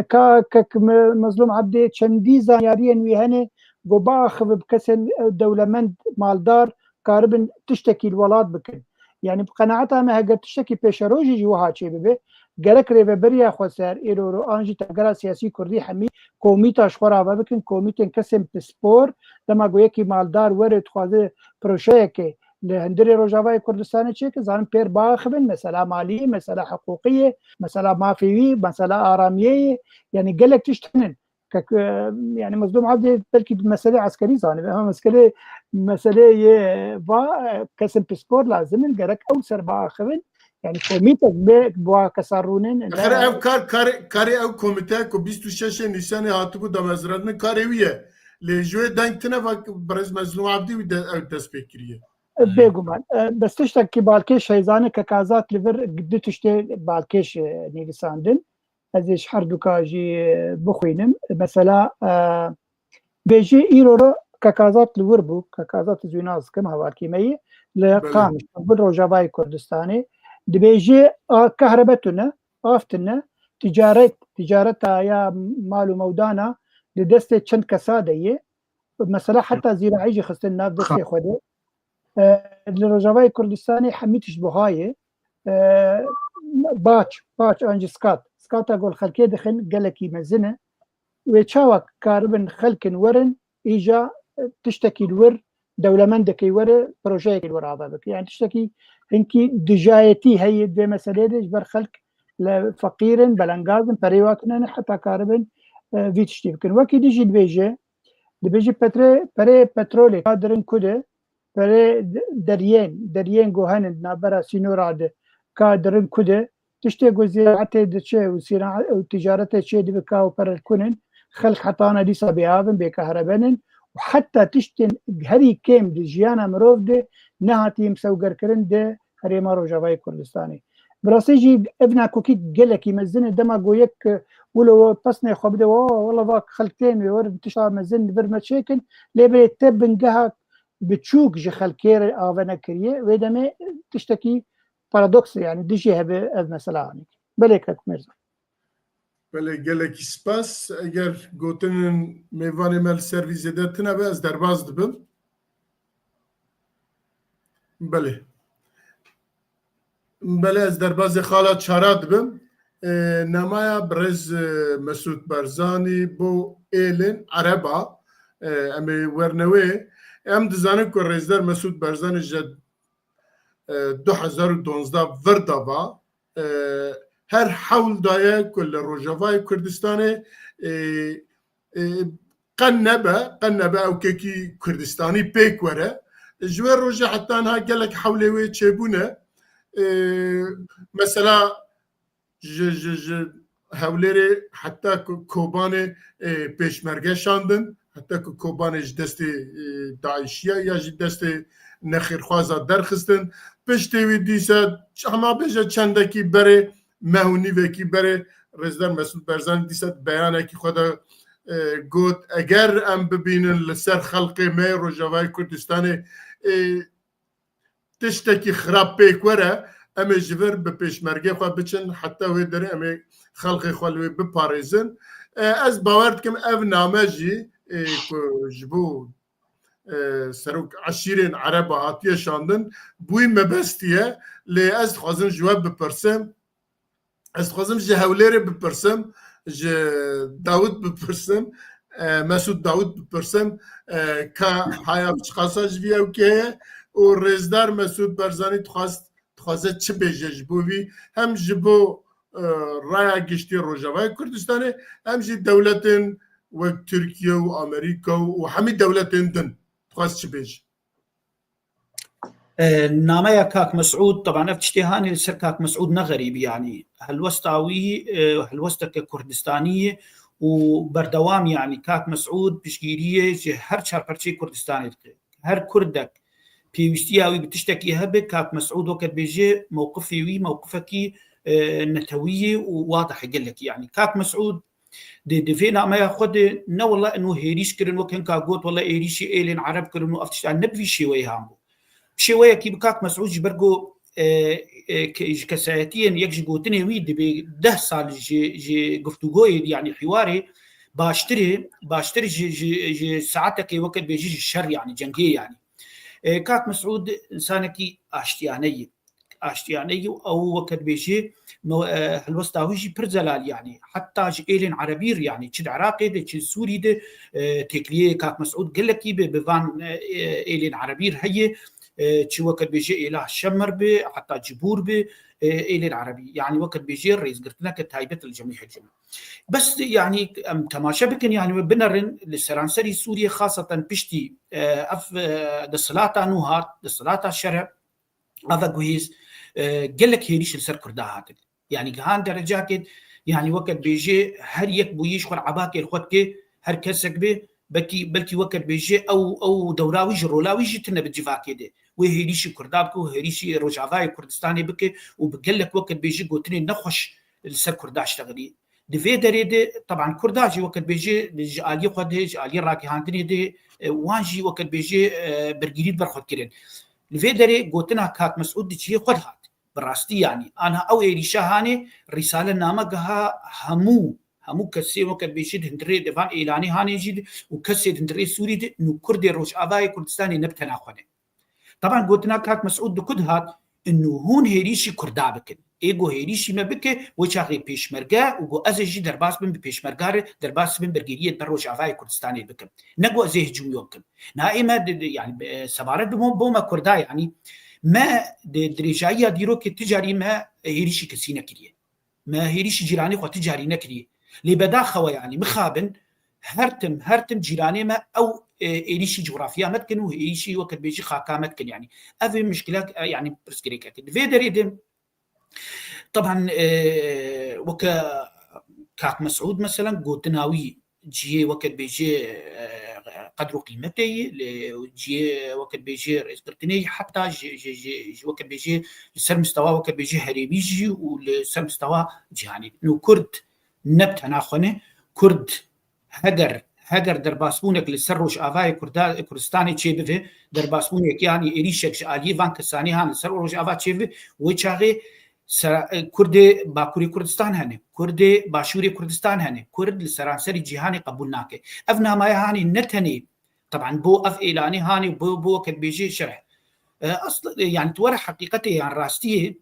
Ka kek Me-, Mezlûm Ebdê çendî zanyariyên wî hene, ku biaxivin bi kesên, e, dewlemend, maldar, karibin tiştekî li welat bikin. Yanî bi qenaeta me heger tiştekî pêşerojî jî wiha çêbibe, gerek Rêveberiya Xweser, êroro an jî tevgera siyasî kurdî hemî komîta ji xwe re ava bikin, komîtên kesên pispor, dema ku yekî maldar were dixwaze proşeyeke li hundirê Rojavayê Kurdistanê çêke, zanin pêr biaxivin, mesela malî ye, mesela hiqûqî ye, mesela mafê wî, mesela aramiyê ye, yanî gelek tişt hene. Kek, e, yanî Mezlûm Ebdê belkî meselê eskerî zanibe, ama meselê, meselê yê va, e, kesên pispor lazim in, gerek ew ser biaxivin. Yanî komîtek bê, bi wa kesa rûnin, Axir ne ev kar, karê, karê ew komîte ku bîst û şeş Nîsanê hatibû damezrandin, karê wî ye. Lê ji wê deng tine va birêz Mezlûm Ebdî wî de ew dest pê kiriye. Bêguman. E, bes tiştekî balkêş heyzane, kek Azad li vir du tiştê balkêş, e, nivîsandin. Ez ê ji her duka jî, e, bixwînim. Mesela, e, bêjê îro re kek Azad li wir bû, kek Azad ez wî nas dikim, hevalkî me yê, li Belê. Qamiş, li Rojavayê Kurdistanê. Dibêje, a, kahrebe tune, av tune, ticaret, ticareta ya mal û mewdana di destê çend kesa de ye. Mesela heta zîraî jî xistin nav destê xwe de. E, li Rojavayê Kurdistanê hemî tişt buha ye. E, baç, baç an jî skat. Skata ku li xelkê dixin gelekî mezin e. Wê çawa karibin xelkin werin, îja, e, tiştekî li wir, dewlemendekî were, projeyekî li wir ava bike. Yani tiştekî hinkî dijayetî heye di vê meseleyê de, ji ber xelk li feqîr in, belengaz in, perê wa tune ne, heta karibin, e, vî tiştî bikin. Wekî dî jî dibêje, dibêje petre-, perê petrolê ka dirin ku de, Berê deriyên, deriyên ku henin navbera sînora de ka dirin ku de, tiştê ku ziraetê diçe û sîra-, û ticaretê çê dibe ka û perel kunin, xelk hetana dîsa bêav in, bêkehrebenin û heta tiştên herî kêm di jiyana mirov de nehatiye misewgerkirin di Herêma Rojavayê Kurdistanê. Bi rastî jî ev nakokî gelekî mezin e. Dema ku yek, e, wilo pesnê xwe bide, "Wa, wela va xelk tên wê werin tişta mezin li vir me çêkin." Lê belê te bingeha biçûk ji xelkê re ave nekiriye. Wê demê tiştekî paradoks e, yani dijî hebe ev mesela hanî. Belê kek Mirza. Belê, gelekî spas. Eger gotinên mêvanê me li ser vî zêde tune be, ez derbas dibim. Belê. Belê, ez derbazê xala çara dibim. E, namaya birêz, e, Mesûd Barzanî bo êlên Ereba, e, em ê werne wê. Em dizanin ku rêzdar Mesûd Barzanî ji, e, du hezar û duwazdeh vir de va, e, her hewl daye ku li Rojavayê Kurdistanê, e, e, qe nebe, qe nebe ew kekî Kurdistanî pêk were. Ji wê rojê heta niha gelek hewlê wê çêbûne. E, mesela ji, ji, ji Hewlêrê heta ku Kobanê, e, pêşmerge şandin, heta ku Kobanê ji destê, e, DAIŞiya ya ji destê nexêrxwaza derxistin. Piştê wî dîsa, hema bêje çendekî berê, meh û nîvekî berê, Rêzdar Mesûd Barzanî dîsa beyanekî xwe de, e, got, eger em bibînin li ser xelkê me yê Rojavayê Kurdistanê, e, tiştekî xirab pêk were, em ê ji vir bi pêşmergê xwe biçin, heta wê derê em ê xelkê xwe li wê biparêzin. E, ez bawer dikim ev name jî, e, ku ji bo, e, serok eşîrên Ereba hatiye şandin, bi wî mebestî ye, lê ez dixwazim ji we bipirsim, ez dixwazim ji Hewlêrê bipirsim, ji Dawid bipirsim, e, Mesûd Dawid bipirsim, e, ka haya çiqasa ji vî ewkê ye û rêzdar Mesûd Barzanî dixwast, dixwaze çi bêje ji bo vî, hem ji bo, e, raya giştî Rojavayê Kurdistanê, hem jî dewletên wek Tirkiye û Amerîka û, û hemî dewletên din dixwast çi bêje? E, nameya Kak Mesûd, teban ev tiştê hanê li ser Kak Mesûd ne xerîbî, yanî helwesta wî, e, helwesteke Kurdistanî ye û berdewam, yanî Kak Mesûd piştgîriyê ji her çar perçeyê Kurdistanê dike. Her Kurdek pêwîstiya wî bi tiştekî hebe, Kak Mesûd weke dibêje mewqifê wî mewqifekî, e, netewî ye û wadih e gelekî. Yanî Kak Mesûd di, di vê nameya xwe de ne wele ino hêrîş kirin, wek hinka got, wele êrîşî êlên Ereb kirin û ev tiştan ne bi vî şêweyê han bû. Bi şêweyekî bi Kak Mesûd ji ber ku, e, e, ke-, ji kesayetiyên yek ji gotinê wî dibê deh sal ji, ji guftûgoyê, yanî hiwarê baştir e, baştir ji, ji, ji saetekê weke dibêjî ji şer, yanî cengê yanî. E, Kak Mesûd insanekî aştiyane ye. Aştiyane ye û ew weke dibêjê me, e, helwesta wî jî pir zelal, yanî heta ji êlên Erebî re, yanî çi di Iraqê de, çi Sûrî de, e, têkiliyê Kak Mesûd gelekî bi, bi van, e, e, êlên Erebî re heye, e, çi weke dibêjê êla Şemer bi, heta Cibûr bi, e, êlên Erebî. Yanî weke dibêjê rêzgirtineke taybet li cemî hecûm. Bes, yanî em temaşe bikin, yanî we binerin li seranserî Sûriyê, xaseten piştî, e, ev, e, desthilata nû hat, desthilata şer e, ava guhêz, e, gelek hêrîş li ser Kurda hatin. Yanî gihan derecakê, yanî weke dibêjê her yek bûyî ji xwe re ebakê li xwe dike, her kesek be, belkî, belkî weke dibêjê ew, ew dewra wî jî, rola wî jî tune bi civakê de. Wê hêrîşî Kurda bike û hêrîşî Rojavayê Kurdistanê bike û bi gelek weke dibêjê gotinên nexweş li ser Kurda ştexilî. Di vê derê de, teban Kurda jî weke dibêjê ji aliyê xwe de, ji aliyê ragihandinê de, e, wan jî weke dibêjê, e, bergîrî li ber xwe kirin. Li vê derê gotina Kak Mesûd di cihê xwe de hat. Bi rastî yanî. Anha ew êrîşa hanê rîsale name giha hemû, hemû kesê weke dibêjê di hundirê de van êlanê hanê jî de û kesê di hundirê Sûrî de nû Kurdê Rojavayê Kurdistanê ne bi tena xwe ne. Teban gotina Kak Mesûd di ku de hat, inu hûn hêrîşî Kurda bikin. Ê go hêrîşî me bike, wê çaxê pêşmerge û go ez ê jî derbas bim bi pêşmerga re, derbas bim bergiriyê ber Rojavayê Kurdistanê bikim. Ne go ez ê hicûm yo bikim. Na ê me di, di, yanî, e, sebaret bi bo, bo me Kurda, yanî me di dirêjayiya dîrokê ti carî me hêrîşî kesî nekiriye. Me hêrîşî cîranê xwe ti carî nekiriye. Lê bedaxewe, yanî mixabin her tim, her tim cîranê me ew e, êrîşî coğrafya me dikin û êrîşî weke dibêjî xaka me dikin. Yanî ev ê mişkilek, e, yanî pirsgirêkek. Di vê derê de, teban, e, weke kak Mesûd, meselen, gotina wî cihê weke dibêjê, e, qedr û qîmetê yî, lê cihê weke dibêjê rêzgirtinê yî, heta ji, ji, ji, ji weke dibêjê li ser mistewa weke dibêjê herêmî jî û li ser mistewa cîhanî. Nû Kurd ne bi tena xwe ne, Kurd heger, heger derbasbûnek li ser Rojavayê Kurda-, Kurdistanê çêbibe, derbasbûnek yanî êrîşek ji aliyê van kesanê han li ser Rojava çêbibe, wê çaxê sera-, Kurdê Bakurê Kurdistan hene, Kurdê Başûrê Kurdistan hene, Kurd li seranserî cîhanê qebûl nake. Ev namaya hanê ne tenê, teban bo ev êlanê hanê, bo, bo weke dibêjê şerh. E, asl-, e, yanî tu were heqîqetê yan rastiyê,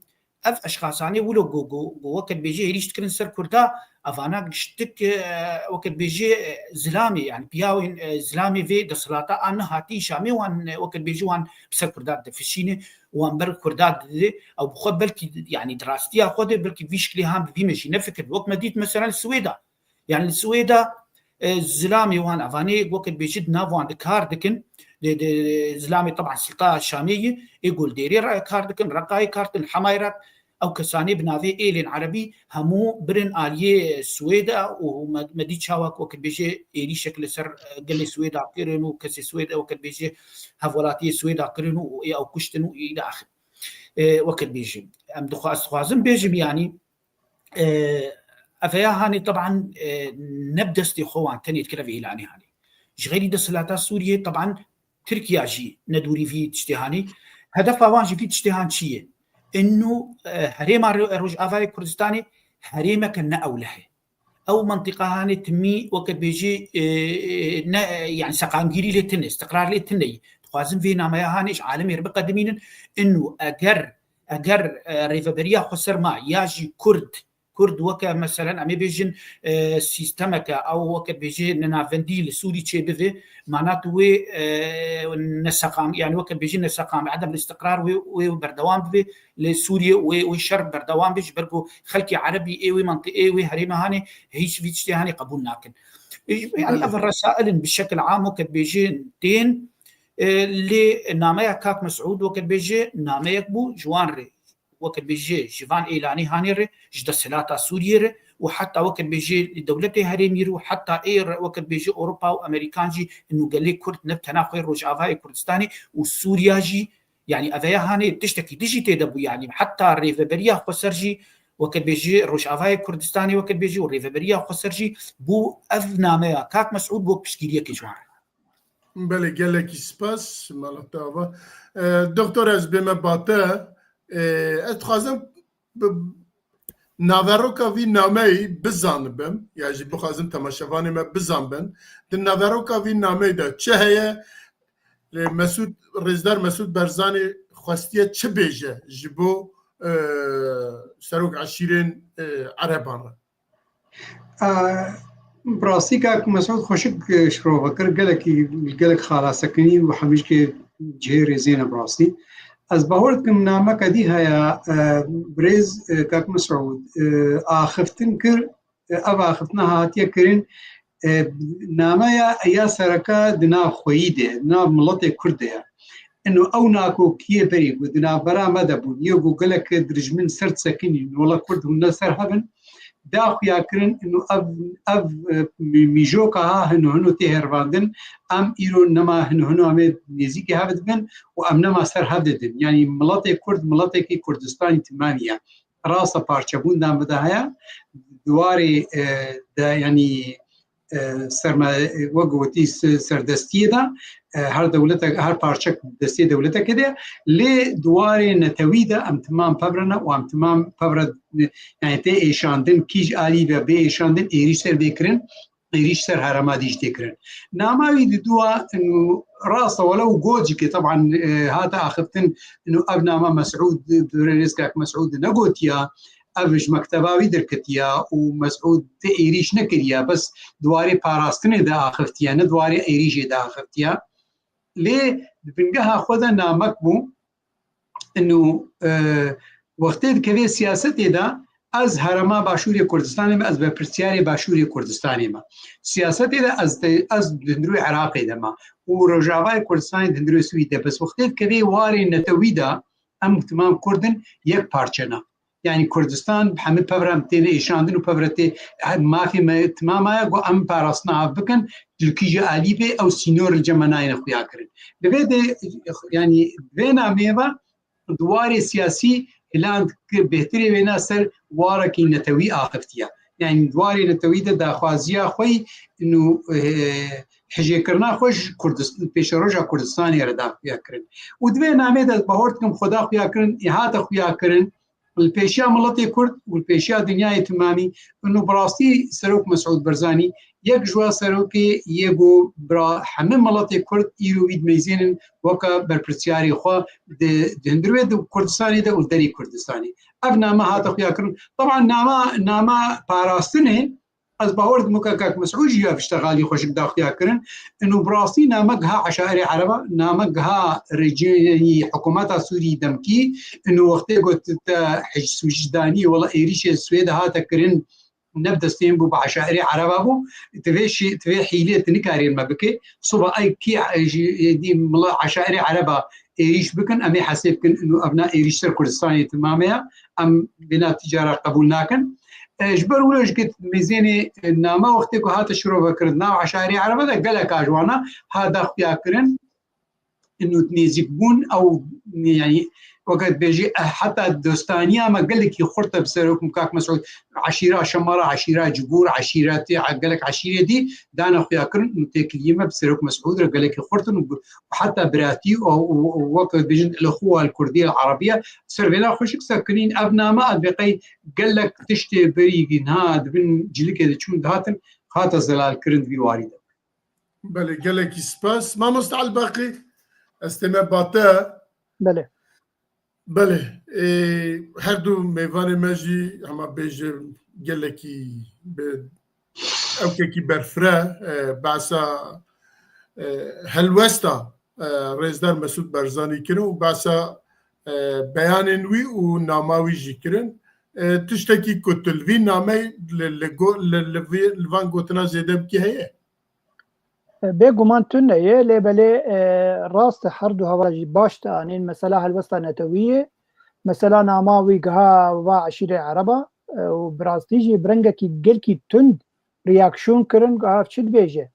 ev eşxasanê wilo go, go, go weke dibêjê êrîş dikirin ser Kurda, evana giştik, e, weke dibêjê, e, zilamê, yanî piyawên, e, zilamê vê desthilata a nihatî Şamê wan, e, weke dibêjê wan bi ser Kurda difişîne, wan ber Kurda dide, ew bi xwe belkî, yanî di rastiya xwe de belkî vî şiklê han bi vî me jî nefikir. Wek me dît mesela li Swêda. Yanî li Swêda, e, zilamê wan, evanê weke dibêjî di nav wan de kar dikin. Di, di, zilamê teban silta Şamê yî, ê Goldêrê re kar dikin, Reqayê kar dikin, Hemayê re, ew kesanê bi navê êlên erebî hemû birin aliyê Swêda û me, me dî çawa ku weke dibêjê êrîşek li ser, e, gelê Swêda kirin û kesê Swêda weke dibêjê hevwelatiyê Swêda kirin û ê ew kuştin û îlaxir. E, weke dibêjê. Em dixwa-, ez dixwazim bêjim, yanî, e, ev heya hanê teban, e, ne bi destê xwe wan tenê dikir ev îlanê hanê. Ji xeyrî desthilata Sûriyê teban Tirkiya jî ne dûrî vî tiştê hanê. Hedefa wan ji vî tiştê han çi ye? Ino, e, herêma Ro-, Rojavayê Kurdistanê herêmeke ne ewleh e. Ew mentiqa hanê timî weke dibêjî, e, e, ne, e, yanî seqamgîrî lê tune, istiqrar lê tune ye. Dixwazin vê nameya hanê ji alemê re biqedimînin. Ino eger, eger, e, rêveberiya xweser ma ya jî Kurd, Kurd weke meselen em ê bêjin, e, sîstemeke ew weke dibêjê ninavendî li Sûrî çêbibe, mana tu wê, e, neseqam, yanî weke dibêjî neseqam, edem istiqrar wê, wê berdewam bibe li Sûriyê, wê, wê şer berdewam be, ji ber ku xelkê erebî ê wê menti-, ê wê herême hanê hîç vî tiştê hanê qebûl nakin. E, yanî Belê. Ev resail in bi şekil am weke dibêjin tên, e, lê nameya kak Mesûd weke dibêje nameyek bû ji wan re, weke dibêje ji van êlanê hanê re, ji desthilata Sûriyê re û heta weke dibêje li dewletê herêmî re û heta ê re weke dibêje Ewropa û Amerîkan jî ino gelê Kurd ne bi tena xwe Rojavayê Kurdistanê û Sûriya jî, yanî ev heya hanê tiştekî dijî tê de bû, yanî heta rêveberiya xweser jî weke dibêje Rojavayê Kurdistanê weke dibêje û rêveberiya xweser jî bû ev nameya kak Mesûd bû piştgiriyekê ji wan re. Belê, gelekî spas, mala te ava. E, doktor, ez bême ba te. E, ez dixwazim bi naveroka vî nameyî bizanibim, ya jî bixwazim temaşevanê me bizanbin. Di naveroka vî nameyî de çi heye? Lê Mesûd, Rêzdar Mesûd Barzanî xwestiye çi bêje ji bo, e, serok eşîrên, e, ereban re? A, bi rastî kak Mesûd xweşik, e, şirove kir, gelekî, gelek xala sekinî û hemî ji cihê rêzê ne bi rastî. Ez bawer dikim nameke dî heye, e, birêz, e, kak Mesûd, e, axiftin kir, e, ev axiftina hatiye kirin, e, nameya ya sereke di nav xweyî de, di nav miletê Kurd de ye. Ino ew nakokiyê berî ku di navbera me de bûn, yê ku gelek dirijmin ser disekinîn, wela Kurd hûn ne ser hev in, da xuya kirin, ino ev, ev, e, mî-, mîjoka ha hino hino tê hervandin, em îro nema hino hino em ê nêzîkî hev dibin û em nema ser hev didin. Yanî miletê Kurd, miletekî Kurdistanî timamî ye. Rasta parçebûn da me de heye, di warê, e, de, yanî, e, serma-, e, wek gotî se-, serdestiyê de, e, her dewletek, her parçek destê dewletekê de, lê di warê netewî de em timam pev re ne û em timam pev re, e, yanî tê êşandin, kî ji alî ve bê êşandin, êrîş ser bê kirin, êrîş ser herêma dî jî tê kirin. Nama wî di dûa, inu, rast e, welew got jî ke, teban, e, hate axiftin, inu, ev nama Mesûd, bi rêz kak Mesûd negotiya, ev ji mekteba wî derketiya û Mesûd ti êrîş nekiriya, bes di warê parastinê de axiftiya, ne di warê êrîşê de axiftiya. Lê di bingeha xwe de namek bû, inu, e, wextê dikeve siyasetê de, Ez herêma Başûrê Kurdistanê me, ez berpirsiyarê Başûrê Kurdistanê me. Siyasetê de ez de, ez di hundirê Iraqê de me û Rojavayê Kurdistanê di hundirê Swîd de. Bes wextê dikevê warê netewî de, em timam Kurd in, yek parçe ne. Yanî Kurdistan bi hemî pevra em têne êşandin û pevra tê, mafê me timama ye, ku em parastina hev bikin, li kîja alî bê, ew sînor li cem me nayêne xuya kirin. Li vê de, yanî vê nameyê ve di warê siyasî hiland kir, bêhtirê wêna ser warekî netewî axiftiye. Yanî di warê netewî de daxwaziya xwe yî û, e, hijêkirina xwe ji Kurdist-, pêşeroja Kurdistanê re daxuya kirin. Û di vê namê de ez bahor dikim xwe daxuya kirin, ê hate xuya kirin, li pêşiya miletê Kurd û li pêşiya dinyayê timamî, û bi rastî Serok Mesûd Barzanî yek ji wan serokê yê ku bira hemî miletê Kurd îro wî dimeyzênin weke berpirsiyarê xwe di, di hundirê di Kurdistanê de û derî Kurdistanê. Ev name hate xuya kirin. Teban nama, nama parastinê, ez bawer dikim ka Kak Mesûd jî ya fiştexalî xweşik daxuya kirin. Ino bi rastî name giha eşairê ereba, name giha rejî-, hikûmeta Sûrî demkî, ino wextê got te hij-, sucdanî, wela êrîşê Swêde hate kirin, ne bi destê min bû, bi eşairê ereba bû. Divê şî-, divê hîlê tu nikarî me bike. Soba ey kî, e, jî, e, dî mila eşairê ereba êrîş bikin, em ê hesê bikin, ino ev na êrîş ser Kurdistanê timame ya. Em vêna tîcara qebûl nakin. E, ji ber wilo jî mêzênê, e, name wextê ku hate şirovekirin, nav eşairê ereba de gelek a ji wana ha daxuya kirin. Ino nêzîkbûn ew, yanî weke dibêjî, eh, heta dostaniya me gelekî xurt e bi Serok Kak Mesûd, eşîra Şemara, eşîra Cibûr, eşîretê, gelek eşîrê dî dane xuya kirin û têkiliyê me bi Serok Mesûd re gelekî xurt in û bi, heta biratî û, û, û weke dibêjin li xwe li kurdî, li erebî ye. Ser vêna xweşik sekinîn ev name ez bê qey gelek tiştê berî niha di bin cilikê de çûn dihatin, hate zelalkirin di vî warî de. Belê, gelekî spas. Mamoste Elbaqî, ez tême ba te. Belê. Belê, ê, her du mêvanê me jî, hema bêje gelekî bi ewkekî berfireh, e, behsa, e, helwesta, e, Rêzdar Mesûd Barzanî kirin û behsa, e, beyanên wî û nama wî jî kirin. E, tiştekî ku tu li vî nameyê li, li go-, li, li vî, li van gotina zêde bikî heye? Bêguman tune ye, lê belê, e, rast e, her du hevala jî baş dianîn. Mesela helwesta netewî ye, mesela nama wî giha va eşîrê ereba, e, û bi rastî jî bi rengekî gelkî tund reaksiyon kirin, giha ev çi dibêje.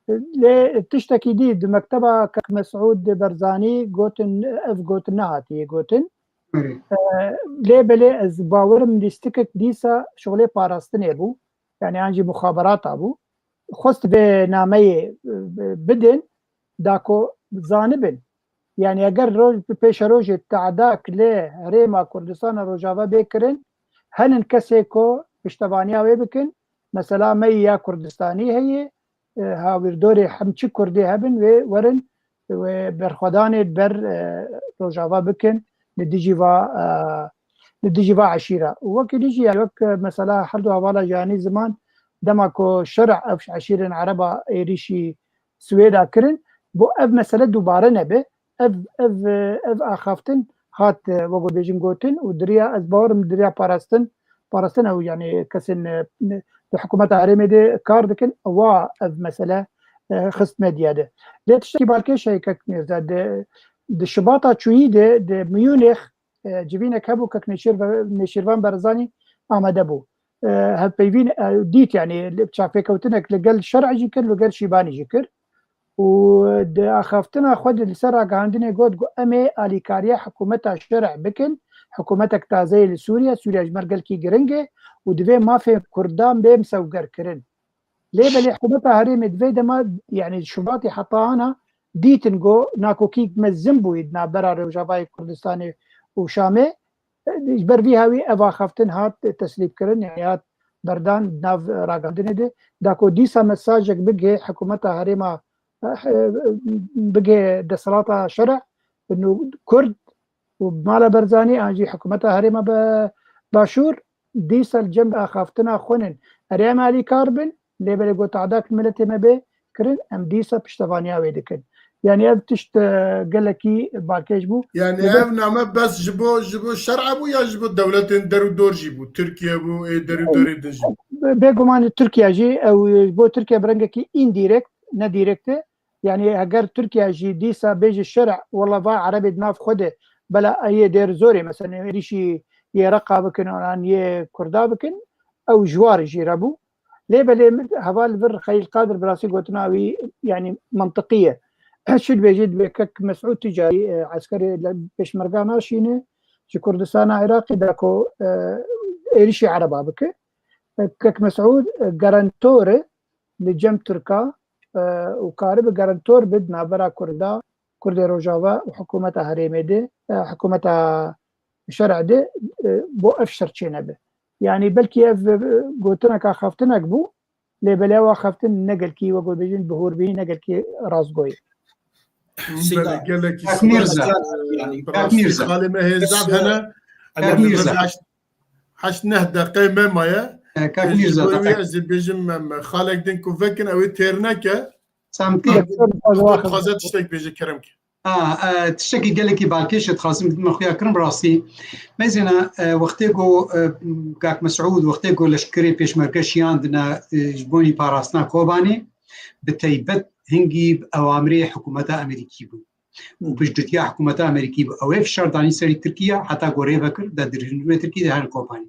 Lê tiştekî dî di mekteba Kek Mesûd Barzanî gotin, ev gotin nehatiye gotin. Erê. E, lê belê ez bawerim lîstikek dîsa şixulê parastinê bû. Yanî an jî muxaberata bû. Xwest vê nameyê, e, bidin, da ku zanibin. Yanî eger roj, pêşerojê te'dak li Herêma Kurdistana Rojava bê kirin, henin kesê ku piştevaniya wê bikin, mesela meyî ya Kurdistanî heye, e, hawîrdorê hemçi Kurdê hebin, wê werin, wê berxwedanê ber, e, Rojava bikin, li dijî va, e, li dijî va eşîra. Û wekî dijî, yani wek, e, mesela her du hevala jiyanî ziman, dema ku şerh ev eşîrên ereba êrîşî Swêda kirin, bo ev mesele dubare nebe, ev, ev, e, ev axaftin hat, e, wek bêjin gotin û diriya, ez bawerim diriya parastin, parastin ew, yani kesên, e, di hikûmeta herêmê de kar dikin, ewa ev mesele, e, xist medya de. Lê tiştekî balkêş heye Kek Mîrza, di, di Şibata çûyî de, di Munîx, e, civînek hebû Kek Nêçîr-, Nêçîrvan Barzanî amade bû. E, hevpeyvîn, e, dît, yani li, çavpêkewtinek li gel Şer'î jî kir, li gel Şîbanî jî kir. Û di axaftina xwe de li ser ragihandinê got ku em ê alîkariya hikûmeta Şer'î bikin, hikûmetek taze ye li Sûriye, Sûriye ji me re gelkî giring e û divê mafên Kurdan bê misewgerkirin. Lê belê hikûmeta herêmê di vê dema, yani Şubatê heta ana dîtin ku nakokî mezin bûyî di navbera Rojavayê Kurdistanê û Şamê. Ji ber vî hawî ev axaftin hat teslîbkirin, yani hat berdan di nav ragihandinê de, da ku dîsa mesajek bigihê hikûmeta herêma, bigihê desthilata Şer'î, û Kurd û mala Barzanî an jî hikûmeta herêma be-, Başûr, dîsa li cem axaftina xwe nin. Erê em alîkar bin, lê belê got te'dak li miletê me bê kirin, em dîsa piştevaniya wê dikin. Yani ev tişt e, gelekî balkêş bû. Yani ev name bes ji bo, ji bo şer'a bû ya ji bo dewletên der û dor jî bû? Tirkiye bû, ê der û dorê din jî bû? Bêguman Tirkiye jî ew ji bo Tirkiye bi rengekî indirekt, ne direkt e. Yani heger Tirkiye jî dîsa bêje şer, wela va Erebê di nav xwe de bela ê yê dêr zorê, mesela êrîşî yê Reqa bikin, an yê Kurda bikin, ew ji war jî re bû. Lê belê min heval vir Xelîl Qadir bi rastî gotina wî, yani, mantiqî ye. Şî dibêjî, dibê Kek Mesûd tu carî, e, eskerê li pêşmerga naşîne, ji Kurdistana Iraqê da ku, e, êrîşî Ereba bike. E, Kek Mesûd, e, garantor e li cem Tirka, e, û karibe garantor be di navbera Kurda, Kurdê Rojava û hikûmeta herêmê de, e, hikûmeta şer'ê de, e, bo ev şer çênebe. Yani belkî ev, e, gotineka xeftinek bû, lê belê ew xeftin ne gelkî, wek bêjin, bihûrbînî ne gelkî rastgoyê. Seyda, gelekî Kak Mîrza, spas, e, yani, bi Kak rastî Mîrza. Xalê me hêza hene. Kak Mîrza. Heşt, heşt neh deqeyê me maye. E, Kak Mîrza, ji bo wî ez ê bêjim, em, xalek din ku vekin, ew ê têr neke. Samkî. Doktor, dixwaze tiştek bêje, kerem ke. A, e, tiştekî gelekî balkêş e, dixwazim bidime xuya kirin bi rastî. Mezêna, e, wextê ku, e, Kak Mesûd, wextê ku leşkerê pêşmerge şiyandine, e, ji bonî parastina Kobanê, bi teybet hingî bi ewamirê hikûmeta Amerîkî bû. Û piştgirtiya hikûmeta Amerîkî bû. Ew ê fişar danî serî Tirkiye, heta ku rê vekir, da dirhînê Tirkiye de her Kobanê.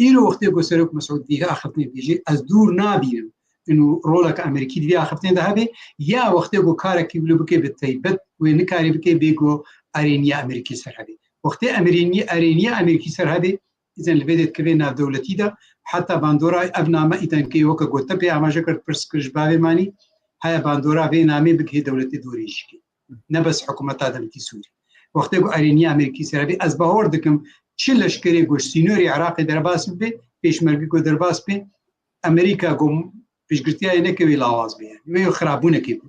Îro wextê ku Serok Mesûd vî axiftinê bêjê, ez dûr nabînim. Û rolek Amerîkî di vî axiftinê de hebe, ya wextê ku karekî wilo bike bi teybet, wê nikarî bike bê ku erêniya Amerîkî ser hebe. Wextê emerênî-, erêniya Amerîkî ser hebe, îzen li vê dê dikeve navdewletî de, heta bandora ev name îzen ke weke ku te pê amaje kir, pirs kir ji bavê manî, haya bandora vê namê bigihê dewletê dorê jî ke. Ne bes hikûmeta dewletî Sûrî. Wextê ku erêniya Amerîkî ser hebe, ez bahor dikim, çi leşkerê ku ji sînorê Iraqê derbas bibe, pêşmerge ku derbas be, Amerîka ku piştgirtiya wê neke wê lawaz be, yani. Wê xirabûnekê bû.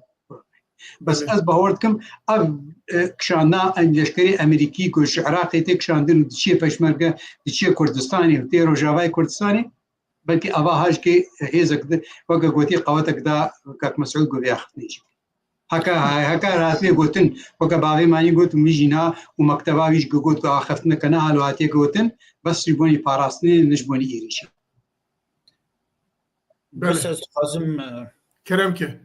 Bes ez bahor dikim, ev, e, kişandina em leşkerê Amerîkî ku ji Iraqê tê kişandin û diçiye pêşmerge, diçiye Kurdistanê û tê Rojavayê Kurdistanê, belkî ava ha jî ke hêzek di, weke gotî, qewetek da Kak Mesûd ku vê axiftinê jî. Heka, heka hatê gotin, weke bavê manî got, mijîna û mekteba wî jî got ku axiftineke ne halo hatiye gotin, bes ji bonî parastinê, ne ji bonî êrîşê. Bes ez dixwazim, e, Kerem ke.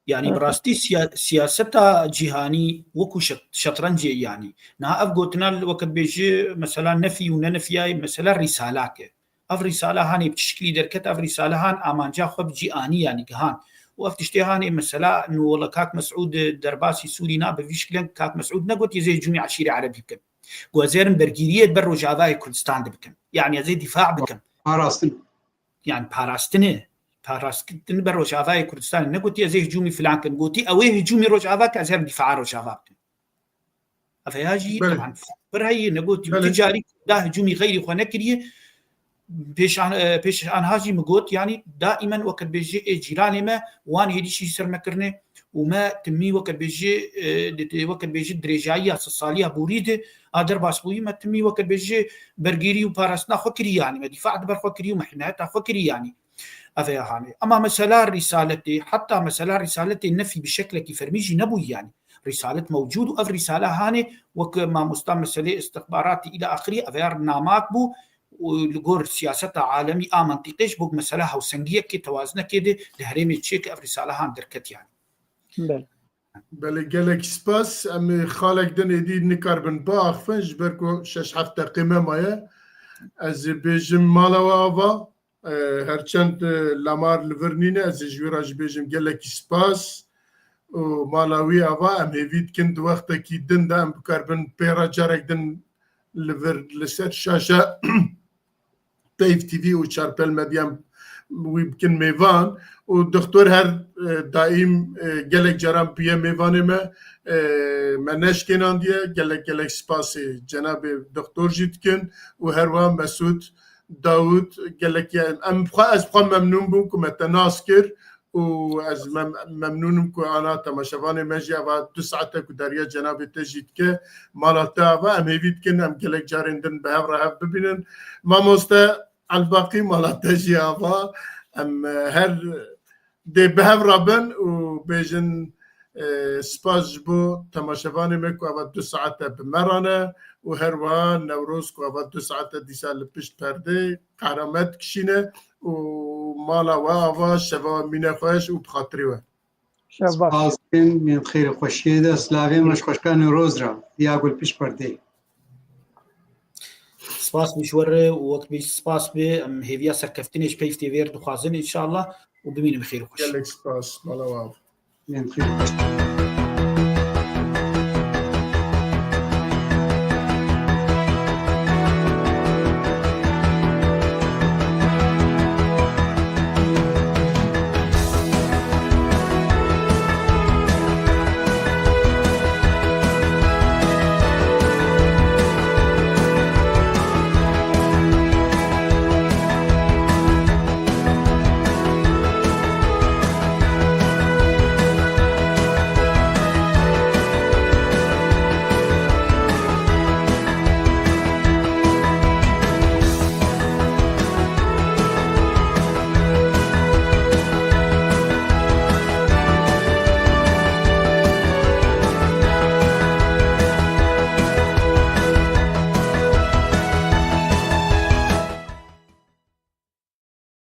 Yani bi rastî siya-, siyaseta cîhanî wekû şet-, şetrencê, yani. Niha ev gotina li weke dibêji, mesela nefî û ne nefiyayê, mesela rîsalak e. Ev rîsale hanê bi çi şikilî derket, ev rîsale han amanca xwe bi cî anî, yani gihan. Û ev tiştê hanê, mesela, nû wela Kak Mesûd derbasî Sûrî nabe vî şikilên, Kak Mesûd negot ez ê hicûmî eşîrê Erebî bikim. Got ez ê herim bergîriyê ber Rojavayê Kurdistan de bikim. Yani ez ê dîfa bikim. Parastin. Yani parastinê, parastinê ber Rojavayê Kurdistanê. Negotiye ez ê hicûmî filan kim. Gotî ew ê hicûmî Rojava ke, ez ê dîfaa Rojava bikim. Ev ya jî, belê, teban, pir heyî negotî. Belê. Tu carî da hicûmî xeyrî xwe nekiriye. Pêşan, e, pêş anha jî min got, yani daimen weke bêjî ê cîranê me wan hêdî jî ser me kirine û me timî weke bêjî, e, di, di, weke bêjî dirêjayiya sed saliya borî de a derbasbûyî me timî weke bêjî bergîrî û parastina xwe kirî, yani me dîfa di ber xwe kirî û me hîmayeta xwe kirî, yani. Ev ya hanê. Ema mesela rîsaletê, heta mesela rîsaletê nefî bi şeklekî fermî jî nebûyî, yani. Rîsalet mewcûd û ev rîsale hanê wek mamosta meselê istixbaratî îla axirî, ev ya namak bû û li gor siyaseta alemî a mentîqê ji bo mesela hewsengiyekê, tewazinekê de di herêmê çêke ev rîsale han derket, yani. Belê. Belê, gelek spas. Em ê xalek din êdî nikarbin biaxifin, ji ber ku şeş heft deqê me maye. Ez ê bêjim mala we ava, e, her çend, e, lamar li vir nîne, ez ê ji wî re jî bêjim gelekî spas. Û mala wî ava, em hêvî dikin di wextekî din de em bikaribin pê re carek din li vir, li ser şaşe Peyv T V û Çarpel Medya wî bikin mêvan û Doktor her, e, daîm, e, gelek caran bûye mêvanê me, e, me neşkênandiye. Gelek gelek spasê cenabê Doktor jî dikin û her wiha Mesûd Dawûd, gelek em, em xwe, ez xwe memnûn bûm ku me te nas kir û ez mem-, memnûn im ku ana temaşevanê me jî eva du saete ku dariya cenabê te jî dike, mala te ava, em hêvî dikin em gelek carên din bi hev re hev bibînin. Mamoste Elbaqî, mala te jî ava, em, e, her dê bi hev re bin û bêjin, E, spas ji bo temaşevanê me ku ava du saete bi me re ne û her wiha Newroz ku ava du saete dîsa li pişt perdê qehramet dikişîne û mala we ava şeva mîne xweş û bi xatirê we. Şevbaş. Spas dikim, yên xêr û xweşiyê de, slavên me ji xweşka Newroz re, ya gul pişt perdê. Spas bî ji we re û wek bî spas bê, em hêviya serkeftinê ji peyv T V R dixwazin înşallah û bimînin bi xêr û xweş. Gelek spas, mala we ava. Yên xêr û xweş.